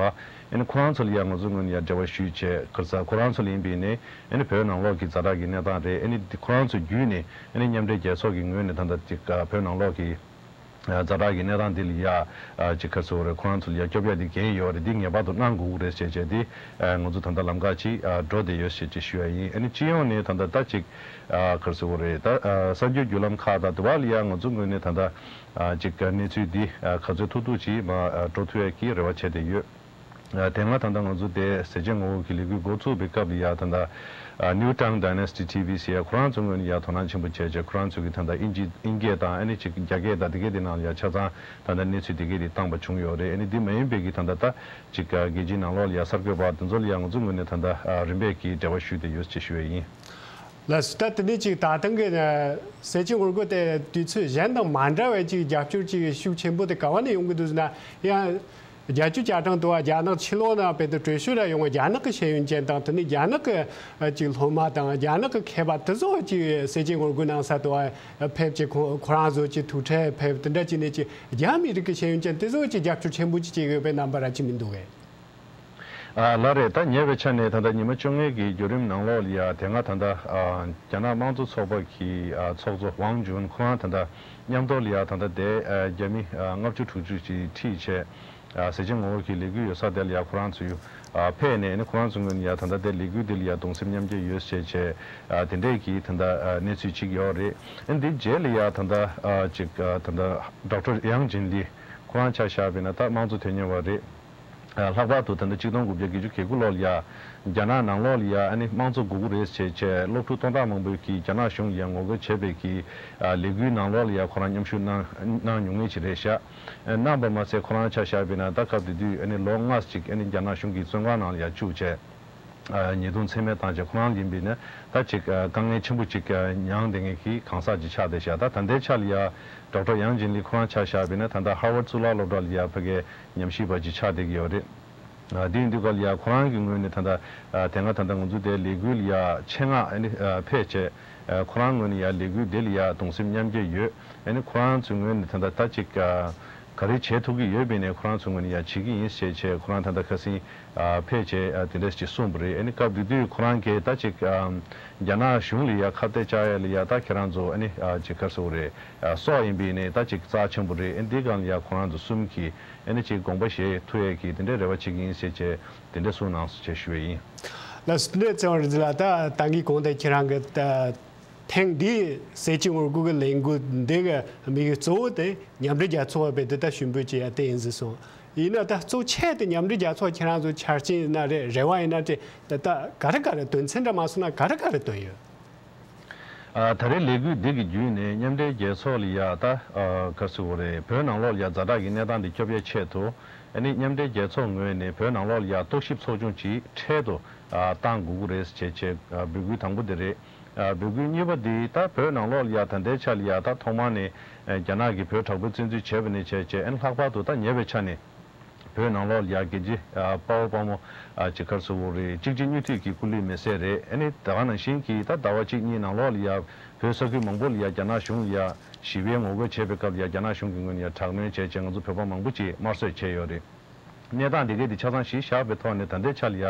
ཨ་ནི་ཁོ་རང་ཚོ་ལ་ཡ་ང་ཚོ་ངོས་ནས་ཡ་འབྲེལ་བ་ཞུས་བྱས་ཁ་ས་ཁོ་རང་ཚོ་ལ་ཡིན་པས་ནས་ཨ་ནི་བོད་ནང་ལོགས་ཀྱི་ཛ་དྲག་གི་གནས་སྟངས་རེད། ཨ་ནི་འདི་ཁོ་རང་ཚོ་བརྒྱུད་ནས་ཨ་ནི་མཉམ་འབྲེལ་རྒྱལ་ཚོགས་ཀྱི་ངོས་ནས་ད་ལྟ་ཅིག་བོད་ནང་ལོགས་ཀྱི་ཛ་དྲག་གི་གནས་སྟངས་འདི་ལ་ཡ་ཅིག་ག་རེ་ཟེར་དགོས་རེད། ཁོ་རང་ཚོ་ལ་ཡ་སྐྱོབ་ཡ་འདི་འགན་ཡོད་རེད། འདི་ངེས་པར་དུ་གནང་དགོས་ཀྱི་རེད་ཅེས་བྱས་ཏེ་ང་ཚོ་ད་ལྟ་ལམ་ཁ་ཅིག་འགྲོ་བསྡད་ཡོད་ཅེས་ཅིག་ཞུ་ཡ་ཡིན། ཨ་ནི་སྤྱི་ཡོངས་ནས་ད་ལྟ་ད་ཅིག་ག་རེ་ཟེར་དགོས་རེད། ད་གསར་འགྱུར་བརྒྱུད་ལམ་ཁག་དང་དུ་བ་ལ་ཡ་ང་ཚོ་ངོས་ནས་ད་ལྟ། ཨ། ཅིག་གནས་ཚུལ་འདི་ཨ་ག་ཚོད་ཐུབ་ཐུབ་ཅིག་མར་ཨ་འགྲོ་ཐུབ་ཡས་ཀྱི་རེ་བ་བྱས་ཏེ་ཡོད། ཨ། དེ་སྔ་ད་ལྟ་ང་ཚོ་དེ་ཟས་བཅད་ངོ་རྒོལ་གྱི་ལས་འགུལ་འགོ་ཚུགས་པའི་སྐབས་ལ་ཡ་ད་ལྟ་ཨ་New Tang Dynasty T V ཟེར་ཡ་ཁོ་རང་ཚོ་ངོས་ནས་ཡ་དོ་སྣང་ཆེན་པོ་བྱས་བྱས་ཁོ་རང་ཚོ་གི་ད་ལྟ་དབྱིན་ཇི་དབྱིན་སྐད་དང་ཨ་ནི་ཅིག་རྒྱ་སྐད་དང་དེ་གའི་དེ་ནང་ལ་ཡ་ཆ་ཚང་ད་ལྟ་གནས་ཚུལ་དེ་གའི་དེ་བཏང་པ་བྱུང་ཡོད་རེད། ཨ་ནི་འདི་མ་ཡིན་པའི་གི་ད་ལྟ་ད་ཅིག་ཨ་རྒྱལ་སྤྱིའི་ནང་ལོགས་ལ་ཡ་གསར་འགོད་པ་དེ་ཚོ་ལ་ཡ་ང་ཚོ་ངོས་ནས་ད་ལྟ་ཨ་རིམ་པས་ཀྱི་འབྲེལ་བ་ཞུས་ཏེ་ཡོད་ཅེས་ཞུ་ཡས་ཡིན། ལགས་སོ། ད་དེ་ནས་ཅིག་ད་ཐེངས་ཀྱི་ཨ་ཟས་བཅད་ངོ་རྒོལ་དེ་དུས་ཚོད་གཞན་དང་མ་འདྲ་བའི་ཅིག་རྒྱབ་སྐྱོར་ཅིག་ཤུགས་ཆེན་པོ་དེ་ག་བ་ནས་ཡོང་གི་འདུག་ཟེར་ན། ཡང་བརྒྱད་ཅུ་གྱ་གྲངས་དུ་བ་རྒྱ་ནག་ཕྱི་ལོགས་ནང་བོད་དུ་བྲོས་བྱོལ་ར་ཡོང་བའི་རྒྱ་ནག་གི་ཤེས་ཡོན་ཅན་དང་དེ་ནས་རྒྱ་ནག་གི་ཨ་ཅིག་སློབ་མ་དང་རྒྱ་ནག་གི་མཁས་པ་དེ་ཚོ་ཅིག་ཟས་བཅད་ངོ་རྒོལ་གནང་ས་དུ་བ་ཕེབས་ཅིག་ཁོ་ཁོ་རང་ཚོ་ཅིག་ཐུག་འཕྲད་ཕེབས། དེ་འདྲ་ཅིག་ནས་ཅིག་རྒྱ་མི་རིགས་ཀྱི་ཤེས་ཡོན་ཅན་དེ་ཚོ་ཅིག་རྒྱབ་སྐྱོར་ཆེན་པོ་ཅིག་བྱེད་ཡོད་པའི་རྣམ་པ་ར་ཅིག་མི་འདུག་གས། ཨ་ལགས་རེད། ད་ཉེ་བའི་ཆ་ནས་ད་ལྟ་ཉི་མ་བཅོ་ལྔའི་གི་བརྒྱུད་རིམ་ནང་ལོགས་ལ་ཡ་དེ་སྔ་ད་ལྟ་ཨ་རྒྱ་ནག་དམངས་གཙོ་ཚོགས་པ་གི་ཨ་ཚོགས་གཙོ་ཝང་ཅུན་ཁོ་རང་ད་ལྟ་མཉམ་དུ་ལ་ཡ་ད་ལྟ་དེ་ཨ་རྒྱ་མི་ཨ་ལྔ་བཅུ་དྲུག་ཅུ་ཅིག་ཁྲིད་བྱས་ཨ་ཟས་བཅད་ངོ་རྒོལ་གྱི་ལས་འགུལ་ཡོད་ས་དེ་ལ་ཡ་ཁོ་རང་ཚོ་ཡུ་ཨ་ཕེབས་ནས་ཨ་ནི་ཁོ་རང་ཚོ་ངོས་ནས་ཡ་ད་ལྟ་དེ་ལས་འགུལ་འདི་ལ་ཡ་གདུང་སེམས་མཉམ་སྐྱེད་ཡོད་ཟེར་བྱས་ཨ་དེ་འདྲས་ཀྱི་ད་ལྟ་ཨ་གནས་ཚུལ་ཅིག་ཡོད་རེད། ཨ་འདི་རྗེས་ལ་ཡ་ད་ལྟ་ཨ་ཅིག་ཨ་ད་ལྟ་ཌོག་ཊར་ཡང་ཅིན་ལི་ཁོ་རང་ཆ་བཞག་པ་ཡིན་ན་ད་དམངས་གཙོ་དོན་གཉེར་བ་རེད། ལྷག་པར་དུ་ད་ལྟ་ཆིག་སྟོང་དགུ་བརྒྱ་བརྒྱད་ཅུ་གྱ་དགུ་ལོར་ཡ་རྒྱ་ནག་ནང་ལོགས་ལ་ཡ་ཨ་ནི་དམངས་གཙོ་དགོས་ཀྱི་རེད་ཟེར་བྱས་སློབ་ཕྲུག་སྟོང་ཕྲག་མང་པོས་ཀྱིས་རྒྱ་ནག་གཞུང་ལ་ཡ་ངོ་རྒོལ་བྱས་པའི་གི་ལས་འགུལ་ནང་ལོགས་ལ་ཡ་ཁོ་རང་མཉམ་ཞུགས་གནང་གནང་མྱོང་མཁན་ཅིག་རེད་ཤག་གནང་པ་མ་ཟད་ཁོ་རང་ཆ་བཞག་པ་ཡིན་ན་ད་སྐབས་དེ་དུས་ཨ་ནི་ལོ་ལྔ་ཅིག་ཨ་ནི་རྒྱ་ནག་གཞུང་གི་བཙོན་ཁང་ནང་ལ་ཡ་བཅུག་བྱས། ཉེས་རྡུང་ཚད་མེད་བཏང་བྱས་ཁོ་རང་ཡིན་པས་ན་ད་ཅིག་དཀའ་ངལ་ཆེན་པོ་ཅིག་མྱངས་བསྡད་མཁན་གྱི་གང་ཟག་ཅིག་ཆགས་བསྡད་ཤག་ད་ད་ལྟའི་ཆ་ལ་ཡ་ཌོག་ཊར་ཡང་ཅིན་ལི་ཁོ་རང་ཆ་བཞག་པས་ན་ད་ལྟ་ཧར་ཝརཌ་གཙུག་ལག་སློབ་གྲྭ་ལ་ཡ་ཕ་གའི་ཉམས་ཞིབ་པ་ཅིག་ཆགས་བསྡད་ཀྱི་ཡོད་རེད། དེ་ཡིན་དུས་སྐབས་ལ་ཡ་ཁོ་རང་གི་ངོས་ནས་ད་ལྟ་དེ་སྔ་ད་ལྟ་ང་ཚོ་དེ་ལས་འགུལ་ལ་ཡ་ཆེད་མངགས་ཨ་ནི་ཕེབས་བྱས་ཁོ་རང་ངོས་ནས་ཡ་ལས་འགུལ་དེ་ལ་ཡ་གདུང་སེམས་མཉམ་སྐྱེད་ཡོད། ཨ་ནི་ཁོ་རང་ཚོའི་ངོས་ནས་ད་ལྟ་ད་ཅིག་ག་རེ་བྱེད་ཐུབ་ཀྱི་ཡོད་པས་ནས་ཁོ་རང་ཚོའི་ངོས་ནས་ཡ་བྱེད་ཀྱི་ཡིན་ཞེས་བྱས་ཁོ་རང་ད་ལྟ་ཁ་སང་ཨ་ཕེབས་བྱས་ཨ་དེ་འདྲ་ཞིག་གསུངས་པ་རེད། ཨ་ནི་སྐབས་དེ་དུས་ཁོ་རང་གིས་ད་ཅིག་ཨ་རྒྱ་ནག་གཞུང་ལ་ཡ་ཁ་གཏད་བཅག་ཡ་ལ་ཡ་ད་ཁྱེད་རང་ཚོ་ཨ་ནི་ཨ་ཅིག་ག་རེ་ཟེར་དགོས་རེད། ཨ་སྲོག་ཡིན་པས་ནས་ད་ཅིག་རྩ་ཆེན་པོ་རེད། ཨ་འདི་སྒང་ལ་ཡ་ཁོ་རང་ཚོ་གསུམ་གྱིས་ཨ་ནི་ཅིག་དགོངས་པ་བཞེས་ཐུབ་ཡས་ཀྱི་དེ་འདྲའི་རེ་བ་བྱེད་ཀྱི་ཡིན་ཞེས་བྱས་དེ་འདྲ་གསུངས་གནང་སོང་ཞེས་ཞུ་ཡས་ཡིན། ལགས་སོ། དེ་འདྲ་ཚེ་དབང་རིག་འཛིན་ལགས། ད་ད་གིན་གོང་དུ་ཁྱེད་རང་གིས་ད་ཐེངས་འདིའི་ཟས་བཅད་ངོ་རྒོལ་གྱི་ལས་འགུལ་འདི་གི་དམིགས་ཡུལ་གཙོ་བོ་དེ་མཉམ་འབྲེལ་རྒྱལ་ཚོགས་པའི་འདི་ལྟར་ཞུ་འབོད་བྱེད་ཡ་དེ་ཡིན་ཟེར་སོང་། ཡིན་ན་ད་གཙོ་ཆེ་དེ་མཉམ་འབྲེལ་རྒྱལ་ཚོགས་ཁྱེད་རང་ཚོ་ཆ་རྐྱེན་ཡིན་ན་རེད། རེ་བ་ཡིན་ན་རེད། ད་ད་ག་རེ་ག་རེ་དོན་ཚན་འདྲ་མ་སོང་ན་ག་རེ་ག་རེ་བཏོན་ཡོད། ཨ་ད་རེས་ལས་འགུལ་འདི་གི་བརྒྱུད་ནས་མཉམ་འབྲེལ་རྒྱལ་ཚོགས་ལ་ཡ་ད་ཨ་ག་རེ་ཟེར་དགོས་རེད། བོད་ནང་ལོགས་ལ་ཡ་ཛ་དྲག་གི་གནས་སྟངས་འདི་སྐྱོབ་ཡ་ཆེད་དུ་ཨ་ནི་མཉམ་འབྲེལ་རྒྱལ་ཚོགས་ངོས་ནས་བོད་ནང་ལོགས་ལ་ཡ་རྟོག་ཞིབ་ཚོགས་ཆུང་ཅིག་འཕྲལ་དུ་ཨ་བཏང་དགོས་ཀྱི་རེད་ཅེས་བྱས་ཨ་འབོད་སྐུལ་དང་པོ་འདི་རེད། ཨ་འབོད་སྐུལ་གཉིས་པ་འདི་ད་བོད་ནང་ལོགས་ལ་ཡ་ད་ལྟའི་ཆ་ལ་ཡ་ད་ཐོག་མར་ནས་ཨ་རྒྱ་ནག་གིས་བོད་དྲག་པོའི་བཙན་འཛུལ་བྱས་པ་ནས་བྱས་བྱས་ཨ་ནི་ལྷག་པར་དུ་ད་ཉེ་བའི་ཆ་ནས་ བོད་ནང་ལོགས་ལ་ཡ་རྒྱལ་གཅེས་དཔའ་བོ་དཔའ་མོ་ཅིག་ག་རེ་ཟེར་དགོས་རེད། གཅིག་རྗེས་གཉིས་མཐུད་ཀྱི་སྐུ་ལུས་མེ་སྲེག་རེད། ཨ་ནི་ད་ག་ནང་བཞིན་གྱི་ད་ཟླ་བ་གཅིག་གཉིས་ནང་ལོགས་ལ་ཡ་བོད་ས་ཁུལ་མང་པོ་ལ་ཡ་རྒྱ་ནག་གཞུང་ལ་ཡ་ཞི་བའི་ངོ་རྒོལ་བྱས་པའི་སྐབས་ལ་ཡ་རྒྱ་ནག་གཞུང་གི་ངོས་ནས་ཡ་དྲག་གནོན་བྱས་བྱས་ང་ཚོ་བོད་པ་མང་པོ་ཅིག་དམར་གསོད་བྱས་ཡོད་རེད། གནས་སྟངས་འདི་གའི་འདི་ཆ་ཚང་གཞི་བཞག་པའི་ཐོག་ནས་ད་ལྟའི་ཆ་ལ་ཡ་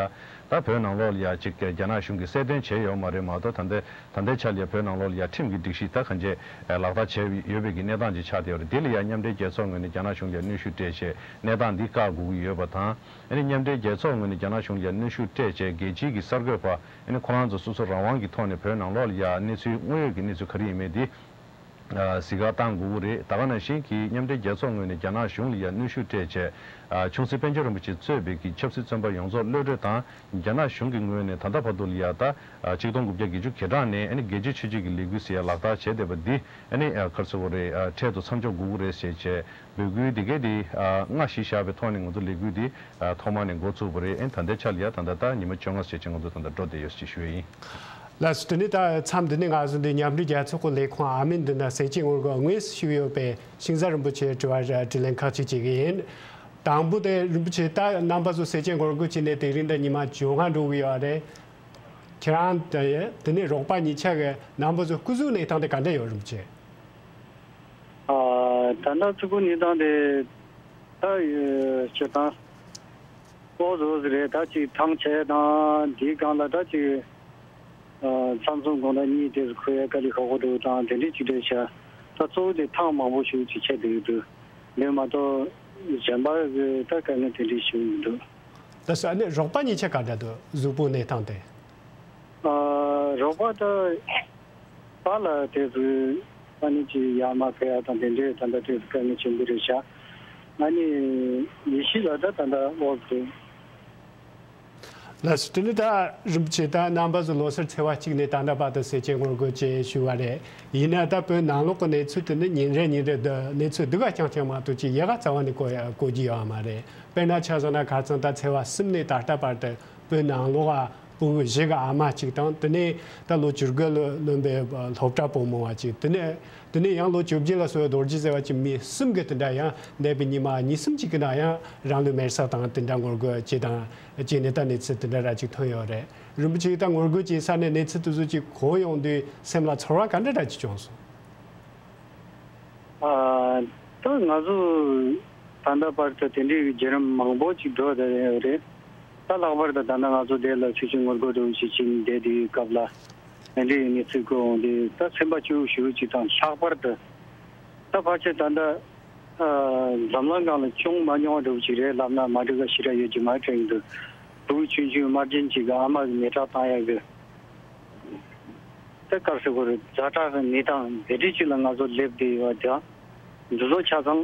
ད་བོད་ནང་ལོགས་ལ་ཡ་ཅིག་རྒྱ་ནག་གཞུང་གིས་གསལ་སྟོན་བྱས་ཡོད་མ་རེད། མ་གཏོགས་ད་ལྟའི་ད་ལྟའི་ཆ་ལ་ཡ་བོད་ནང་ལོགས་ལ་ཡ་ཁྲིམས་ཀྱི་སྒྲིག་གཞི་ད་གང་ཅི་ལག་བསྟར་བྱས་ཡོད་པའི་གི་གནས་སྟངས་ཅིག་ཆགས་བསྡད་ཡོད་རེད། འདི་ལ་ཡ་མཉམ་འབྲེལ་རྒྱལ་ཚོགས་ངོས་ནས་རྒྱ་ནག་གཞུང་ལ་ཡ་གནོན་ཤུགས་སྤྲད་བྱས་གནས་སྟངས་འདི་བཀག་དགོས་ཀྱི་ཡོད་པ་དང་། ཨ་ནི་མཉམ་འབྲེལ་རྒྱལ་ཚོགས་ངོས་ནས་རྒྱ་ནག་གཞུང་ལ་ཡ་གནོན་ཤུགས་སྤྲད་བྱས་རྒྱལ་སྤྱིའི་གི་གསར་འགོད་པ་ཨ་ནི་ཁོ་རང་ཚོ་སོ་སོ་རང་དབང་གི་ཐོག་ནས་བོད་ནང་ལོགས་ལ་ཡ་གནས་ཚུལ་དངོས་ཡོད་ཀྱི་གནས་ཚུལ་ག་རེ་ཡིན་མིན་འདི། གཟིགས་སྐར་བཏང་དགོས་ཀྱི་རེད། ད་ག་ནང་བཞིན་གྱི་མཉམ་འབྲེལ་རྒྱལ་ཚོགས་ངོས་ནས་རྒྱ་ནག་གཞུང་ལ་ཡ་གནོན་ཤུགས་སྤྲད་བྱས། ཆུང་སྲིད་པཎ་ཆེན་རིན་པོ་ཆེ་གཙོས་པའི་གི་ཆབ་སྲིད་བཙོན་པ་ཡོངས་རྫོགས་གློད་གྲོལ་དང་། རྒྱ་ནག་གཞུང་གི་ངོས་ནས་ད་ལྟ་བར་དུ་ལ་ཡ་ད་ཆིག་སྟོང་དགུ་བརྒྱ་བརྒྱད་ཅུ་གྱ་གྲངས་ནས་ཨ་ནི་རྒྱལ་སྤྱིའི་ཆོས་བརྒྱུད་ཀྱི་ལས་འགུལ་ཟེར་ཡ་ལག་བསྟར་བྱས་བསྡད་པ་འདི་ཨ་ནི་ག་རེ་ཟེར་དགོས་རེད། འཕྲལ་དུ་མཚམས་འཇོག་དགོས་ཀྱི་རེད་ཟེར་བྱས་འབོད་སྐུལ་འདི་གས་འདི་སྔ་གཞི་བཞག་པའི་ཐོག་ནས་ང་ཚོ་ལས་འགུལ་འདི་ཐོག་མ་ནས་འགོ་ཚུགས་པ་རེད། ཨ་ནི་ད་ལྟའི་ཆ་ལ་ཡ་ད་ལྟ་ད་ཉི་མ་བཅོ་ལྔ་ཟེར་བྱས་ང་ཚོ་ད་ལྟ་འགྲོ་བསྡད་ཡོད་ཅེས་ཞུ་ཡ་ཡིན། ལགས་སོ། དེ་ནས་ད་མཚམས་འདི་ནས་ང་ཚོ་འདི་མཉམ་འབྲེལ་རྒྱལ་ཚོགས་ཀྱི་ལས་ཁུངས་ཨ་མིན་འདི་ན་ཟས་བཅད་ངོ་རྒོལ་དངོས་སུ་ཞུགས་ཡོད་པའི་ཤིང་བཟའ་རིན་པོ་ཆེའི་དྲི་བར་དྲིས་ལན་ཁག་ཅིག་བྱེད་ཀྱི་ཡིན། དང་པོ་དེ་རིན་པོ་ཆེ་ད་རྣམ་པ་ཚོ་ཟས་བཅད་ངོ་རྒོལ་བྱས་ནས་དེ་རིང་ད་ཉི་མ་བཅོ་ལྔ་འགྲོ་གི་ཡོད་རེད། ཁྱེད་རང་དེ་དེ་ནས་རོགས་པ་གཉིས་ཆ་གི་རྣམ་པ་ཚོ་སྐུ་གཟུགས་གནས་སྟངས་དེ་ག་འདྲ་ཡོད་རིན་པོ་ཆེ། ཨ། ད་ལྟ་སྐུ་གཟུགས་གནས་སྟངས་དེ་ད་ཡོད་སྤྱིར་བཏང་ཨོ་ཟོ་ཟི་རེད། ད་ཅིག་ཐང་ཆད་དང་དེའི་སྒང་ལ་ད་ཅིག་ཨ། མཚམས་མཚམས་དགོང་དག་གཉིད་དེ་ཚོ་ཁུག་ཡ་དཀའ་ལས་ཁག་པོ་འདུག་དང་དེ་འདྲའི་ཅིག་རེད་ཤག་ད་གཙོ་བོ་དེ་ཐང་མང་པོ་ཞིག་ཅིག་ཆད་བསྡད་ཡོད་འདུག་དེ་མ་གཏོགས་གཞན་པ་གི་ད་དཀའ་ངལ་དེ་འདྲའི་ཞིག་མི་འདུག་ད་ས་ནས་རོགས་པ་གཉིས་ཆ་ག་འདྲ་འདུག་གཟུགས་པོ་གནས་སྟངས་དེ། ཨ། རོགས་པ་ད་པཱ་ལགས་དེ་ཚོས་ཨ་ནི་ཅིག་ཡར་མར་ཕེབས་ཡ་དང་དེ་འདྲའི་ད་ལྟ་དེ་ཚོ་དཀའ་ངལ་ཆེན་པོ་རེད་ཤག་ཨ་ནི་ཡེ་ཤེས་ལགས་ད་ད་ལྟ་ཨོ་ཟེར། ལགས་སོ། དེ་ནི་ད་རིན་པོ་ཆེ་ད་རྣམ་པ་ཚོ་ལོ་སར་ཚེས་པ་གཅིག་ནས་ད་ལྟ་བར་དུ་ཟས་བཅད་ངོ་རྒོལ་བཅས་ཞུས་པ་རེད། ཡིན་ན་ད་བོད་ནང་ལོགས་ཀྱི་གནས་ཚུལ་དེ་ནི་ཉིན་རེ་ཉིན་རེ་ད་གནས་ཚུལ་སྡུག་ག་རྐྱང་རྐྱང་མ་གཏོགས་ཅིག་ཡག་ག་རྩ་བ་ནས་གོ་ཡ་གོ་རྒྱུ་ཡོད་མ་རེད། དཔེར་ན་ཆ་བཞག་ན་ཁ་སང་ད་ཚེས་པ་གསུམ་ནས་ད་ལྟ་བར་དུ་བོད་ནང་ལོགས་ཨ་སྤུ་གུ་བཞི་གི་ཨ་མ་གཅིག་དང་དེ་ནས་ད་ལོ་བཅུ་དགུ་ལོན་པའི་སློབ་གྲྭ་བུ་མོ་བ་གཅིག་དེ་ནས་དེ་ནས་ཡང་ལོ་བཅོ་བརྒྱད་ལ་སོན་པའི་རྡོ་རྗེ་ཟེར་བ་གཅིག་མི་གསུམ་གྱིས་དེ་འདྲ་ཡང་འདས་པའི་ཉི་མ་གཉིས་གསུམ་གཅིག་གི་ནང་ཡང་རང་ལུས་མེར་སྲེག་དང་དེ་འདྲ་ངོ་རྒོལ་བྱས་དང་བྱས་ནས་ད་གནས་ཚུལ་དེ་འདྲ་ར་གཅིག་ཐོན་ཡོད་རེད། རིན་པོ་ཆེ་ད་ངོ་རྒོལ་བྱེད་ས་ནས་གནས་ཚུལ་དེ་ཚོ་གཅིག་གོ་ཡོང་དུས་སེམས་ལ་ཚོར་བ་ག་འདྲ་ར་གཅིག་བྱུང་སོང་། ཨ། ད་ང་ཚོ་ད་ལྟ་བར་དུ་དེ་འདྲའི་བརྒྱུད་རིམ་མང་པོ་ཅིག་འགྲོ་བསྡད་ཡོད་རེད། ད་ལྷག་པར་དུ་ད་ལྟ་ང་ཚོ་དེ་ལ་ཆོས་བརྒྱུད་ངོ་རྒོལ་འདྲ་བོ་ཞིག་བྱེད་བསྡད་དུས་སྐབས་ལ་དེ་འདྲའི་གནས་ཚུལ་གོ་འོང་དུས་ད་སེམས་པ་སྐྱོ་བོ་ཞེ་པོ་ཅིག་དང་། ལྷག་པར་དུ་ད་ཕལ་ཆེར་ད་ལྟ་ཨ། འཛམ་གླིང་སྒང་ལ་བྱུང་མ་མྱོང་བ་འདྲ་བོ་ཅིག་རེད་ལབ་ན་མ་འགྲིག་པ་ཞེ་དྲག་ཡོད་ཀྱི་མ་རེད་དྲན་གྱི་འདུག་བུ་ཆུང་ཆུང་དམར་རྗེན་ཅིག་གི་ཨ་མ་གི་མེ་སྲེག་བཏང་ཡག་གི་ད་ག་རེ་ཟེར་དགོས་རེད། ཛ་དྲག་གི་གནས་སྟངས་དེ་འདྲ་ཅིག་ལ་ང་ཚོ་སླེབས་བསྡད་ཡོད་པ་དང་། འདི་ཚོ་ཆ་ཚང་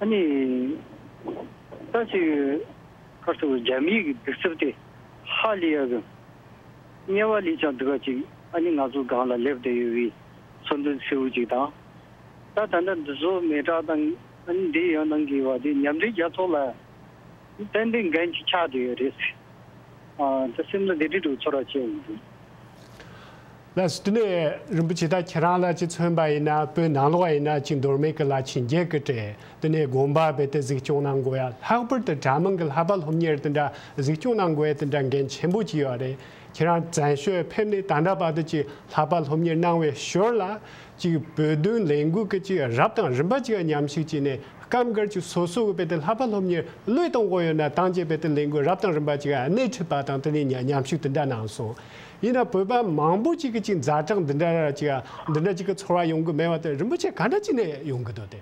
ཨ་ནི་ད་ཅིག་ག་རེ་ཟེར་དགོས། རྒྱ་མིའི་གི་གདུག་རྩུབ་དེ་ཧ་ལས་ཡག་གི་དམྱལ་བ་ལས་ཀྱང་སྡུག་པ་ཅིག་ཨ་ནི་ང་ཚོ་སྒང་ལ་སླེབས་བསྡད་ཡོད་པའི་མཚོན་དོན་གསལ་བོ་ཅིག་དང་། ད་ད་ལྟ་འདི་ཚོ་མེ་སྲེག་དང་ཨ་ནི་འདི་ཡང་གནང་གི་ཡོད་པ་དེ་མཉམ་འབྲེལ་རྒྱལ་ཚོགས་ལ་ཏན་ཏན་འགན་ཅིག་ཆགས་བསྡད་ཡོད་རེད། ཨ། ད་སེམས་ལ་བདེ་སྒྲིག་འགྲོ་ཚོར་བ་སྐྱེ་ཡོང་གི་འདུག་ལགས་སོ། དེ་ནས་རིན་པོ་ཆེ་ད་ཁྱེད་རང་ལ་ཅིག་མཚོན་པ་ཡིན་ན་བོད་ནང་ལོགས་ཡིན་ན་ཅིག་མདོ་སྨད་ཀྱི་བླ་ཆེན་བརྒྱད་ཀྱི་གྲས། དེ་ནས་དགོན་པ་རྦད་དེ་གཟིགས་སྐྱོང་གནང་དགོས་ཡ། ལྷག་པར་དུ་གྲྭ་མང་གི་བསླབ་པ་སློབ་གཉེར་དེ་འདྲ་གཟིགས་སྐྱོང་གནང་དགོས་ཡ་དེ་འདྲ་འགན་ཆེན་པོ་ཅིག་ཡོད་རེད། ཁྱེད་རང་བཙན་བྱོལ་ཕེབས་ནས་ད་ལྟ་བར་དུ་ཅིག་བསླབ་པ་སློབ་གཉེར་གནང་བའི་ཞོར་ལ་ཅིག་བོད་དོན་ལས་འགུལ་གྱི་ཅིག་རབ་དང་རིམ་པ་ཅིག་མཉམ་ཞུགས་བྱས་ནས་སྐབས་འགར་ཅིག་སོ་སོ་གི་རྦད་དེ་བསླབ་པ་སློབ་གཉེར་བློས་གཏོང་དགོས་ཡོད་ན་ཏང་ཅིག་རྦད་དེ་ལས་འགུལ་རབ་དང་རིམ་པ་ཅིག་སྣེ་ཁྲིད་པ་དང་དེ་ནས་མཉམ་ཞུགས་དེ་འདྲ་གནང་སོང་། ཡིན་ན་བོད་པ་མང་པོ་ཅིག་གིས་ཅིག་ཛ་དྲག་འདི་འདྲ་ཅིག་འདི་འདྲ་ཅིག་གི་ཚོར་བ་ཡོང་གི་མེད་པ་དེ་རིན་པོ་ཆེ་ག་འདྲ་ཅིག་ནས་ཡོང་གི་འདུག་སྟེ།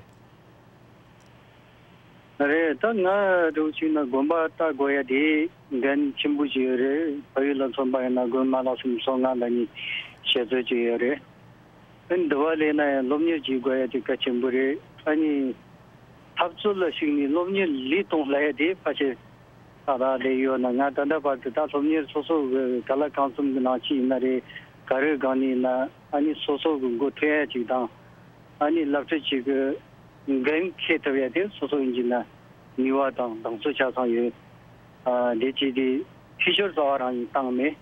རེད། ད་ང་འདྲ་བོ་ཅིག་ན་དགོན་པ་ལྟ་དགོས་ཡ་དེ་འགན་ཆེན་པོ་ཞིག་ཡོད་རེད། བལ་ཡུལ་ལ་མཚོན་པ་ཡིན་ན་དགོན་མ་ལག་སུམ་ཅུ་སོ་ལྔ་ལ་ནི་བཤད་ཚོད་ཅིག་ཡོད་རེད། ཨ་ནི་འདི་བ་ལས་ན་ཡང་སློབ་གཉེར་བྱེད་དགོས་ཡ་དེ་གལ་ཆེན་པོ་རེད། ཨ་ནི་འཐབ་རྩོད་ལ་ཞུགས་ནས་སློབ་གཉེར་ལས་གཏོང་སླ་ཡ་དེ་ཕལ་ཆེར་ཏག་ཏག་སླེབས་ཡོད་ན། ང་ད་ལྟ་བར་དུ་ད་སློབ་གཉེར་སོ་སོ་གི་ག་ལ་གང་འཚམ་གི་ནང་ཆི་ཡིན་ན་རེད། ག་རེ་སྒང་ནས་ཡིན་ན་ཨ་ནི་སོ་སོ་གི་མགོ་ཐོན་ཡ་ཅིག་དང་། ཨ་ནི་བསླབ་ཁྲིད་བྱེད་གི་འགན་འཁྱེར་ཐུབ་ཡ་དེ་སོ་སོ་ཡིན་གྱི་ན་ནུས་པ་དང་གདེང་ཚོད་ཆ་ཚང་ཡོད། ཨ། དེ་བྱས་ཏེ་འཐུས་ཤོར་རྩ་བ་རང་ཡིན་བཏང་མེད།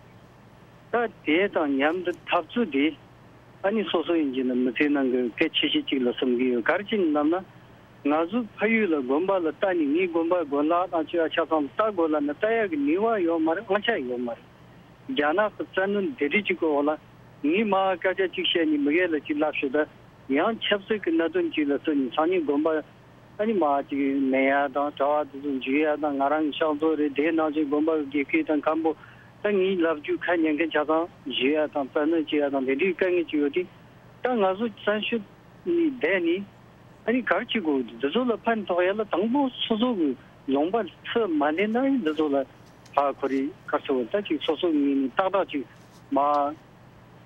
ད་དེ་དང་མཉམ་དུ་འཐབ་རྩོད་དེ་ཨ་ནི་སོ་སོ་ཡིན་གྱི་ན་མི་ཚེ་ནང་གི་གལ་ཆེ་ཤོས་གཅིག་ལ་བསམ་གྱི་ཡོད། ག་རེ་བྱས་ནས་ལབ་ན་ ང་ཚོ་ཕ་ཡུལ་ལ་དགོན་པ་ལ་ལྟ་ནས། ངའི་དགོན་པ་དགོན་ལག་དང་ཅི་ཡ་ཆ་ཚང་ལ་ལྟ་དགོས་ལབ་ན་ལྟ་ཡག་གི་ནུས་པ་ཡོད་མ་རེད། དབང་ཆ་ཡོད་མ་རེད། རྒྱ་ནག་གི་བཙན་གནོན་དེ་འདྲ་ཅིག་གི་འོག་ལ་ངས་མར་སྐད་ཆ་ཅིག་བཤད་ནས་མི་སྒེར་ལ་ཅིག་ལབ་ཤོག་ད། ཡང་ཆབ་སྲིད་ཀྱི་གནད་དོན་ཅིག་ལ་བརྩིས་ནས་སང་ཉིན་དགོན་པ་ཨ་ནི་མར་ཅིག་མེད་ཡ་དང་གྲྭ་བ་དེ་ཚོ་འཇུ་ཡ་དང་། ང་རང་གི་ཕྱག་མཛོད་རེད། དེའི་ནང་བཞིན་དགོན་པ་གི་དགེ་བསྐོས་དང་མཁན་པོ། ད་ངའི་ལབ་རྒྱུ་ཁ་ཉན་མཁན་ཆ་ཚང་འཇུ་ཡ་དང་བཙན་གནོན་བྱེད་ཡ་དང་དེ་འདྲའི་དཀའ་ངལ་ཅིག་ཡོད་དུས། ད་ང་ཚོ་བཙན་བྱོལ་ནས་བསྡད་ནས་ཨ་ནི་ག་རེ་བྱེད་དགོས། འདི་ཚོ་ལ་ཕན་ཐོགས་ཡ་ལ་དང་པོ་སོ་སོ་གི་ལུང་པ་ཚུར་མ་ལེན་ན་ཨ་ནི་འདི་ཚོ་ལ་ཕར་ཁོ་རེ་ག་རེ་ཟེར་དགོས། ད་ཅིག་སོ་སོ་ངོས་ནས་ཏག་ཏག་ཅིག་མར་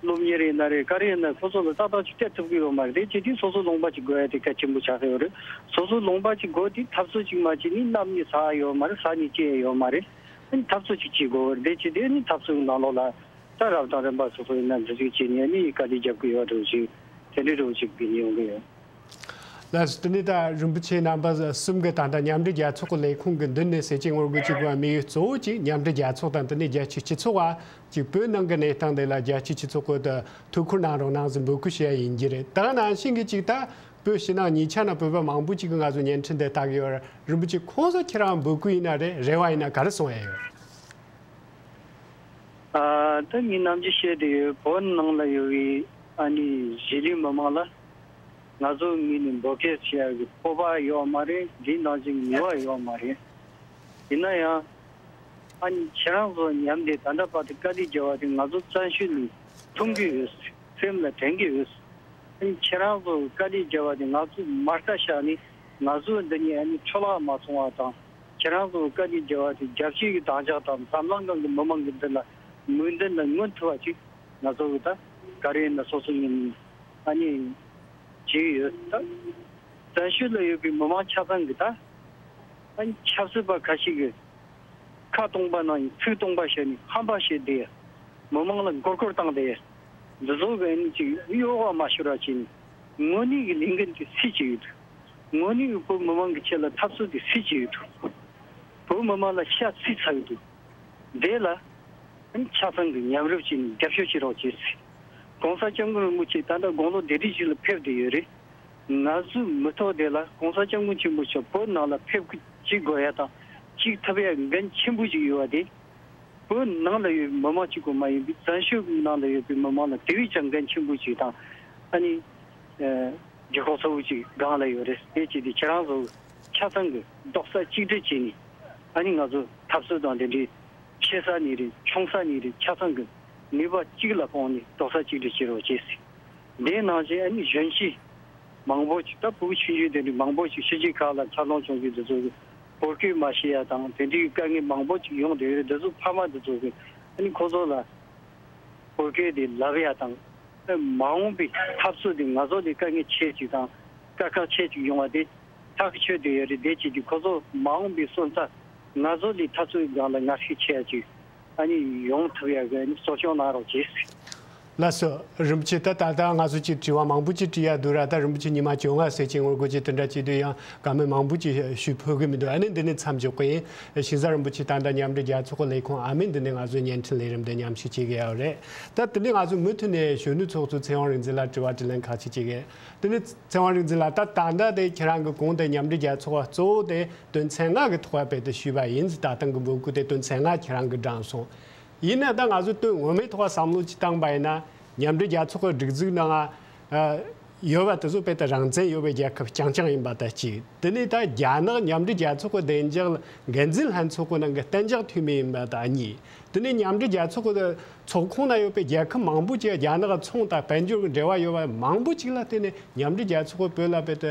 སློབ་གཉེར་ཡིན་ན་རེད། ག་རེ་ཡིན་ན་ཁོ་ཚོ་ལ་ཏག་ཏག་ཅིག་སྤྲད་ཐུབ་ཀྱི་ཡོད་མ་རེད། དེ་བྱེད་དུས་སོ་སོ་ལུང་པ་ཅིག་དགོས་ཡ་དེ་གལ་ཆེན་པོ་ཆགས་ཀྱི་ཡོད་རེད། སོ་སོ་ལུང་པ་ཅིག་དགོས་དུས་འཐབ་རྩོད་ཅིག་མ་བྱས་ནས་གནམ་ནས་ཟ་ཡ་ཡོད་མ་རེད། ས་ནས་སྐྱེ་ཡ་ཡོད་མ་རེད། ཨ་ནི་འཐབ་རྩོད་ཅིག་བྱེད་དགོས་པ་རེད། དེ་བྱེད་དུས་ཨ་ནི་འཐབ་རྩོད་ཀྱི་ནང་ལོགས་ལ་ད་རབ་དང་རིམ་པ་སོ་སོ་ཡིན་ན་འདི་ཚོ་བྱས་ནས་ཨ་ནི་དཀའ་ལས་རྒྱབ་ཀྱི་ཡོད་འགྲོ་ཞིག་དེ་འདྲའི་འགྲོ་ཞིག་གི་ཡོང་གི་ཡོད། ལགས་སོ། དེ་ནས་ད་རིན་པོ་ཆེ་རྣམ་པ་གསུམ་གྱིས་ད་ལྟ་མཉམ་འབྲེལ་རྒྱལ་ཚོགས་ཀྱི་ལས་ཁུངས་ཀྱི་མདུན་ནས་ཟེར་གྱི་ངོ་རྒོལ་བྱེད་དགོས་པའི་དམིགས་ཡུལ་གཙོ་བོ་གཅིག་མཉམ་འབྲེལ་རྒྱལ་ཚོགས་དང་དེ་ནས་རྒྱལ་སྤྱིའི་སྤྱི་ཚོགས་ལ་གཅིག་བོད་ནང་གི་གནས་སྟངས་དེ་ལ་རྒྱལ་སྤྱིའི་སྤྱི་ཚོགས་ཀྱི་ཐུགས་ཁུར་གནང་རོགས་གནང་ཟེར་འབོད་སྐུལ་ཞུ་ཡ་ཡིན་གྱི་རེད། ད་ནང་བཞིན་གྱི་གཅིག་ད་བོད་ཕྱི་ནང་གཉིས་ཆ་ནང་བོད་པ་མང་པོ་ཅིག་གིས་ང་ཚོ་བརྙན་འཕྲིན་དེ་ལྟ་གི་ཡོད་རེད། རིན་པོ་ཆེ་ཁོང་ཚོ་ཁྱེད་རང་འབོད་སྐུལ་ཡིན་ན་རེད། རེ་བ་ཡིན་ན་ག་རེ་གསུང་ཡ་ཡོད། ཨ། ད་ངས་ནམ་རྒྱུན་བཤད་བསྡད་ཡོད། བོད་ནང་ལ་ཡོད་པའི་ཨ་ནི་གཞིས་ལུས་མི་མང་ལ་ང་ཚོ་ངོས་ནས་འབོད་སྐུལ་བྱེད་ཡག་གི་སྤོབས་པ་ཡོད་མ་རེད། དེའི་ནང་བཞིན་ནུས་པ་ཡོད་མ་རེད། ཡིན་ན་ཡང་ཨ་ནི་ཁྱེད་རང་ཚོ་མཉམ་དུ་ད་ལྟ་བར་དུ་དཀའ་ལས་བརྒྱབ་པ་དེ་ང་ཚོ་བཙན་བྱོལ་ནས་མཐོང་གི་ཡོད། སེམས་ལ་དྲན་གྱི་ཡོད། ཨ་ནི་ཁྱེད་རང་ཚོ་དཀའ་ལས་བརྒྱབ་པ་དེ་ང་ཚོ་མ་ལྟ་བཞག་ནས་ང་ཚོ་འདི་ནས་ཨ་ནི་འཕྲོ་བརླག་མ་སོང་བ་དང་། ཁྱེད་རང་ཚོ་དཀའ་ལས་བརྒྱབ་པ་དེ་རྒྱལ་སྤྱིའི་གདེང་འཇོག་དང་འཛམ་གླིང་སྒང་གི་མི་མང་གི་འདི་ལ་མོས་མཐུན་ལ་མངོན་ཐུབ་པ་ཅིག་ང་ཚོ་གི་ད་ག་རེ་ཡིན་ན་སོ་སོ་ཡིན་ཨ་ནི་བྱེད་ཡོད། ད་བཙན་བྱོལ་ལ་ཡོད་པའི་མི་མང་ཆ་ཚང་གི་ད་ཨ་ནི་ཆབ་སྲིད་པ་ཁ་ཤས་ཀྱི་ཁ་སྟོང་པ་ནང་ཡིན་ཚིག་སྟོང་པ་བཤད་ནས་ཧམ་པ་བཤད་བསྡད། མི་མང་ལ་མགོ་སྐོར་བཏང་བསྡད། འདི་ཚོ་གི་ཨ་ནི་ཅིག་གཡོ་བ་མ་ཤོར་བ་བྱས་ནས་དངོས་གནས་ཀྱི་ལས་འགན་དེ་སུས་བྱེད་ཀྱི་འདུག་དངོས་གནས་ཀྱི་བོད་མི་མང་གི་ཆེད་ལ་འཐབ་རྩོད་དེ་སུས་བྱེད་ཀྱི་འདུག་བོད་མི་མང་ལ་ཤ་སུས་ཚ་གི་འདུག་དེ་ལ་ཨ་ནི་ཆ་ཚང་གི་མཉམ་རུབ་བྱས་ནས་རྒྱབ་སྐྱོར་བྱེད་རོགས་བྱེད་ཟེར། ༸གོང་ས་༸སྐྱབས་མགོན་རིན་པོ་ཆེ་ད་ལྟ་དགུང་ལོ་བདུན་ཅུ་ཞིག་ལ་ཕེབས་བསྡད་ཡོད་རེད། ང་ཚོའི་མི་ཐོག་དེ་ལ་༸གོང་ས་༸སྐྱབས་མགོན་ཆེན་པོ་མཆོག་བོད་ནང་ལ་ཕེབས་སྐུ་བྱེད་དགོས་ཡ་དང་བྱེད་ཐུབ་ཡ་འགན་ཆེན་པོ་ཞིག་ཡོད་པ་དེ། བོད་ནང་ལ་ཡོད་པའི་མི་མང་གཅིག་པུ་མ་ཡིན་པའི་བཙན་བྱོལ་ནང་ལ་ཡོད་པའི་མི་མང་ལ་དེ་བས་ཀྱང་འགན་ཆེན་པོ་ཞིག་དང་། ཨ་ནི། ཨ། རྒྱལ་ཁོག་ཚ་བོ་ཞིག་སྒང་ལ་ཡོད་རེད། དེ་བྱས་ཏེ་ཁྱེད་རང་ཚོ་ཆ་ཚང་གི་རྡོག་རྩ་གཅིག་སྒྲིལ་བྱས་ནས་ཨ་ནི་ང་ཚོ་འཐབ་རྩོད་དང་དེ་འདྲའི་ཆེ་ས་ནས་རེད། ཆུང་ས་ནས་རེད། ཆ་ཚང་གི་ནུས་པ་གཅིག་ལ་སྤུངས་ནས་རྡོག་རྩ་གཅིག་སྒྲིལ་བྱེད་རོགས་བྱེད་ཟེར། དེའི་ནང་བཞིན་ཨ་ནི་གཞོན་སྐྱེས་མང་པོ་ཞིག་ད་ཕྲུ་གུ་ཆུང་ཆུང་དེ་འདྲའི་མང་པོ་ཞིག་ཕྱི་རྒྱལ་ཁག་ལ་འཚར་ལོངས་བྱུང་རྒྱུ་དེ་ཚོ་གི་བོད་སྐད་མ་ཤེས་ཡ་དང་དེ་འདྲའི་དཀའ་ངལ་མང་པོ་ཞིག་ཡོང་བསྡད་ཡོད་རེད། དེ་ཚོ་ཕ་མ་དེ་ཚོ་གི་ཨ་ནི་ཁོ་ཚོ་ལ་བོད་སྐད་དེ་ལབ་ཡ་དང་། ཨ། མ་འོངས་པའི་འཐབ་རྩོད་དེ་ང་ཚོ་ལས་དཀའ་ངལ་ཆེ་ཅིག་དང་དཀའ་ཁག་ཆེ་ཅིག་ཡོང་བ་དེ་ཐག་ཆོད་དེ་ཡོད་རེད། དེ་བྱས་ཏེ་ཁོ་ཚོ་མ་འོངས་པའི་སོན་རྩ་ང་ཚོ་ལས་འཐབ་རྩོད་སྒང་ལ་ངར་ཤུགས་ཆེ་ཡ་ཅིག་ཨ་ནི་ཡོང་ཐུབ་ཡ་གི་ཨ་ནི་གསོ་སྐྱོང་གནང་རོགས་བྱེད། ལགས་སོ། རིན་པོ་ཆེ། ད་ད་ལྟ་ང་ཚོ་ཅིག་དྲི་བ་མང་པོ་ཅིག་དྲི་ཡ་འདུག་ར། ད་རིན་པོ་ཆེ་ཉི་མ་བཅོ་ལྔ་ཟེར་གྱི་ངོ་རྒོལ་གྱི་དེ་འདྲ་བྱེད་དུས་ཡང་བཀའ་མོལ་མང་པོ་ཅིག་ཞུ་ཕོད་ཀྱི་མི་འདུག་ཨ་ནི་འདི་ནས་མཚམས་འཇོག་གི་ཡིན། ཞིང་གསར་རིན་པོ་ཆེ་ད་ལྟ་མཉམ་འབྲེལ་རྒྱལ་ཚོགས་ཀྱི་ལས་ཁུངས་ཨ་མིན་འདི་ནས་ང་ཚོའི་བརྙན་འཕྲིན་ལས་རིམ་འདི་མཉམ་ཞུགས་བྱེད་ཀྱི་ཡོད་རེད། ད་དེ་ནས་ང་ཚོ་མུ་མཐུད་ནས་གཞོན་ནུ་ཚོགས་གཙོ་ཚེ་དབང་རིག་འཛིན་ལ་དྲི་བ་དྲིས་ལན་ཁག་ཅིག་བྱེད་ཀྱི་ཡིན། དེ་ནས་ཚེ་དབང་རིག་འཛིན་ལགས། ད་ད་ལྟ་དེ་ཁྱེད་རང་གི་གོང་དེ་མཉམ་འབྲེལ་རྒྱལ་ཚོགས་གཙོ་བོ་དེ་དོན་ཚན་ལྔ་གི་ཐོག་ལ་རྦད་དེ་ཞུས་པ་ཡིན། ད་ཐེངས་ཀྱི་འབོད་སྐུལ་དེ་དོན་ཚན་ལྔ་ཁྱེད་རང་གིས་བགྲངས་སོང་། ཡིན་ན་ད་ང་ཚོས་དོན་ངོ་མའི་ཐོག་བསམ་བློ་ཅིག་བཏང་པ་ཡིན་ན། མཉམ་འབྲེལ་རྒྱལ་ཚོགས་ཀྱི་སྒྲིག་འཛུགས་ནང་ཡོད་པ་དེ་ཚོ་དཔེ་ད་རང་བཙན་ཡོད་པའི་རྒྱལ་ཁབ་རྐྱང་རྐྱང་ཡིན་པ་དང་གཅིག་དེ་ནས་ད་རྒྱ་ནག་མཉམ་འབྲེལ་རྒྱལ་ཚོགས་ཀྱི་བདེ་འཇགས་འགན་འཛིན་ལྷན་ཚོགས་ཀྱི་ནང་གི་གཏན་འཇགས་འཐུས་མི་ཡིན་པ་དང་གཉིས། དེ་ནས་མཉམ་འབྲེལ་རྒྱལ་ཚོགས་ཀྱི་ཚོགས་ཁོངས་ན་ཡོད་པའི་རྒྱལ་ཁབ་མང་པོ་ཅིག་རྒྱ་ནག་ཚོང་དང་དཔལ་འབྱོར་གྱི་འབྲེལ་བ་ཡོད་པ་མང་པོ་ཅིག་ལ་བརྟེན་ནས་མཉམ་འབྲེལ་རྒྱལ་ཚོགས་ཀྱི་བོད་ལ་དཔེ་དེ་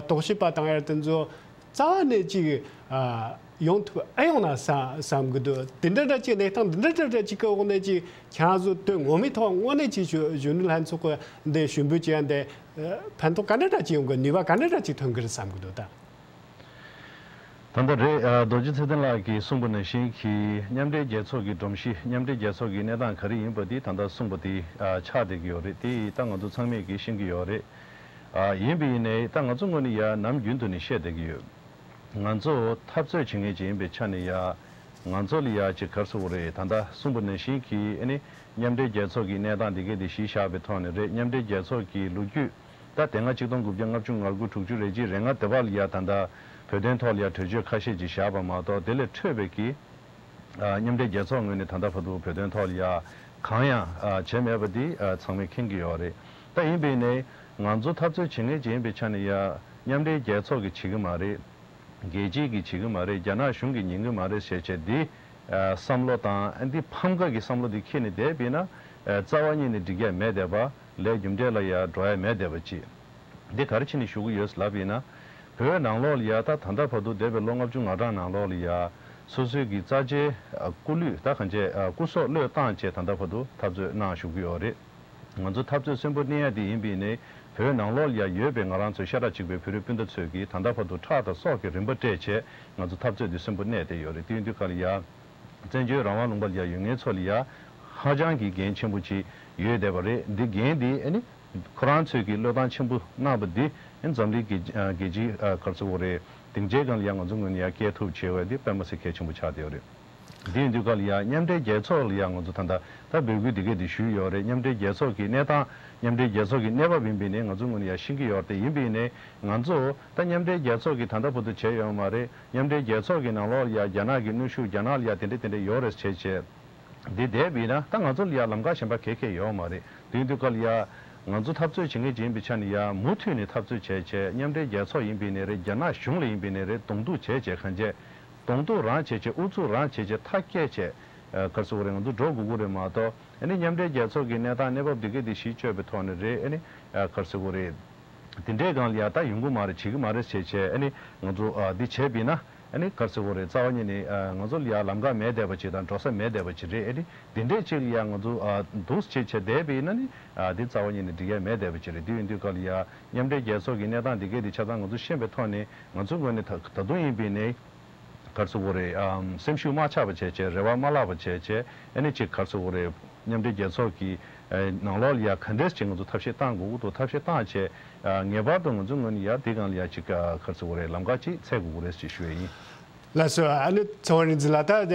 རྟོག་ཞིབ་པ་བཏང་ཡ་དེ་ཚོ་རྩ་བ་ནས་ཅིག་ཡོང་ཐུབ་ཨེ་ཡོང་ན་བསམ་བསམ་གྱི་འདུག་དེ་འདྲ་འདྲ་ཅིག་གནས་སྟངས་འདི་འདྲ་འདྲ་འདྲ་ཅིག་གི་འོག་ནས་ཅིག་ཁྱེད་རང་ཚོ་དོན་ངོ་མའི་ཐོག་དངོས་གནས་ཅིག་གཞོན་གཞོན་ནུ་ལྷན་ཚོགས་ཀྱི་འདི་ཞུ་འབོད་བྱེད་ཡ་འདི་ཕན་ཐོགས་ག་འདྲ་འདྲ་ཅིག་ཡོང་གི། ནུས་པ་ག་འདྲ་འདྲ་ཅིག་ཐོན་གི་རེད་བསམ་གྱི་འདུག་ད། ད་ལྟ་རེད། ཨ། རྡོ་རྗེ་ཚེ་བརྟན་ལགས་ཀྱིས་གསུངས་པ་ནང་བཞིན་གྱི་མཉམ་འབྲེལ་རྒྱལ་ཚོགས་ཀྱི་སྒྲོམ་གཞི། མཉམ་འབྲེལ་རྒྱལ་ཚོགས་ཀྱི་གནས་སྟངས་ག་རེ་ཡིན་པ་དེ་ད་ལྟ་གསུངས་པ་དེ་ཨ་ཆགས་བསྡད་ཀྱི་ཡོད་རེད། དེ་ད་ང་ཚོ་ཚང་མས་ཀྱིས་ཤེས་ཀྱི་ཡོད་རེད། ཨ། ཡིན་པ་ཡིན་ནའི་ད་ང་ཚོ་དངོས་གནས་ཡ་ནམ་རྒྱུན་དུ་ནས་བཤད་བསྡད་ཀྱི་ཡོད། ང་ཚོ་འཐབ་རྩོད་བྱེད་མཁན་ཅིག་ཡིན་པའི་ཆ་ནས་ཡ། ང་ཚོ་ལ་ཡ་ཅིག་ག་རེ་ཟེར་དགོས་རེད། ད་ལྟ་གསུངས་པ་ནང་བཞིན་གྱི་ཨ་ནི་མཉམ་འབྲེལ་རྒྱལ་ཚོགས་ཀྱི་གནས་སྟངས་དེ་ག་དེ་གཞི་བཞག་པའི་ཐོག་ནས་རེད། མཉམ་འབྲེལ་རྒྱལ་ཚོགས་ཀྱི་ལོ་རྒྱུས་ ད་དེ་སྔ་ཆིག་སྟོང་དགུ་བརྒྱ་ལྔ་བཅུ་ང་དགུ་དྲུག་ཅུ་རེ་གཅིག་རེ་ལྔ་དེ་བར་ལ་ཡ་ད་ལྟ་བོད་དོན་ཐོག་ལ་ཡ་གྲོས་ཆོད་ཁ་ཤས་ཅིག་བཞག་པ་མ་གཏོགས། དེ་ལས་འཕྲོས་པའི་གི་ཨ་མཉམ་འབྲེལ་རྒྱལ་ཚོགས་ངོས་ནས་ད་ལྟ་བར་དུ་བོད་དོན་ཐོག་ལ་ཡ་གང་ཡང་ཨ་བྱས་མེད་པ་འདི་ཨ་ཚང་མས་མཁྱེན་གྱི་ཡོད་རེད། ད་ཡིན་པས་ནས་ང་ཚོ་འཐབ་རྩོད་བྱེད་མཁན་ཅིག་ཡིན་པའི་ཆ་ནས་ཡ་མཉམ་འབྲེལ་རྒྱལ་ཚོགས་ཀྱིས་བྱེད་ཀྱི་མ་རེད། རྒྱལ་སྤྱིས་ཀྱིས་བྱེད་ཀྱི་མ་རེད། རྒྱ་ནག་གཞུང་གིས་ཉན་གྱི་མ་རེད་ཟེར་བྱས་འདི་ཨ་བསམ་བློ་དང་ཨ་འདི་ཕམ་ཁ་གི་བསམ་བློ་འདི་འཁྱེར་ནས་བསྡད་པས་ན་ཨ་རྩ་བ་ཉིད་ནས་འགྲིག་ཡ་མེད་བསྡད་པ། ལས་རྒྱུ་འབྲས་ལ་ཡ་འགྲོ་ཡ་མེད་བསྡད་པ་ཅིག་འདི་ག་རེ་བྱས་ནས་ཞུ་གི་ཡོད་ལབ་ཡིན་ན། བོད་ནང་ལོགས་ལ་ཡ་ད་ད་ལྟ་བར་དུ་འདས་པའི་ལོ་ལྔ་བཅུ་ང་གྲངས་ནང་ལོགས་ལ་ཡ་སོ་སོའི་གི་རྩ་ཆེའི་ཨ་སྐུ་ལུས་ད་གང་བྱས་ཨ་སྐུ་སྲོག་བློས་བཏང་བྱས་ད་ལྟ་བར་དུ་འཐབ་རྩོད་གནང་བཞུགས་ཀྱི་ཡོད་རེད། ང་ཚོ་འཐབ་རྩོད་གསོན་པོ་གནས་ཡ་དེ་ཡིན་པས་ནས་བོད་ནང་ལོགས་ལ་ཡ་ཡོད་པའི་ང་རང་ཚོའི་ཤ་ཁྲག་གཅིག་པའི་བོད་རིགས་སྤུན་ཟླ་ཚོས་ཀྱིས་ད་ལྟ་བར་དུ་ཁྲག་དང་སྲོག་གི་རིན་པ་སྤྲད་བྱས་ང་ཚོ་འཐབ་རྩོད་འདི་གསོན་པོ་གནས་བསྡད་ཡོད་རེད། དེ་ཡིན་དུས་ག་ལ་ཡ་བཙན་བྱོལ་རང་དབང་ལུང་པ་ལ་ཡ་ཡོད་མཁན་ཚོ་ལ་ཡ་ཧ་ཅང་གི་འགན་ཆེན་པོ་ཅིག་ཡོད་བསྡད་པ་རེད། འདི་འགན་འདི་ཨ་ནི་ཁོ་རང་ཚོས་ཀྱི་བློས་བཏང་ཆེན་པོ་གནང་བ་འདི་ཨ་ནི་འཛམ་གླིང་གི་ཨ་རྒྱལ་སྤྱིའི་ཨ་ག་རེ་ཟེར་དགོས་རེད། སྡིངས་ཆའི་སྒང་ལ་ཡ་ང་ཚོ་ངོས་ནས་ཡ་སྐྱེལ་ཐུབ་བྱས་པ་འདི་དཔེ་མ་སྲིད་གལ་ཆེན་པོ་ཆགས་བསྡད་ཡོད་རེད། འདི་ཡིན་དུས་ག་ལ་ཡ་མཉམ་འབྲེལ་རྒྱལ་ཚོགས་ལ་ཡ་ང་ཚོ་ད་ལྟ་ད་འབོད་སྐུལ་འདི་གས་འདི་ཞུས་ཡོད་རེད། མཉམ་འབྲེལ་རྒྱལ་ཚོགས་ཀྱི་གནས་སྟངས་མཉམ་འབྲེལ་རྒྱལ་ཚོགས་ཀྱི་གནས་བབ་ཡིན་པས་ནས་ང་ཚོ་ངོས་ནས་ཡ་ཤེས་ཀྱི་ཡོད་རེད། དེ་ཡིན་པས་ནས་ང་ཚོ་ད་མཉམ་འབྲེལ་རྒྱལ་ཚོགས་ཀྱིས་ད་ལྟ་བར་དུ་བྱས་ཡོད་མ་རེད། མཉམ་འབྲེལ་རྒྱལ་ཚོགས་ཀྱི་ནང་ལོགས་ལ་ཡ་རྒྱ་ནག་གི་གནོན་ཤུགས་རྒྱ་ནག་ལ་ཡ་དེ་འདྲ་དེ་འདྲ་ཡོད་རེད་བྱས་བྱས། འདི་བསྡད་པ་ཡིན་ན་ད་ང་ཚོ་ལ་ཡ་ལམ་ཁ་གཞན་པ་ག་གེ་ཡོད་མ་རེད། དེ་ཡིན་དུས་ག་ལ་ཡ་ང་ཚོ་འཐབ་རྩོད་བྱེད་མཁན་ཅིག་ཡིན་པའི་ཆ་ནས་ཡ་མུ་མཐུད་ནས་འཐབ་རྩོད་བྱས་བྱས་མཉམ་འབྲེལ་རྒྱལ་ཚོགས་ཡིན་པའི་ནས་རེད། རྒྱ་ནག་གཞུང་ལ་ཡིན་པའི་ནས་རེད། གདོང་གཏུག་བྱས་བྱས་གང་བྱས་གདོང་གཏུག་རང་བྱས་བྱས་ཨུ་ཚུགས་རང་བྱས་བྱས་མཐའ་སྐྱེལ་བྱས་ཨ་ག་རེ་ཟེར་དགོས་རེད། ང་ཚོ་འགྲོ་དགོས་ཀྱི་རེད་མ་གཏོགས། ཨ་ནི་མཉམ་འབྲེལ་རྒྱལ་ཚོགས་ཀྱི་གནས་སྟངས་གནས་བབ་འདི་གས་འདི་གཞི་བཅོལ་བའི་ཐོག་ནས་རེད། ཨ་ནི་ཨ་ག་རེ་ཟེར་དགོས་རེད། དེ་འདྲའི་སྒང་ལ་ཡ་ད་ཡོང་གི་མ་རེད། བྱེད་ཀྱི་མ་རེད་ཟེར་བྱས་ཨ་ནི་ང་ཚོ་ཨ་འདི་བྱས་པ་ཡིན་ན་ཨ་ནི་ག་རེ་ཟེར་དགོས་རེད། རྩ་བ་ཉིད་ནས་ཨ་ང་ཚོ་ལ་ཡ་ལམ་ཁ་མེད་བསྡད་པ་ཅིག་དང་འགྲོ་ས་མེད་བསྡད་པ་ཅིག་རེད། ཨ་ནི་དེ་འདྲའི་ཅིག་ལ་ཡ་ང་ཚོ་ཨ་འདུག་བྱས་བྱས་བསྡད་པ་ཡིན་ན་ནི་ཨ་འདི་རྩ་བ་ཉིད་ནས་འགྲིག་ཡ་མེད་བསྡད་པ་ཅིག་རེད། དེ་ཡིན་དུས་སྐབས་ལ་ཡ་མཉམ་འབྲེལ་རྒྱལ་ཚོགས་ཀྱི་གནས་སྟངས་འདི་གས་འདི་ཆ་ཚང་ང་ཚོ་ཤེས་པའི་ཐོག་ནས་ང་ཚོའི་ངོས་ནས་ད་ད་དུང་ཡིན་པ་ཡིན་ནའི་ག་རེ་ཟེར་དགོས་རེད། ཨམ་སེམས་ཤུགས་མ་ཆག་པ་བྱས་བྱས། རེ་བ་མ་བརླག་པ་བྱས་བྱས། ཨ་ནི་ཅིག་ག་རེ་ཟེར་དགོས་རེད། མཉམ་འབྲེལ་རྒྱལ་ཚོགས་ཀྱི་ཨ་ནང་ལོགས་ལ་ཡ་ག་འདྲས་ཅིག་ང་ཚོ་ཐབས་ཤེས་བཏང་དགོས་ཀྱི་འདུག་ཐབས་ཤེས་བཏང་བྱས་ཨ་ངེས་པར་དུ་ང་ཚོའི་ངོས་ནས་ཡ་འདི་སྒང་ལ་ཡ་ཅིག་ཨ་ག་རེ་ཟེར་དགོས་རེད། ལམ་ཁ་ཅིག་འཚོལ་དགོས་ཀྱི་རེད་ཅེས་ཞུ་ཡ་ཡིན། ལགས་སོ། ཨ་ནི་ཚེ་དབང་རིག་འཛིན་ལགས། ད་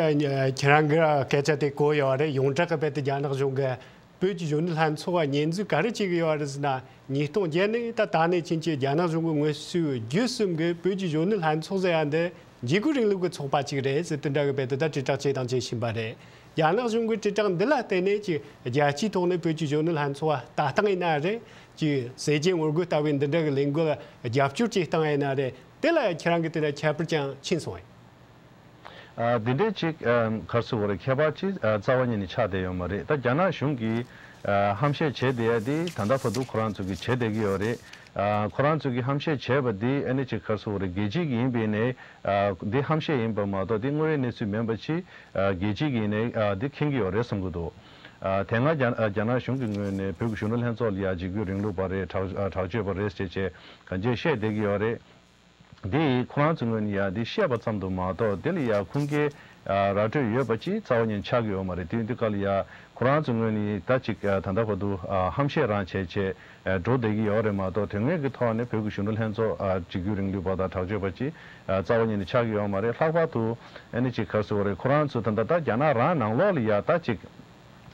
ཁྱེད་རང་གི་སྐད་ཆ་དེ་གོ་ཡོད་རེད། ཡོངས་གྲགས་ཀྱི་དཔེ་དེ་རྒྱ་ནག་གཞུང་གི་བོད་ཀྱི་གཞོན་ནུ་ལྷན་ཚོགས་ཉེས་འཛུགས་ག་རེ་བྱེད་ཀྱི་ཡོད་རེད་ཟེར་ན། ཉིས་སྟོང་བརྒྱད་ནས་ད་ད་ནས་ཕྱིན་ཆད་རྒྱ་ནག་གཞུང་གི་ངོས་ཟིན་བརྒྱུད་གསུམ་གྱི་བོད་ཀྱི་གཞོན་ནུ་ལྷན་ཚོགས་ཟེར་ཡ་འདི་འཇིགས་སྐུལ་རིང་ལུགས་ཀྱི་ཚོགས་པ་ཅིག་རེད་ཟེར། དེ་འདྲ་གི་དཔེ་དེ་ད་དྲིལ་བསྒྲགས་བྱས་དང་བྱེད་བཞིན་པ་རེད། རྒྱ་ནག་གཞུང་གི་དྲིལ་བསྒྲགས་འདི་ལ་བརྟེན་ནས་ཅིག་རྒྱལ་སྤྱིའི་ཐོག་ནས་བོད་ཀྱི་གཞོན་ནུ་ལྷན་ཚོགས་ལྟ་སྟངས་ཡིན་ན་རེད། ཅིག་ཟས་བཅད་ངོ་རྒོལ་ལྟ་བུའི་འདི་འདྲ་གི་ལས་འགུལ་རྒྱབ་སྐྱོར་བྱེད་སྟངས་ཡིན་ན་རེད། དེ་ལ་ཁྱེད་རང་གི་དེ་ལ་ཁྱད་པར་ཅང་ཕྱིན་སོང་ངས། ཨ་འདི་འདྲའི་ཅིག་ཨ་ག་རེ་ཟེར་དགོས་རེད། ཁྱད་པར་ཅིག་ཨ་རྩ་བ་ཉིད་ནས་ཆགས་བསྡད་ཡོད་མ་རེད། ད་རྒྱ་ནག་གཞུང་གིས་ཨ་ཧམ་བཤད་བྱས་བསྡད་ཡ་དེ་ད་ལྟ་བར་དུ་ཁོ་རང་ཚོ་གིས་བྱས་བསྡད་ཀྱི་ཡོད་རེད། ཨ་ཁོ་རང་ཚོ་གིས་ཧམ་བཤད་བྱས་པ་དེ་ཨ་ནི་ཅིག་ག་རེ་ཟེར་དགོས་རེད། རྒྱལ་སྤྱི་གི་ཡིན་པའི་ནས་ཨ་འདི་ཧམ་བཤད་ཡིན་པ་མ་གཏོགས་དེ་དངོས་ཡོད་གནས་ཚུལ་མིན་པ་ཅིག་ཨ་རྒྱལ་སྤྱི་གི་ནས་ཨ་འདི་མཁྱེན་གྱི་ཡོད་རེད་བསམ་གྱི་འདུག་ཨ་དེ་སྔ་རྒྱ་ཨ་རྒྱ་ནག་གཞུང་གི་ངོས་ནས་བོད་ཀྱི་གཞོན་ནུ་ལྷན་ཚོགས་ལ་ཡ་འཇིགས་སྐུལ་རིང་ལུགས་པ་རེད། དྲག་ཨ་དྲག་སྤྱོད་པ་རེད་ཅེས་བྱས་གང་ཅི་བཤད་བསྡད་ཀྱི་ཡོད་རེད། འདི་ཁོ་རང་ཚོའི་ངོས་ནས་ཡ་འདི་བཤད་པ་ཙམ་དུ་མ་གཏོགས་དེ་ལ་ཡ་ཁུངས་སྐྱེལ་ཨ་ར་སྤྲོད་ཡོད་པ་ཅིག་རྩ་བ་ཉིད་ཆགས་ཀྱི་ཡོད་མ་རེད། དེ་ཡིན་དུས་སྐབས་ལ་ཡ་ཁོ་རང་ཚོའི་ངོས་ནས་ད་ཅིག་ཨ་ད་ལྟ་བར་དུ་ཨ་ཧམ་བཤད་རང་བྱས་བྱས་ཨ་འགྲོ་བསྡད་ཀྱི་ཡོད་རེད་མ་གཏོགས་དོན་དངོས་ཀྱི་ཐོག་ནས་བོད་ཀྱི་གཞོན་ནུ་ལྷན་ཚོགས་ཨ་འཇིགས་སྐུལ་རིང་ལུགས་པ་དང་དྲག་སྤྱོད་པ་ཅིག་ཨ་རྩ་བ་ཉིད་ནས་ཆགས་ཀྱི་ཡོད་མ་རེད། ལྷག་པར་དུ་ཨ་ནི་ཅིག་ག་རེ་ཟེར་དགོས་རེད། ཁོ་རང་ཚོ་ད་ལྟ་ད་རྒྱ་ནག་རང་ནང་ལོགས་ལ་ཡ་ད་ཅིག་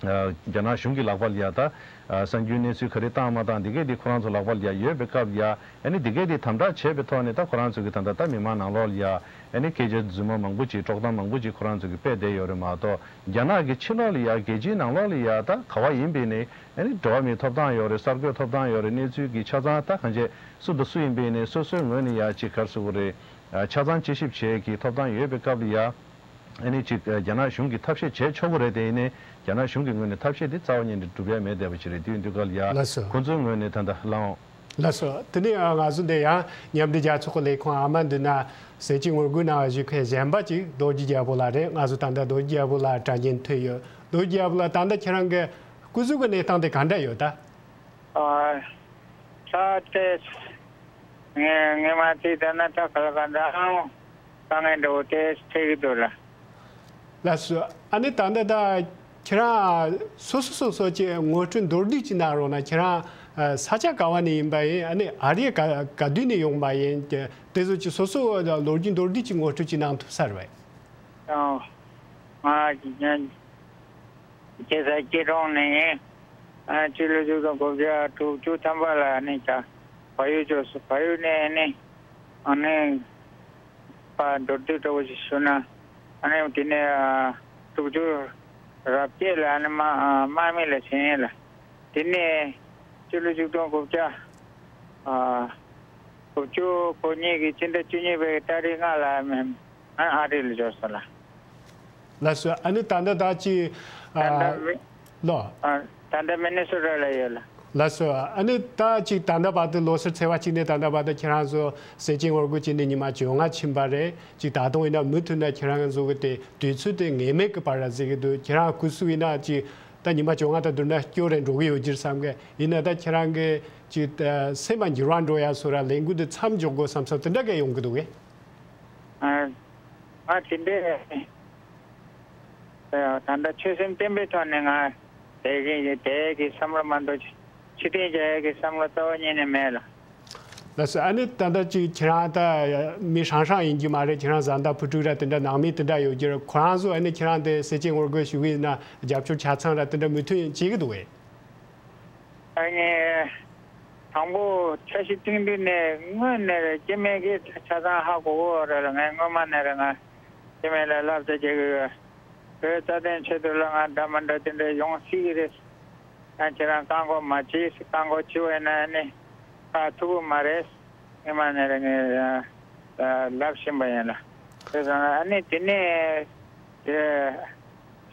ཨ་རྒྱ་ནག་གཞུང་གི་ལག་པ་ལ་ཡ་ད་ཨ་གསར་འགྱུར་གནས་ཚུལ་ག་རེ་བཏང་མ་བཏང་འདི་གས་འདི་ཁོ་རང་ཚོ་ལག་པ་ལ་ཡ་ཡོད་པའི་སྐབས་ལ་ཡ་ཨ་ནི་འདི་གས་འདི་དམ་དྲག་བྱས་པའི་ཐོག་ནས་ད་ཁོ་རང་ཚོ་གི་ད་ལྟ་ད་མི་མང་ནང་ལོགས་ལ་ཡ་ཨ་ནི་སྐད་ཆ་རྫུན་མ་མང་པོ་ཅིག་དཀྲོག་གཏམ་མང་པོ་ཅིག་ཁོ་རང་ཚོ་གི་སྤེལ་བསྡད་ཡོད་རེད་མ་གཏོགས། རྒྱ་ནག་གི་ཕྱི་ལོགས་ལ་ཡ་རྒྱལ་སྤྱིའི་ནང་ལོགས་ལ་ཡ་ད་ག་བ་ཡིན་པའི་ནས་ཨ་ནི་འགྲོ་བ་མིའི་ཐོབ་ཐང་ཡོད་རེད། གསར་འགོད་ཐོབ་ཐང་ཡོད་རེད། གནས་ཚུལ་གི་ཆ་ཚང་ད་གང་བྱས་སུ་དང་སུ་ཡིན་པའི་ནས་སོ་སོའི་ངོས་ནས་ཡ་ཅིག་ག་རེ་ཟེར་དགོས་རེད། ཨ་ཆ་ཚང་དཔྱད་ཞིབ་བྱེད་ཀྱི་ཐོབ་ཐང་ཡོད་པའི་སྐབས་ལ་ཡ། ཨ་ནི་ཅིག་རྒྱ་ནག་གཞུང་གིས་ཐབས་ཤེས་བྱས་ཆོག་གི་རེད། དེ་ཡིན་ནའི་རྒྱ་ནག་གཞུང་གི་ངོས་ནས་ཐབས་ཤེས་དེ་རྩ་བ་ཉིད་ནས་སྒྲུབ་ཡ་མེད་བསྡད་པ་ཞིག་རེད། དེ་ཡིན་དུས་སྐབས་ལ་ཡ་ལགས་སོ། ཁོང་ཚོའི་ངོས་ནས་ད་ལྟ་ལའོ། ལགས་སོ། དེ་ནས་ང་ཚོ་འདི་ཡང་མཉམ་འབྲེལ་རྒྱལ་ཚོགས་ཀྱི་ལས་ཁུངས་ཨ་མན་ཌི་ན་ཟས་བཅད་ངོ་རྒོལ་གནང་བ་ཞིག་མཁན་གཞན་པ་ཅིག་རྡོ་རྗེ་རྒྱལ་པོ་ལགས་རེད། ང་ཚོ་ད་ལྟ་རྡོ་རྗེ་རྒྱལ་པོ་ལགས་དྲ་བརྙན་ཐོན་ཡོད། རྡོ་རྗེ་རྒྱལ་པོ་ལགས། ད་ལྟ་ཁྱེད་རང་གི་སྐུ་གཟུགས་ཀྱི་གནས་སྟངས་དེ་ག་འདྲ་ཡོད་ད། ཨ། ད་དེ། ངས་ངས་མ་ཚིག་ད་ན་ད་ག་ལ་ག་འདྲ་ཨང་། དཀའ་ངལ་འདྲ་བོ་དེ་འཕྲད་ཀྱི་འདུག་ལ། ལགས་སོ། ཨ་ནི་ད་ལྟ་ད་ཁྱེད་རང་སོ་སོ་སོ་སོ་ཀྱི་ངོ་སྤྲོད་མདོར་བསྡུས་ཅིག་གནང་རོགས་གནང་། ཁྱེད་རང་ས་ཆ་ག་བ་ནས་ཡིན་པ་ཡིན། ཨ་ནི་ཨ་རི་ག་ག་དུས་ནས་ཡོང་པ་ཡིན། དེ་ཚོ་ཅིག་སོ་སོ་ལོ་རྒྱུས་མདོར་བསྡུས་ཅིག་ངོ་སྤྲོད་ཅིག་གནང་ཐུབ་ས་རེད་པས། ཨོ། ང་ཁྱེད་ས་སྐྱིད་གྲོང་ནས་ཡིན། ཨ་ཕྱི་ལོ་ཆིག་སྟོང་དགུ་བརྒྱ་དྲུག་ཅུ་ཐམ་པ་ལ་ནི་ཆ་ བལ་ཡུལ་ཕྱོགས་སུ། བལ་ཡུལ་ནས་ཨ་ནི་ཨ་ནི་ཕར་འགྲོ་དུས་འདྲ་བོ་ཞིག་ཞུ་ན། ཨ་ནི་དེ་ནས་ཨ་དྲུག་ཅུ་རེ་བརྒྱད་ལ་ཨ་ནི་དམག་ཨ་དམག་མི་ལ་ཕྱིན་ཡིན་ལ། དེ་ནས་སྤྱི་ལོ་ཆིག་སྟོང་དགུ་བརྒྱ་ཨ་དགུ་བཅུ་གོ་གཉིས་ཀྱི་སྤྱི་ཟླ་བཅུ་གཉིས་པའི་ཏ་རིག་ལྔ་ལ་ཨ་ནི་ཨ་རི་ལ་འབྱོར་སོང་ལ། ལགས་སོ། ཨ་ནི་ད་ལྟ་ད་ཅིག་ད་ལྟ་ཨ་མི་ལོ། ཨ་ད་ལྟ་མི་ནི་སོ་ཊ་ལ་ཡོད་ལ། ལགས་སོ། ཨ་ནི་ད་ཅིག་ད་ལྟ་བར་དུ་ལོ་སར་ཚེས་པ་གཅིག་ནས་ད་ལྟ་བར་དུ་ཁྱེད་རང་ཚོ་ཟས་བཅད་ངོ་རྒོལ་བྱས་ནས་ཉི་མ་བཅོ་ལྔ་ཕྱིན་པ་རེད། ཅིག་ད་དུང་ཡིན་ན་མུ་མཐུད་ནས་ཁྱེད་རང་ཚོ་གི་དེ་དུས་ཚོད་དེ་ངེས་མེད་ཀྱི་བར་ར་ཟེར་གི་འདུག་ཁྱེད་རང་སྐུ་གཟུགས་ཡིན་ན་ཅིག་ད་ཉི་མ་བཅོ་ལྔ་དང་བསྡུར་ན་སྐྱོ་རེ་འགྲོ་གི་ཡོད་ཀྱི་རེད་བསམ་གི། ཡིན་ན་ད་ཁྱེད་རང་གི་ཅིག་ད་སེམས་པ་འགྱུར་བ་འགྲོ་ཡ་སོ་ར་ལས་འགུལ་འདི་མཚམས་འཇོག་དགོས་བསམ་བསམ་དེ་འདྲ་གས་ཡོང་གི་འདུག་གས། ཨ་ང་དེ་འདྲའི་ད་ལྟ་ཆོད་སེམས་བརྟན་པོའི་ཐོག་ནས་ང་དེ་གི་དེ་གི་བསམ་བློ་མ་གཏོགས་ཕྱི་བསྟན་རྒྱ་ཡག་གི་བསམ་བློ་རྩ་བ་ཉིད་ནས་མེད་ལ། ལགས་སོ། ཨ་ནི་ད་ལྟ་ཅིག་ཁྱེད་རང་ད་མི་ཧྲང་ཧྲང་ཡིན་གྱི་མ་རེད། ཁྱེད་རང་བཟའ་ཟླ་བུ་ཕྲུག་ར་དེ་འདྲ་ནང་མི་དེ་འདྲ་ཡོད་ཀྱི་རེད། ཁོ་རང་ཚོ་ཨ་ནི་ཁྱེད་རང་དེ་ཟས་བཅད་ངོ་རྒོལ་ཞུ་གི་ཡིན་ན་རྒྱབ་སྐྱོར་ཆ་ཚང་ར་དེ་འདྲ་མུ་མཐུད་བྱེད་ཀྱི་འདུག་གས། ཨ་ནི། དང་པོ་འཆར་གཞི་བཏིང་དུས་ནས་དངོས་གནས་རེད། སྐྱེ་དམན་གྱི་ཆ་ཚང་ཧ་གོ་གི་ཡོད་རེད་ལ། ངས་སྔོན་མ་ནས་རེད། ང་སྐྱེ་དམན་ལ་བསླབ་བྱ་རྒྱག་གི་ཡོད། བོད་རྩ་དོན་ཆེད་དུ་ལ་ང་འདྲ་མ་འདྲ་དེ་འདྲ་ཡོང་སྲིད་ཀྱི་རེད། ཡང་ཁྱེད་རང་བཀག་འགོག་མ་བྱེད། བཀག་འགོག་བྱེད་པ་ཡིན་ན་ནི་ཁག་ཐུབ་ཀྱི་མ་རེད། སྔོན་མ་ནས་རེད། ངས་ལབ་བཞིན་པ་ཡིན་ལ། དེ་ཙང་ཨ་ནི་དེ་ནས་དེ་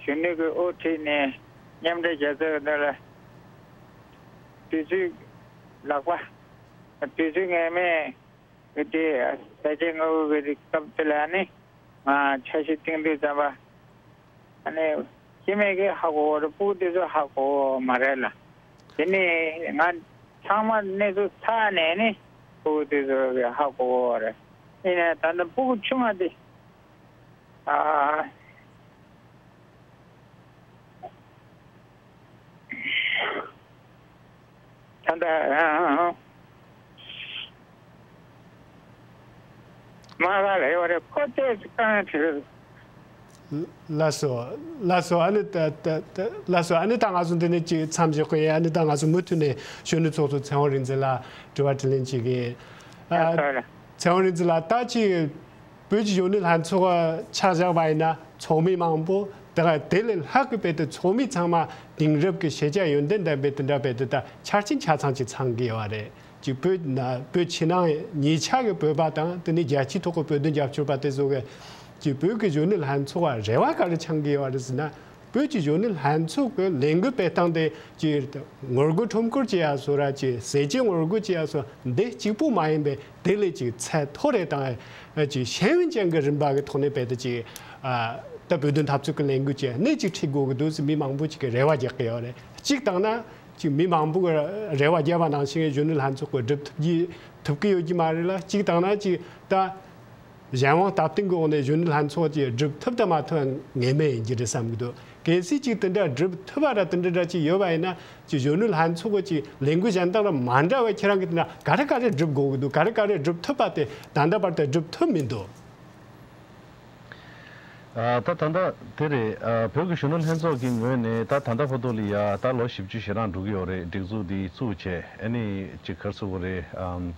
གཞོན་ནུ་གི་དབུ་ཁྲིད་ནས་མཉམ་འབྲེལ་རྒྱལ་ཚོགས་འདི་ལ། དུས་ཚོད་ལག་པ། དུས་ཚོད་ངེས་མེད་ཀྱི་དེ་ཟས་བཅད་ངོ་རྒོལ་གྱི་སྐབས་དེ་ལ་ནི་ང་འཆར་གཞི་བཏིང་དུས་ཙམ་པ། ཨ་ནི་སྐྱེ་དམན་གྱིས་ཧ་གོ་གི་རེད། སྤུ་གུ་དེ་ཚོ་ཧ་གོ་གི་མ་རེད་ལ། དེ་ནི་ང་ཚང་མ་གནས་ཚུལ་ཚར་ནས་ནི་སྤུ་གུ་དེ་ཚོ་གིས་ཧ་གོ་གི་རེད། ཡིན་ནའི་ད་ལྟ་སྤུ་གུ་ཆུང་བ་དེ། ཨ། ད་ལྟ་ཨ་ཨ་ཨ། མ་ག་ལ་ཡོད་རེད། ཁོ་ལྟས་སུ་གང་བྱེད། ལགས་སོ། ལགས་སོ། ཨ་ནི་ད་ད་ད་ལགས་སོ། ཨ་ནི་ད་ང་ཚོ་འདི་ནས་ཅིག་མཚམས་བཞག་གི་ཡིན། ཨ་ནི་ད་ང་ཚོ་མུ་མཐུད་ནས་གཞོན་ནུ་ཚོགས་གཙོ་ཚེ་དབང་རིག་འཛིན་ལ་དྲི་བ་དྲིས་ལན་བྱེད་ཀྱི་ཡིན། ཨ། ལགས་སོ། ལགས། ཚེ་དབང་རིག་འཛིན་ལགས། ད་ཅིག་བོད་ཀྱི་གཞོན་ནུ་ལྷན་ཚོགས་ཆ་བཞག་པ་ཡིན་ན་ཚོགས་མི་མང་པོ་དང་དེ་ལས་ལྷག་གི་བོད་དུ་ཚོགས་མི་ཚང་མ་དེང་རབས་ཀྱི་ཤེས་བྱ་ཡོན་ཏན་ལྡན་པའི་དེ་འདྲ་བོད་དུ་ད་ཆ་རྐྱེན་ཆ་ཚང་ཅིག་ཚང་གི་ཡོད་རེད། ཅིག་བོད་ན་བོད་ཕྱི་ནང་གཉིས་ཆ་གི་བོད་པ་དང་དེ་ནས་རྒྱལ་སྤྱིའི་ཐོག་གི་བོད་དོན་རྒྱབ་སྐྱོར་པ་དེ་ཚོ་གི་ཅིག་བོད་ཀྱི་གཞོན་ནུ་ལྷན་ཚོགས་ལ་རེ་བ་ག་རེ་འཆང་གི་ཡོད་རེད་ཟེར་ན། བོད་ཀྱི་གཞོན་ནུ་ལྷན་ཚོགས་ཀྱི་ལས་འགུལ་སྤེལ་སྟངས་དེ་ཅིག་ངོ་རྒོལ་ཁྲོམ་སྐོར་བྱེད་ཡ་སོགས་ར་ཅིག་ཟས་བཅད་ངོ་རྒོལ་བྱེད་ཡ་སོགས་འདི་གཅིག་པུ་མ་ཡིན་པའི་དེ་ལས་ཅིག་ཚད་མཐོ་རེ་དང་ཅིག་ཤེས་ཡོན་ཅན་གྱི་རིམ་པ་གི་ཐོག་ནས་རྦད་དེ་ཅིག་ཨ་ད་བོད་དོན་འཐབ་རྩོད་ཀྱི་ལས་འགུལ་ཅིག་སྣེ་གཅིག་ཁྲིད་དགོས་ཀྱི་འདུག་ཟེར་མི་མང་པོ་ཅིག་གིས་རེ་བ་རྒྱག་གི་ཡོད་རེད། གཅིག་བཏང་ན་ཅིག་མི་མང་པོ་གིས་རེ་བ་བརྒྱབ་པ་ནང་བཞིན་གཞོན་ནུ་ལྷན་ཚོགས་ཀྱིས་སྒྲུབ་ཐུབ་ཀྱི་ཐུབ་ཀྱི་ཡོད་ཀྱི་མ་རེད་ལ། གཅིག་བཏང་ན་ཅིག་ད། གཞན་དབང་སྟབས་བསྟུན་གྱི་འོག་ནས་གཞོན་ནུ་ལྷན་ཚོགས་ཀྱིས་སྒྲུབ་ཐུབ་དང་མ་ཐུབ་ངེས་མེད་ཡིན་གྱི་རེད་བསམ་གྱི་འདུག་གལ་སྲིད་ཅིག་དེ་འདྲ་སྒྲུབ་ཐུབ་པ་ར་དེ་འདྲ་འདྲ་ཅིག་ཡོད་པ་ཡིན་ན་ཅིག་གཞོན་ནུ་ལྷན་ཚོགས་ཀྱི་ཅིག་ལས་འགུལ་གཞན་དག་ལ་མ་འདྲ་བའི་ཁྱེད་རང་གིས་དེ་འདྲ་ག་རེ་ག་རེ་སྒྲུབ་དགོས་ཀྱི་འདུག་ག་རེ་ག་རེ་སྒྲུབ་ཐུབ་པ་དེ་ད་ལྟ་བར་དུ་སྒྲུབ་ཐུབ་མི་འདུག་ཨ། ད་ད་ལྟ་དེ་རེད། ཨ། བོད་ཀྱི་གཞོན་ནུ་ལྷན་ཚོགས་ཀྱི་ངོས་ནས་ད་ད་ལྟ་བར་དུ་ལ་ཡ་ད་ལོ་བཞི་བཅུ་ཞེ་གྲངས་འགྲོ་གི་ཡོད་རེད། སྒྲིག་འཛུགས་འདི་བཙུགས་བྱས་ཨ་ནི་ཅིག་ག་རེ་ཟེར་དགོས་རེད། ཨམ།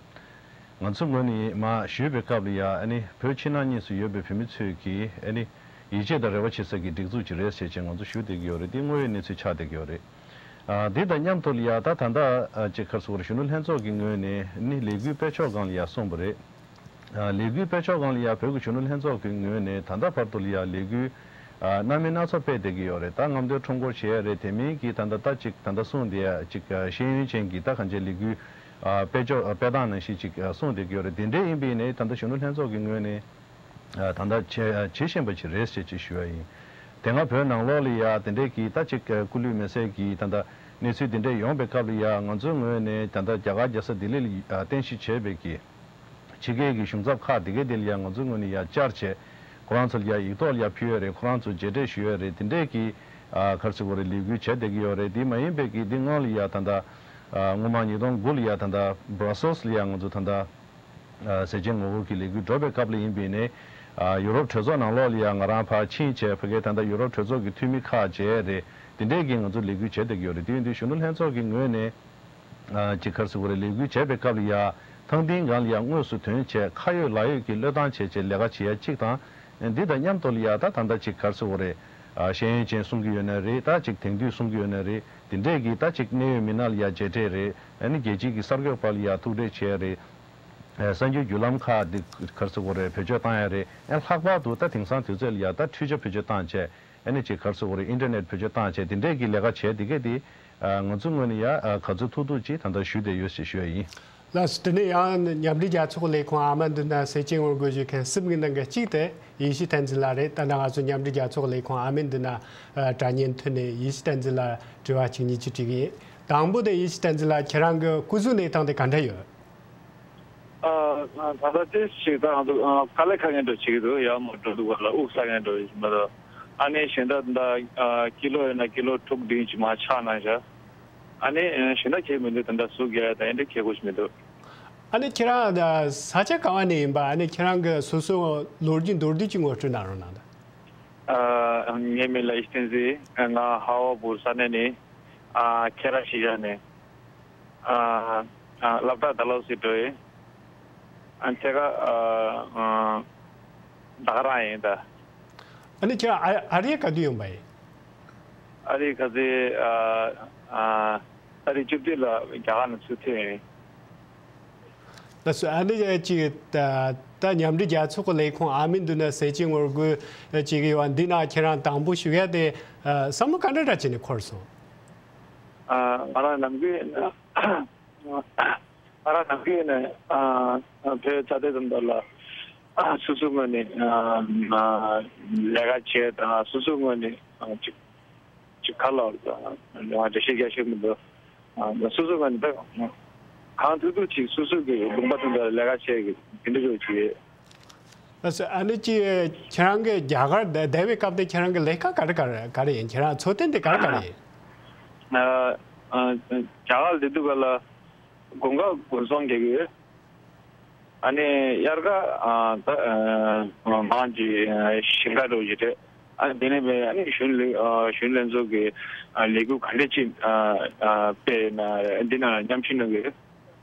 ང་ཚོའི་ངོས་ནས་མར་ཞུས་པའི་སྐབས་ལ་ཡ་ཨ་ནི་བོད་ཕྱི་ནང་གཉིས་སུ་ཡོད་པའི་བོད་མི་ཚོས་ཀྱིས་ཨ་ནི་ཡིད་ཆེས་དང་རེ་བ་བྱེད་ས་ཀྱི་སྒྲིག་འཛུགས་ཅིག་རེད་ཟེར་བྱས་ང་ཚོ་ཞུ་བསྡད་ཀྱི་ཡོད་རེད། འདི་དངོས་ཡོད་གནས་ཚུལ་ཆགས་བསྡད་ཀྱི་ཡོད་རེད། ཨ། འདི་དང་མཉམ་དུ་ལ་ཡ་ད་ད་ལྟ་ཨ་ཅིག་ག་རེ་ཟེར་དགོས་རེད། གཞོན་ནུ་ལྷན་ཚོགས་ཀྱི་ངོས་ནས་ཨ་ནི་ལས་འགུལ་སྤེལ་ཕྱོགས་སྒང་ལ་ཡ་སོང་བ་རེད། ཨ། ལས་འགུལ་སྤེལ་ཕྱོགས་སྒང་ལ་ཡ་བོད་ཀྱི་གཞོན་ནུ་ལྷན་ཚོགས་ཀྱི་ངོས་ནས་ད་ལྟ་བར་དུ་ལ་ཡ་ལས་འགུལ་ཨ་སྣ་མིན་སྣ་ཚོགས་སྤེལ་བསྡད་ཀྱི་ཡོད་རེད། ད་རྔམ་སྟོན་ཁྲོམ་སྐོར་བྱས་རེད། དེ་མིན་གྱི་ད་ལྟ་ད་ཅིག་ད་ལྟ་གསུངས་བསྡད་ཡ་ཅིག་ཨ་ཤེས་ཡོན་ཅན་གྱི་ད་གང་ཅིའི་ལས་འགུལ་ཨ་སྤེལ་ཕྱོགས་ཨ་སྤེལ་སྟངས་ནང་བཞིན་ཅིག་ཨ་གསུངས་བསྡད་ཀྱི་ཡོད་རེད། དེ་འདྲ་ཡིན་པ་ཡིན་ནའི་ད་ལྟ་གཞོན་ནུ་ལྷན་ཚོགས་ཀྱི་ངོས་ནས་ཨ་ད་ལྟ་བྱེད་བྱེད་བཞིན་པ་ཅིག་རེད་ཅེས་ཅིག་ཞུ་ཡ་ཡིན། དེ་སྔ་བོད་ནང་ལོགས་ལ་ཡ་དེ་འདྲའི་གི་ད་ཅིག་ཨ་སྐུ་ལུས་མེ་སྲེག་གི་ད་ལྟ་གནས་ཚུལ་དེ་འདྲ་ཡོང་པའི་སྐབས་ལ་ཡ་ང་ཚོའི་ངོས་ནས་ད་ལྟ་རྒྱ་གར་རྒྱལ་ས་ལྡི་ལི་ལ་ཨ་རྟེན་གཞི་བྱས་པའི་གི་ཕྱི་རྒྱལ་གྱི་གཞུང་ཚབ་ཁག་དེ་གའི་དེ་ལ་ཡང་ང་ཚོའི་ངོས་ནས་ཡང་བཅར་བྱས། ཁོ་རང་ཚོ་ལ་ཡང་ཡིག་ཐོག་ལ་ཡང་ཕུལ་ཡོད་རེད། ཁོ་རང་ཚོ་མཇལ་འཕྲད་ཞུས་ཡོད་རེད། དེ་འདྲས་ཀྱི་ཨ་ག་རེ་ཟེར་དགོས་རེད། ལས་འགུལ་བྱས་བསྡད་ཀྱི་ཡོད་རེད། དེ་མ་ཡིན་པའི་གི་འདི་སྔོན་ལ་ཡང་ད་ལྟ་ཨ་སྔོན་མ་ཉིས་སྟོང་དགུ་ལ་ཡང་ད་ལྟ་Brussels་ལ་ཡང་ང་ཚོ་ད་ལྟ་ཨ་ཟས་བཅད་ངོ་རྒོལ་གྱི་ལས་འགུལ་འགྲོ་བའི་སྐབས་ལ་ཡིན་པ་ཡིན་ནའི་ཨ་ཡུ་རོབ་གྲོས་ཚོགས་ནང་ལོགས་ལ་ཡང་ང་རང་ཕར་ཕྱིན་བྱས། ཕ་གིའི་ད་ལྟ་ཡུ་རོབ་གྲོས་ཚོགས་ཀྱི་འཐུས་མི་ཁག་བྱས་རེད། དེ་འདྲས་ཀྱི་ང་ཚོ་ལས་འགུལ་བྱས་བསྡད་ཀྱི་ཡོད་རེད། དེ་ཡིན་དུས་གཞོན་ནུ་ལྷན་ཚོགས་ཀྱི་ངོས་ནས། ཨ་ ཅིག་ག་རེ་ཟེར་དགོས་རེད། ལས་འགུལ་བྱས་པའི་སྐབས་ལ་ཡ་ཐང་སྟེང་སྒང་ལ་ཡ་དངོས་སུ་ཐོན་བྱས་ཁ་ཡོད་ལག་ཡོད་ཀྱི་བློས་བཏང་བྱས་བྱས་ལས་ཀ་བྱེད་ཡ་གཅིག་དང་། འདི་དང་མཉམ་དུ་ལ་ཡ་ད་ད་ལྟ་ཅིག་ག་རེ་ཟེར་དགོས་རེད། ཤེས་ཡོན་ཅན་གསུང་གི་ཡོད་ན་རེད། ད་ཅིག་དེང་དུས་གསུང་གི་ཡོད་ན་རེད། དེ་འདྲས་ཀྱི་ད་ཅིག་གནད་ཡོད་མི་སྣ་ལ་ཡ་མཇལ་འཕྲད་རེད། ཨ་ནི་རྒྱལ་སྤྱིའི་གི་གསར་འགོད་པ་ལ་ཡ་ཐུག་འཕྲད་བྱས་རེད། གསར་འགྱུར་བརྒྱུད་ལམ་ཁག་འདི་ག་རེ་ཟེར་དགོས་རེད། བེད་སྤྱོད་བཏང་ཡ་རེད། ཨ་ལྷག་པར་དུ་ད་དེང་སང་དུས་ཚོད་ལ་ཡ་ད་འཕྲུལ་ཆས་བེད་སྤྱོད་བཏང་བྱས། ཨ་ནི་ཅིག་ག་རེ་ཟེར་དགོས་རེད། ཨིན་ཊར་ནེཊ་བེད་སྤྱོད་བཏང་བྱས་དེ་འདྲས་ཀྱི་ལས་ཀ་བྱས་དེ་གས་དེ་ང་ཚོའི་ངོས་ནས་ཡ་ག་ཚོད་ཐུབ་ཐུབ་ཅིག་ད་ལྟ་ཞུ་བསྡད་ཡོད་ཅེས་ཞུ་ཡ་ཡིན། ལགས་སོ། དེ་ནས་ཡང་མཉམ་འབྲེལ་རྒྱལ་ཚོགས་ལས་ཁུངས་ཨ་མན་ཌུ་ན་ཟས་བཅད་ངོ་རྒོལ་ཞུ་མཁན་གསུམ་གྱི་ནང་གི་གཅིག་དེ་ཡེ་ཤེས་བསྟན་འཛིན་ལགས་རེད། ད་ལྟ་ང་ཚོ་མཉམ་འབྲེལ་རྒྱལ་ཚོགས་ལས་ཁུངས་ཨ་མན་ཌུ་ན་དྲ་བརྙན་ཐོག་ནས་ཡེ་ཤེས་བསྟན་འཛིན་ལ་དྲི་བ་གཅིག་གཉིས་ཅིག་དྲི་གི་ཡིན། དང་པོ་དེ་ཡེ་ཤེས་བསྟན་འཛིན་ལགས། ཁྱེད་རང་གི་སྐུ་གཟུགས་གནས་སྟངས་དེ་ག་འདྲ་ཡོད། ཨ། ད་ལྟ་དེ་ཞིག་ད་ང་ཚོ་ཨ་དཀའ་ལས་ཁག་མཁན་འདྲ་བྱེད་ཀྱི་འདུག་ཡར་མར་འགྲོ་དུས་སྐབས་ལ་དབུགས་ཟ་མཁན་འདྲ་ཡོད་མ་གཏོགས། ཨ་ནི་གཞན་དག་ད་ཨ་ཀི་ལོ་ཡོད་ན་ཀི་ལོ་དྲུག་བདུན་ཅིག་མར་ཆག་གནང་བཞག་ཨ་ནི་གཞན་དག་གལ་མི་འདུག་ད་ལྟ་ཟུག་རྒྱག་ཡ་དང་ཨེ་འདྲ་གལ་དགོས་ཞིག་མི་འདུག་ཨ་ནི་ཁྱེད་རང་ས་ཆ་ག་བ་ནས་ཡིན་པ། ཨ་ནི་ཁྱེད་རང་གི་སོ་སོ་ལོ་རྒྱུས་མདོར་བསྡུས་ཅིག་ངོ་སྤྲོད་གནང་རོགས་གནང་དང་། ཨ། ངའི་མིང་ལ་ཡེ་ཤེས་བསྟན་འཛིན། ང་ཧ་ཝ་བུ་ས་གནས་ནས། ཨ། ཁེ་ར་ཤི་ཡ་ནས། ཨ། ཨ། སློབ་གྲྭ་ད་ལོ་སི་འགྲོ་ཡིན། ཨ། ཐད་ཀར་ཨ། ཨ། ད་ག་རང་ཡིན་ད། ཨ་ནི་ཁྱེད་ཨ་ཨ་རིའི་ག་དུས་ཡོང་པ་ཡིན། ཨ་རིའི་ག་ཚོད་ཨ། ཨ། ཨ་རིའི་བཅུ་བདུན་ལ་རྒྱ་གར་ནས་ཚུར་ཐོན་ཡིན། ལགས་སོ། ཨ་ནི་ཅིག་ད་ད་མཉམ་འབྲེལ་རྒྱལ་ཚོགས་ཀྱི་ལས་ཁུངས་ཨ་མན་ཌུ་ན་ཟས་བཅད་ངོ་རྒོལ་བྱེད་ཀྱི་ཡོད་པ་འདི་ན་ཁྱེད་རང་དང་པོ་ཞུགས་ཡ་དེ་བསམ་བློ་ག་འདྲ་འདྲ་བྱས་ནས་འཁོར་སོང་། ང་རང་ནམ་རྒྱུན་ང་རང་ནམ་རྒྱུན་ནས་བོད་རྩ་དོན་དོན་དག་ལ་སོ་སོའི་ངོས་ནས་ལས་ཀ་བྱས་དང་སོ་སོའི་ངོས་ནས་ཅིག་ཅིག་ག་ལ་ང་འགྲེལ་བཤད་རྒྱག་ཤེས་མི་འདུག་ཨ། སོ་སོ་ང་ནི་ད་གང་ཐུབ་ཐུབ་ཅིག་སོ་སོ་གི་ལུང་པ་དེ་འདྲ་ལས་ཀ་བྱེད་གི་དེ་འདྲ་ཅིག་ཡོད། ལགས་སོ། ཨ་ནི་ཅི་ཁྱེད་རང་གི་རྒྱ་གར་བསྡད་བསྡད་པའི་སྐབས་དེ་ཁྱེད་རང་གི་ལས་ཀ་ག་རེ་ག་རེ་ག་རེ་ཡིན། ཁྱེད་རང་འཚོ་རྟེན་དེ་ག་རེ་ག་རེ་ཡིན། ཨ། ཨ། རྒྱ་གར་བསྡད་དུས་སྐབས་ལ་དགུན་ཁ་དགུན་ཚོང་རྒྱག་གི་ཡོད། ཨ་ནི་དབྱར་ཁ་ཨ་ད་ཨ་མང་ཅིག་ཨ་ཞིང་ཁ་འགྲོ་ཡི་རེད། ཨ་ནི་དེ་ནས་བས་ཨ་ནི་གཞོན་ལས་ཨ་གཞོན་ལྷན་ཚོགས་ཀྱི་ཨ་ལས་འགུལ་ག་འདྲ་ཅིག་ཨ་ཨ་སྤེལ་ན་འདི་ན་མཉམ་ཞུགས་གནང་གི་ཡོད།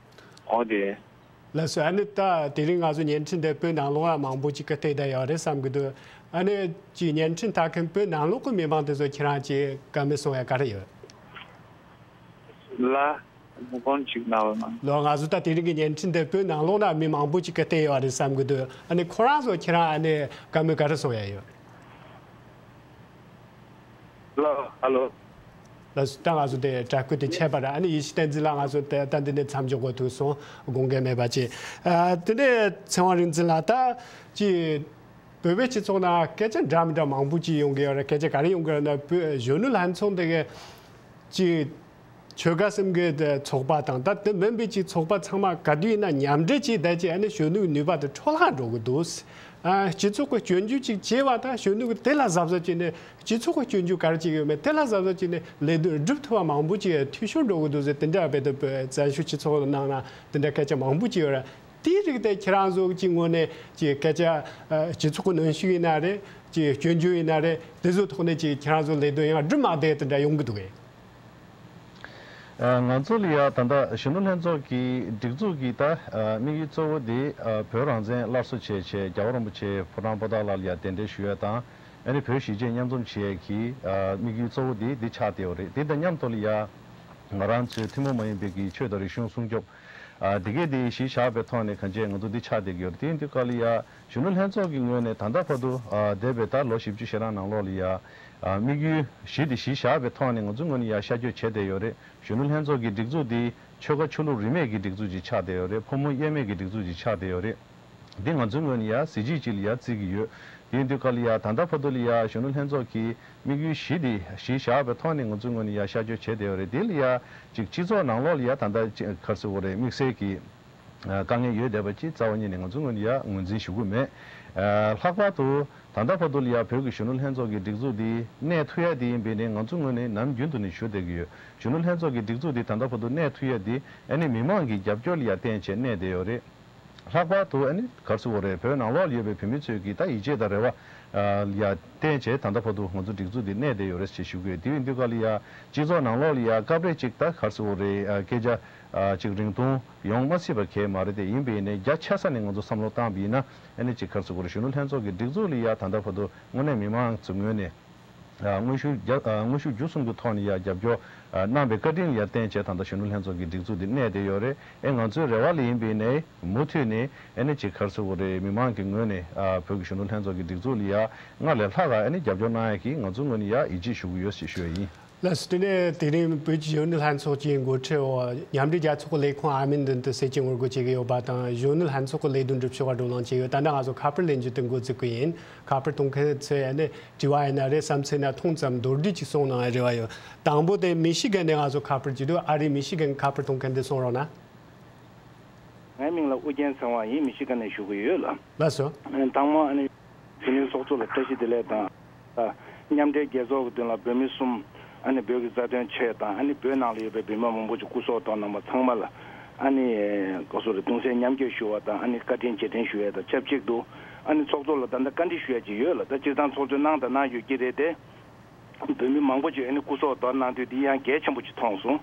འོ་དེ། ལགས་སོ། ཨ་ནི་ད་དེ་རིང་ང་ཚོ་བརྙན་འཕྲིན་འདི་བོད་ནང་ལོགས་ལ་མང་པོ་ཅིག་གིས་བལྟས་བསྡད་ཡོད་རེད་བསམ་གི་འདུག་ཨ་ནི་ཅིག་བརྙན་འཕྲིན་ལྟ་མཁན་བོད་ནང་ལོགས་ཀྱི་མི་མང་དེ་ཚོ་ཁྱེད་རང་ཅིག་བཀའ་མོལ་གསུང་ཡ་ག་རེ་ཡོད། ལ། མུ་ཁོང་ཅིག་ན་བ་ན། ལོ། ང་ཚོ་ད་དེ་རིང་གི་བརྙན་འཕྲིན་འདི་བོད་ནང་ལོགས་ན་མི་མང་པོ་ཅིག་གིས་བལྟས་ཡོད་རེད་བསམ་གི་འདུག་ཨ་ནི་ཁོ་རང་ཚོ་ཁྱེད་རང་ཨ་ནི་བཀའ་མོལ་ག་རེ་གསུང་ཡ་ཡོད། ལ། ཧ་ལོ། ལ་ད་ང་ཚོ་དེ་དྲ་སྐུལ་དེ་ཆད་པ་རེད། ཨ་ནི་ཡེ་ཤེས་བསྟན་འཛིན་ལགས། ང་ཚོ་ད་ད་འདི་ནས་མཚམས་འཇོག་དགོས་ཐུག་སོང་། དགོངས་འགལ་མེད་པ་ཅིག་ཨ། དེ་ནས་ཚེ་དབང་རིག་འཛིན་ལགས། ད་ཅི་བོད་པའི་སྤྱི་ཚོགས་ནང་སྐད་ཆ་འདྲ་མི་འདྲ་མང་པོ་ཅིག་ཡོང་གི་ཡོད་རེད། སྐད་ཆ་ག་རེ་ཡོང་གི་ཡོད་ན་བོད་གཞོན་ནུ་ལྷན་ཚོགས་འདི་གི་ཅིག་ཆོལ་ཁ་གསུམ་གི་ཚོགས་པ་དང་ད་དེ་མིན་པའི་ཅིག་ཚོགས་པ་ཚང་མ་ག་དུས་ཡིན་ན་མཉམ་འབྲེལ་བྱས་བསྡད་ཅིག་ཨ་ནི་གཞོན་ནུའི་ནུས་པ་དེ་འཕྲོ་བརླག་འགྲོ་གི་འདུག་ཨ། སྤྱི་ཚོགས་ཀྱི་སྐྱོན་བརྗོད་ཅིག་བྱས་པ་དང་གཞོན་ནུ་གི་དེ་ལ་གཟབ་གཟབ་བྱས་ནས་སྤྱི་ཚོགས་ཀྱི་སྐྱོན་བརྗོད་ག་རེ་ཅིག་ཡོད་མེད་དེ་ལ་གཟབ་གཟབ་བྱས་ནས་ལས་དོན་སྒྲུབ་ཐུབ་པ་མང་པོ་ཅིག་འཐུས་ཤོར་འགྲོ་གི་འདུག་ཟེར། དེ་འདྲ་བས་ད་བཙན་བྱོལ་སྤྱི་ཚོགས་ནང་ན་དེ་འདྲ་སྐད་ཆ་མང་པོ་ཅིག་ཡོད་རེད། དེའི་རིགས་དེ་ཁྱེད་རང་ཚོ་གི་ངོས་ནས་ཅིག་སྐད་ཆ་ཨ། སྤྱི་ཚོགས་ཀྱི་གནོན་ཤུགས་ཡིན་ན་རེད། ཅིག་སྐྱོན་བརྗོད་ཡིན་ན་རེད། དེ་ཚོའི་ཐོག་ནས་ཅིག་ཁྱེད་རང་ཚོ་ལས་དོན་ཡང་སྒྲུབ་མ་བསྡད་དེ་འདྲ་ཡོང་གི་འདུག་གས། ང་ཚོ་ལ་ཡ་ད་ལྟ་གཞོན་ནུ་ལྷན་ཚོགས་ཀྱི་སྒྲིག་འཛུགས་ཀྱི་ད་དམིགས་ཡུལ་གཙོ་བོ་དེ་བོད་རང་བཙན་སླར་གསོ་བྱས་བྱས་རྒྱལ་བ་རིན་པོ་ཆེ་ཕོ་བྲང་པོ་ཏཱ་ལ་ལ་ཡ་གདན་འདྲེན་ཞུ་ཡ་དང་། ཨ་ནི་བོད་གཞིས་བྱེས་མཉམ་འཛོམས་བྱེད་ཡ་གི་དམིགས་ཡུལ་གཙོ་བོ་དེ་འདི་ཆགས་བསྡད་ཡོད་རེད། དེ་དང་མཉམ་དུ་ལ་ཡ་ང་རང་ཚོའི་ཐུན་མོང་མ་ཡིན་པའི་གི་ཆོས་དང་རིག་གཞུང་སྲུང་སྐྱོབ་དེ་གས་དེ་གཞི་བཞག་པའི་ཐོག་ནས་གང་ཅི་ང་ཚོ་འདི་ཆགས་བསྡད་ཀྱི་ཡོད་རེད། དེ་ཡིན་དུས་སྐབས་ལ་ཡ་གཞོན་ནུ་ལྷན་ཚོགས་ཀྱི་ངོས་ནས་ད་ལྟ་བར་དུ་འདས་པའི་ད་ལོ་བཞི་བཅུ་ཞེ་གྲངས་ནང་ལོགས་ལ་ཡ། ཨ། དམིགས་ཡུལ་བཞི་དེ་གཞི་བཞག་པའི་ཐོག་ནས་ང་ཚོའི་ངོས་ནས་ཡ་ཤར་བསྐྱོད་བྱས་བསྡད་ཡོད་རེད། གཞོན་ནུ་ལྷན་ཚོགས་ཀྱི་སྒྲིག་འཛུགས་འདི་ཆོལ་ཁ་ཆོས་ལུགས་རིས་མེད་ཀྱི་སྒྲིག་འཛུགས་ཅིག་ཆགས་བསྡད་ཡོད་རེད། ཕོ་མོ་དབྱེར་མེད་ཀྱི་སྒྲིག་འཛུགས་ཅིག་ཆགས་བསྡད་ཡོད་རེད། འདི་ང་ཚོའི་ངོས་ནས་ཡ་གཟི་བརྗིད་ཅིག་ལ་ཡ་བརྩི་གི་ཡོད། དེ་ཡིན་དུས་སྐབས་ལ་ཡ་ད་ལྟ་བར་དུ་ལ་ཡ་གཞོན་ནུ་ལྷན་ཚོགས་ཀྱི་དམིགས་ཡུལ་བཞི་དེ་གཞི་བཞག་པའི་ཐོག་ནས་ང་ཚོའི་ངོས་ནས་ཡ་ཤར་བསྐྱོད་བྱས་བསྡད་ཡོད་རེད། དེ་ལ་ཡ་ཅིག་སྤྱི་ཚོགས་ནང་ལོགས་ལ་ཡ་ད་ལྟ་ཅིག་ག་རེ་ཟེར་དགོས་རེད། དམིགས་བསལ་གྱི་དཀའ་ངལ་ཡོད་བསྡད་པ་ཅིག་རྩ་བ་ཉིད་ནས་ང་ཚོའི་ངོས་ནས་ཡ་ངོས་འཛིན་ཞུ་གི་མེད། ལྷག་པར་དུ་ད་ལྟ་བར་དུ་ལ་ཡ་བོད་ཀྱི་གཞོན་ནུ་ལྷན་ཚོགས་ཀྱི་སྒྲིག་འཛུགས་འདི་གནས་ཐུབ་ཡ་དེ་ཡིན་པའི་ནས་ང་ཚོའི་ངོས་ནས་ནམ་རྒྱུན་དུ་ནས་ཞུ་བསྡད་ཀྱི་ཡོད། གཞོན་ནུ་ལྷན་ཚོགས་ཀྱི་སྒྲིག་འཛུགས་འདི་ད་ལྟ་བར་དུ་གནས་ཐུབ་ཡ་དེ་ཨ་ནི་མི་མང་གི་རྒྱབ་སྐྱོར་ལ་ཡ་བརྟེན་བྱས་གནས་བསྡད་ཡོད་རེད། ལྷག་པར་དུ་ཨ་ནི་ག་རེ་ཟེར་དགོས་རེད། བོད་ནང་ལོགས་ལ་ཡོད་པའི་བོད་མི་ཚོས་ཀྱི་ད་ཡིད་ཆེས་དང་རེ་བ་ཨ་ཡ་བརྟེན་བྱས་ད་ལྟ་བར་དུ་ང་ཚོ་སྒྲིག་འཛུགས་འདི་གནས་བསྡད་ཡོད་རེད་ཅེས་ཞུ་གི་ཡོད། དེ་ཡིན་དུས་ག་ལ་ཡ་སྤྱི་ཚོགས་ནང་ལོགས་ལ་ཡ་སྐབས་རེ་ཅིག་ད་ག་རེ་ཟེར་དགོས་རེད། ཨ་སྐད་ཆ་ཨ་ཅིག་རིང་ཐུང་ཡོང་མ་སྲིད་པ་གང་ཡང་མ་རེད། དེ་ཡིན་པ་ཡིན་ནའི་རྒྱ་ཆེ་ས་ནས་ང་ཚོ་བསམ་བློ་བཏང་བ་ཡིན་ན་ཨ་ནི་ཅིག་ག་རེ་ཟེར་དགོས་རེད། གཞོན་ནུ་ལྷན་ཚོགས་ཀྱི་སྒྲིག་འཛུགས་ལ་ཡ་ད་ལྟ་བར་དུ་དངོས་གནས་མི་མང་ཚོའི་ངོས་ནས་ཨ་དངོས་ཤུགས་རྒྱ་ཨ་དངོས་ཤུགས་བརྒྱུད་གསུམ་གྱི་ཐོག་ནས་ཡ་རྒྱབ་སྐྱོར་ཨ་གནང་བའི་བཀའ་དྲིན་ལ་ཡ་བརྟེན་བྱས་ད་ལྟ་གཞོན་ནུ་ལྷན་ཚོགས་ཀྱི་སྒྲིག་འཛུགས་འདི་གནས་བསྡད་ཡོད་རེད། ཨེ་ང་ཚོའི་རེ་བ་ལ་ཡིན་པ་ཡིན་ནའི་མུ་མཐུད་ནས་ཨ་ནི་ཅིག་ག་རེ་ཟེར་དགོས་རེད། མི་མང་གི་ངོས་ནས་ཨ་བོད་ཀྱི་གཞོན་ནུ་ལྷན་ཚོགས་ཀྱི་སྒྲིག་འཛུགས་ལ་ཡ་སྔར་ལས་ལྷག་ག་ཨ་ནི་རྒྱབ་སྐྱོར་གནང་ཡ་གི་ང་ཚོའི་ངོས་ནས་ཡ་ཡིད་ཆེས་ཞུ་གི་ཡོད་ཅེས་ཞུ་ཡ་ཡིན། ལགས་སོ། དེ་ནས་དེ་རིང་བོད་ཀྱི་གཞོན་ནུ་ལྷན་ཚོགས་ཀྱི་འགོ་ཁྲིད་འོག་མཉམ་འབྲེལ་རྒྱལ་ཚོགས་ཀྱི་ལས་ཁུངས་ཨ་མིན་མདུན་དུ་གསེར་གྱི་ངོ་རྒོལ་བྱེད་ཀྱི་ཡོད་པ་དང་། གཞོན་ནུ་ལྷན་ཚོགས་ཀྱི་ལས་དོན་སྒྲུབ་ཕྱོགས་ཀ་བགྲོ་གླེང་བྱས་ཡོད། ད་ནི་ང་ཚོ་ཁ་པར་ལེན་རྒྱུ་དེ་འགོ་འཛུགས་ཀྱི་ཡིན། ཁ་པར་གཏོང་མཁན་ཚོས་ཨ་ནི་དྲི་བ་ཡིན་ན་རེད། བསམ་ཚུལ་ན་ཐུང་ཙམ་མདོར་བསྡུས་ཅིག་གསུང་གནང་ཡ་རེ་བ་ཡོད། དང་པོ་དེ་མི་ཤི་གན་ནས་ང་ཚོ་ཁ་པར་བྱེད་འདུག་ཨ་རིའི་མི་ཤི་གན་ཁ་པར་གཏོང་མཁན་དེ་གསུང་རོགས་གནང་། ངའི་མིང་ལ་ཨུ་རྒྱན་ཚེ་དབང་ཡིན། མི་ཤི་གན་ནས་ཞུ་གི་ཡོད་ལགས། ལགས་སོ། ཨ་ནི་དང་མ་ཨ་ནི་གཞོན་ནུའི་ཚོགས་གཙོ་ལ་བཀྲ་ཤིས་བདེ་ལེགས་དང་། ཨ་མཉམ་འབྲེལ་རྒྱལ་ཚོགས་ཀྱི་མདུན་ལ་བོད་མི་གསུམ་ཨ་ནི་བོད་ཀྱི་རྩ་དོན་ཆེད་དང་། ཨ་ནི་བོད་ནང་ལ་ཡོད་པའི་བོད་མི་མང་པོ་ཅིག་སྐུ་སྲོག་དོར་གནང་བ་ཚང་མ་ལ་ཨ་ནི་ག་རེ་ཟེར་དགོས་རེད། གདུང་སེམས་མཉམ་སྐྱེད་ཞུ་བ་དང་། ཨ་ནི་བཀའ་དྲིན་རྗེས་དྲན་ཞུ་ཡས་དང་ཆབས་ཅིག་ཏུ་ཨ་ནི་ཚོགས་གཙོ་ལ་ད་ལྟ་བཀའ་འདྲི་ཞུ་ཡས་ཅིག་ཡོད་ལགས། ད་སྤྱིར་བཏང་ཚོགས་གཙོས་གནང་དང་གནང་ཡོད་ཀྱི་རེད་དེ། བོད་མི་མང་པོ་ཅིག་ཨ་ནི་སྐུ་སྲོག་དོར་གནང་དུས་འདི་ཡང་གལ་ཆེན་པོ་ཅིག་མཐོང་སོང་།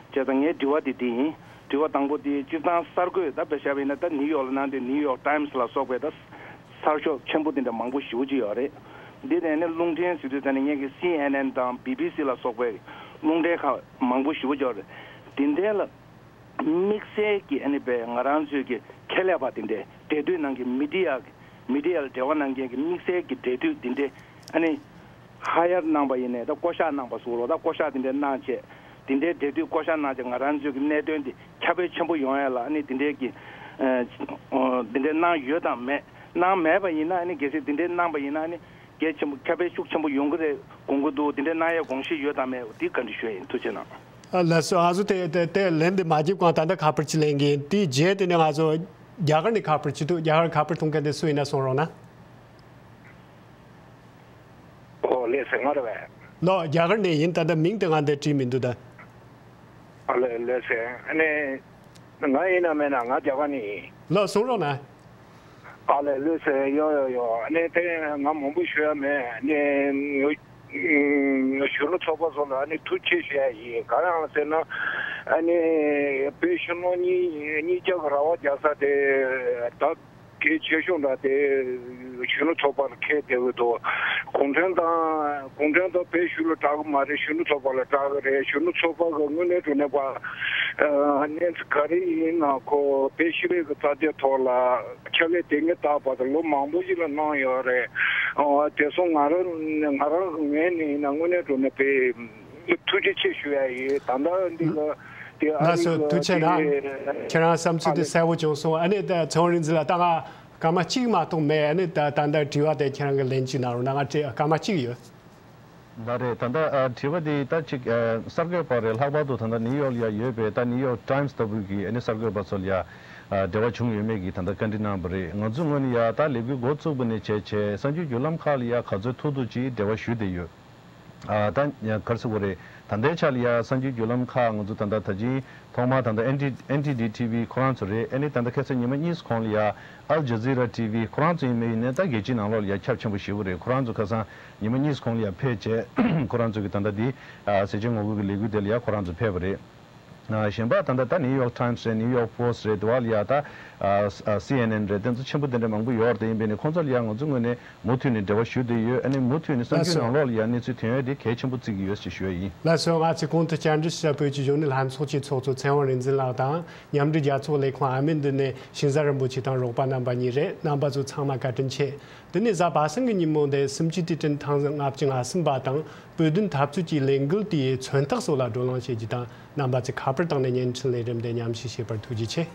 བྱས་ཙང་ངའི་དྲི་བ་དེ་འདི་ཡིན། དྲི་བ་དང་པོ་དེ་སྤྱིར་བཏང་གསར་འགོད་ད་དཔེ་བཞག་པ་ཡིན་ན། ད་ནིའུ་ཡོག་ལ་གནང་དུས་ནིའུ་ཡོག་ཊའིམ་སི་ལ་སོགས་པའི་ད་གསར་ཤོག་ཆེན་པོ་དེ་འདྲ་མང་པོ་ཞེ་པོ་ཅིག་ཡོད་རེད། འདི་ནས་ནི་རླུང་འཕྲིན་ཟེར་དུས་ད་ནི་ངེད་ཀྱི་སི་ཨེན་ཨེན་དང་བི་བི་སི་ལ་སོགས་པའི་རླུང་འཕྲིན་ཁག་མང་པོ་ཞེ་པོ་ཅིག་ཡོད་རེད། དེ་འདྲའི་ལ། དམིགས་བསལ་གྱི་ཨ་ནི་པའི་ང་རང་ཚོའི་གི་ཁྱད་ལས་པ་དེ་འདྲའི་འབྲེལ་མཐུད་ནང་གི་མི་ཌི་ཡ་གི་མི་ཌི་ཡ་ལ་འབྲེལ་བ་གནང་མཁན་གྱི་དམིགས་བསལ་གྱི་འབྲེལ་མཐུད་དེ་འདྲའི་ཨ་ནི་ཧ་ཡར་གནང་པ་ཡིན་ནའི་ད་བསྐོ་གཞག་གནང་པ་སོགས་ལོ། ད་བསྐོ་གཞག་དེ་འདྲའི་གནང་བྱས་དེ་འདྲའི་འབྲེལ་མཐུད་བསྐོ་གཞག་གནང་བྱས་ང་རང་ཚོའི་གི་གནད་དོན་དེ་ཁྱབ་སྤེལ་ཆེན་པོ་ཡོང་ཡ་ལ་ཨ་ནི་དེ་འདྲའི་གི་ཨ་དེ་འདྲའི་གནང་ཡོད་དམ་མེད། གནང་མེད་པ་ཡིན་ན་ཨ་ནི་གལ་སྲིད་དེ་འདྲའི་གནང་པ་ཡིན་ན་ཨ་ནི་གལ་ཆེན་པོ་ཁྱབ་སྤེལ་ཤུགས་ཆེན་པོ་ཡོང་གི་རེད་དགོངས་ཀྱི་འདུག་དེ་འདྲའི་གནང་ཡའི་དགོངས་བཞེས་ཡོད་དམ་མེད་དེ་བཀའ་འདྲི་ཞུ་ཡ་ཡིན། ཐུགས་རྗེ་གནང་། ལགས་སོ། ང་ཚོ་དེ་དེ་དེ་ལན་དེ་མ་བརྒྱབ་གོང་ད་ལྟ་ཁ་པར་ཅིག་ལེན་གྱི་ཡིན། དེའི་རྗེས་དེ་ནས་ང་ཚོ་རྒྱ་གར་ནས་ཁ་པར་ཅིག་འདུག་རྒྱ་གར་ཁ་པར་གཏོང་མཁན་དེ་སུ་ཡིན་ན་གསུང་རོགས་གནང་། ཨོ་ལགས་སེ། ང་རེད་པས། ལགས། རྒྱ་གར་ནས་ཡིན། ད་ལྟ་མིང་དེ་ང་འདིར་བྲིས་མི་འདུག་ད། ཨ་ལགས་ལགས་སེ། ཨ་ནི་ང་ཡིན་ན་མེད་ན་ང་རྒྱ་གར་ནས་ཡིན། ལགས། གསུང་རོགས་གནང་། ཨ་ལགས་ལགས་སེ། ཡོ་ཡོ་ཡོ། ཨ་ནི་དེ་ང་མང་པོ་ཞུ་ཡ་མེད། ཨ་ནི་གཞོན་ནུ་ཚོགས་པ་ཚོ་ལ་ཨ་ནི་ཐུགས་རྗེ་ཆེ་ཞུ་ཡ་ཡིན། ག་རེ་ལ་ཟེར་ན་ཨ་ནི་བོད་གཞོན་ནུ་གཉིས་གཉིས་ཆ་གི་ར་བ་རྒྱག་ས་དེ་ད་གལ་ཆེ་ཤོས་འདྲ་དེ་གཞོན་ནུ་ཚོགས་པ་ལ་འཁེལ་བསྡད་ཡོད་དོ། གུང་ཁྲན་ཏང་གུང་ཁྲན་ཏང་བོད་གཞུང་ལ་སྐྲག་གི་མ་རེད། གཞོན་ནུ་ཚོགས་པ་ལ་སྐྲག་གི་རེད། གཞོན་ནུ་ཚོགས་པ་གི་དངོས་གནས་དྲང་གནས་པ་གནས་ཚུལ་ག་རེ་ཡིན་ན་ཁོ་བོད་ཤེས་རིག་གི་རྩ་དོན་ཐོག་ལ་ཕྱག་ལས་དེ་སྔ་ད་བར་དུ་ལོ་མང་པོ་ཞིག་ལ་གནང་ཡོད་རེད། དེ་སོང་ང་རང་ང་རང་གི་ངོས་ནས་ཡིན་ན་དངོས་གནས་དྲང་གནས་པའི་ཐུགས་རྗེ་ཆེ་ཞུ་ཡ་ཡིན། ད་ལྟ་འདི་ག་དེ་ཨ་ལགས་སོ། རི་ཐུགས་རྗེ་གནང་། ཁྱེད་རང་བསམ་ཚུལ་དེ་གསལ་པོ་བྱུང་སོང་། ཨ་ནི་ད་ཚེ་དབང་རིག་འཛིན་ལགས། ད་ང་སྐར་མ་གཅིག་མ་གཏོགས་མེད། ཨ་ནི་ད་ད་ལྟ་དྲི་བ་དེ་ཁྱེད་རང་གིས་ལན་གཅིག་གནང་རོགས་གནང་། ང་དྲི་སྐར་མ་གཅིག་ཡོད། ད་རེད། ད་ལྟ་ཨ་དྲི་བ་དེ་ད་ཅིག་ཨ་གསར་འགོད་པ་རེད། ལྷག་པར་དུ་ད་ལྟ་ནིའུ་ཡོག་ལ་ཡ་ཡོད་པའི་ད་ནིའུ་ཡོག་ཊའིམ་སི་ལྟ་བུ་གི་ཨ་ནི་གསར་འགོད་པ་ཚོ་ལ་ཡ་ཨ་འབྲེལ་བ་བྱུང་ཡོད་མེད་ཀྱི་ད་ལྟ་བཀའ་འདྲི་གནང་བ་རེད། ང་ཚོའི་ངོས་ནས་ཡ་ད་ལས་འགུལ་འགོ་བཙུགས་པ་ནས་བྱས་བྱས་གསར་འགྱུར་བརྒྱུད་ལམ་ཁག་ལ་ཡ་ག་ཚོད་ཐུབ་ཐུབ་ཅིག་འབྲེལ་བ་ཞུས་བསྡད་ཡོད། ཨ་ད་ག་རེ་ཟེར་དགོས་རེད། ད་ལྟའི་ཆ་ལ་ཡ་གསར་འགྱུར་བརྒྱུད་ལམ་ཁག་ང་ཚོ་ད་ལྟ་ད་ཅིང་ཐོག་མར་ད་ལྟ་ཨེན་ཊི་ཨེན་ཊི་ཌི་ཊི་ཝི་ཁོ་རང་ཚོ་རེད། ཨ་ནི་ད་ལྟ་ཁ་སང་ཉི་མ་གཉིས་གོང་ལ་ཡ་ཨལ་ཇ་ཛི་ར་ཊི་ཝི་ཁོ་རང་ཚོ་ཡིན་མིན་ཡིན་ནའི་ད་རྒྱལ་སྤྱིའི་ནང་ལོགས་ལ་ཡ་ཁྱབ་ཆེན་པོ་ཞེ་པོ་རེད། ཁོ་རང་ཚོ་ཁ་སང་ཉི་མ་གཉིས་གོང་ལ་ཡ་ཕེབས་བྱས་ཁོ་རང་ཚོ་གི་ད་ལྟ་འདི་ཨ་གསལ་བྱེད་ངོ་རྒོལ་གྱི་ལས་འགུལ་དེ་ལ་ཡ་ཁོ་རང་ཚོ་ཕེབས་པ་རེད། ཨ་གཞན་པ་ད་ལྟ་ད་ནིའུ་ཡོག་ཊའིམ་སི་རེད། ནིའུ་ཡོག་པོ་སི་ཊི་རེད། དེ་བ་ལ་ཡ་ད་ཨ་ཨ་སི་ཨེན་ཨེན་རེད། དེ་ཚོ་ཆེན་པོ་དེ་འདྲ་མང་པོ་ཡོད་རེད། དེ་ཡིན་པས་ནི་ཁོང་ཚོ་ལ་ཡ་ང་ཚོའི་ངོས་ནས་མུ་མཐུད་ནས་འབྲེལ་བ་ཞུ་བསྡད་ཡོད། ཨ་ནི་མུ་མཐུད་ནས་གསར་འགྱུར་ནང་ལོགས་ལ་ཡ་གནས་ཚུལ་ཐོན་ཡ་དེ་གལ་ཆེན་པོ་བརྩི་གི་ཡོད་ཅེས་ཞུ་ཡ་ཡིན། ལགས་སོ། ང་ཚོས་གོང་དུ་བཅར་འདྲི་ཞུ་བྱ་བོད་ཀྱི་གཞོན་ནུ་ལྷན་ཚོགས་ཀྱི་ཚོགས་གཙོ་ཚེ་དབང་རིག་འཛིན་ལགས་དང་། མཉམ་འབྲེལ་རྒྱལ་ཚོགས་ལས་ཁུངས་ཨ་མིན་མདུན་ནས་ཤིང་བཟའ་རིན་པོ་ཆེ་དང་རོགས་པ་རྣམ་པ་གཉིས་རེད། རྣམ་པ་ཚོ་ཚང་མ་བཀའ་དྲིན་ཆེ། དེ་ནས་གཟའ་པ་སངས་ཀྱི་ཉིན་མོ་འདིར་སུམ་བརྒྱད་དུས་དྲན་ཐེངས་ལྔ་བཅུ་ང་གསུམ་པ་དང་། བོད་དོན་འཐབ་རྩོད་ཀྱི་ལས་འགུལ་དེའི་མཚོན་རྟགས་སོགས་ལ་བགྲོ་གླེང་བྱེད་རྒྱུ་དང་། རྣམ་པ་ཚོས་ཁ་པར་བཏང་ནས་བརྙན་འཕྲིན་ལས་རིམ་དེ་མཉམ་ཞུགས་བྱས་པར་ཐུགས་རྗེ་ཆེ།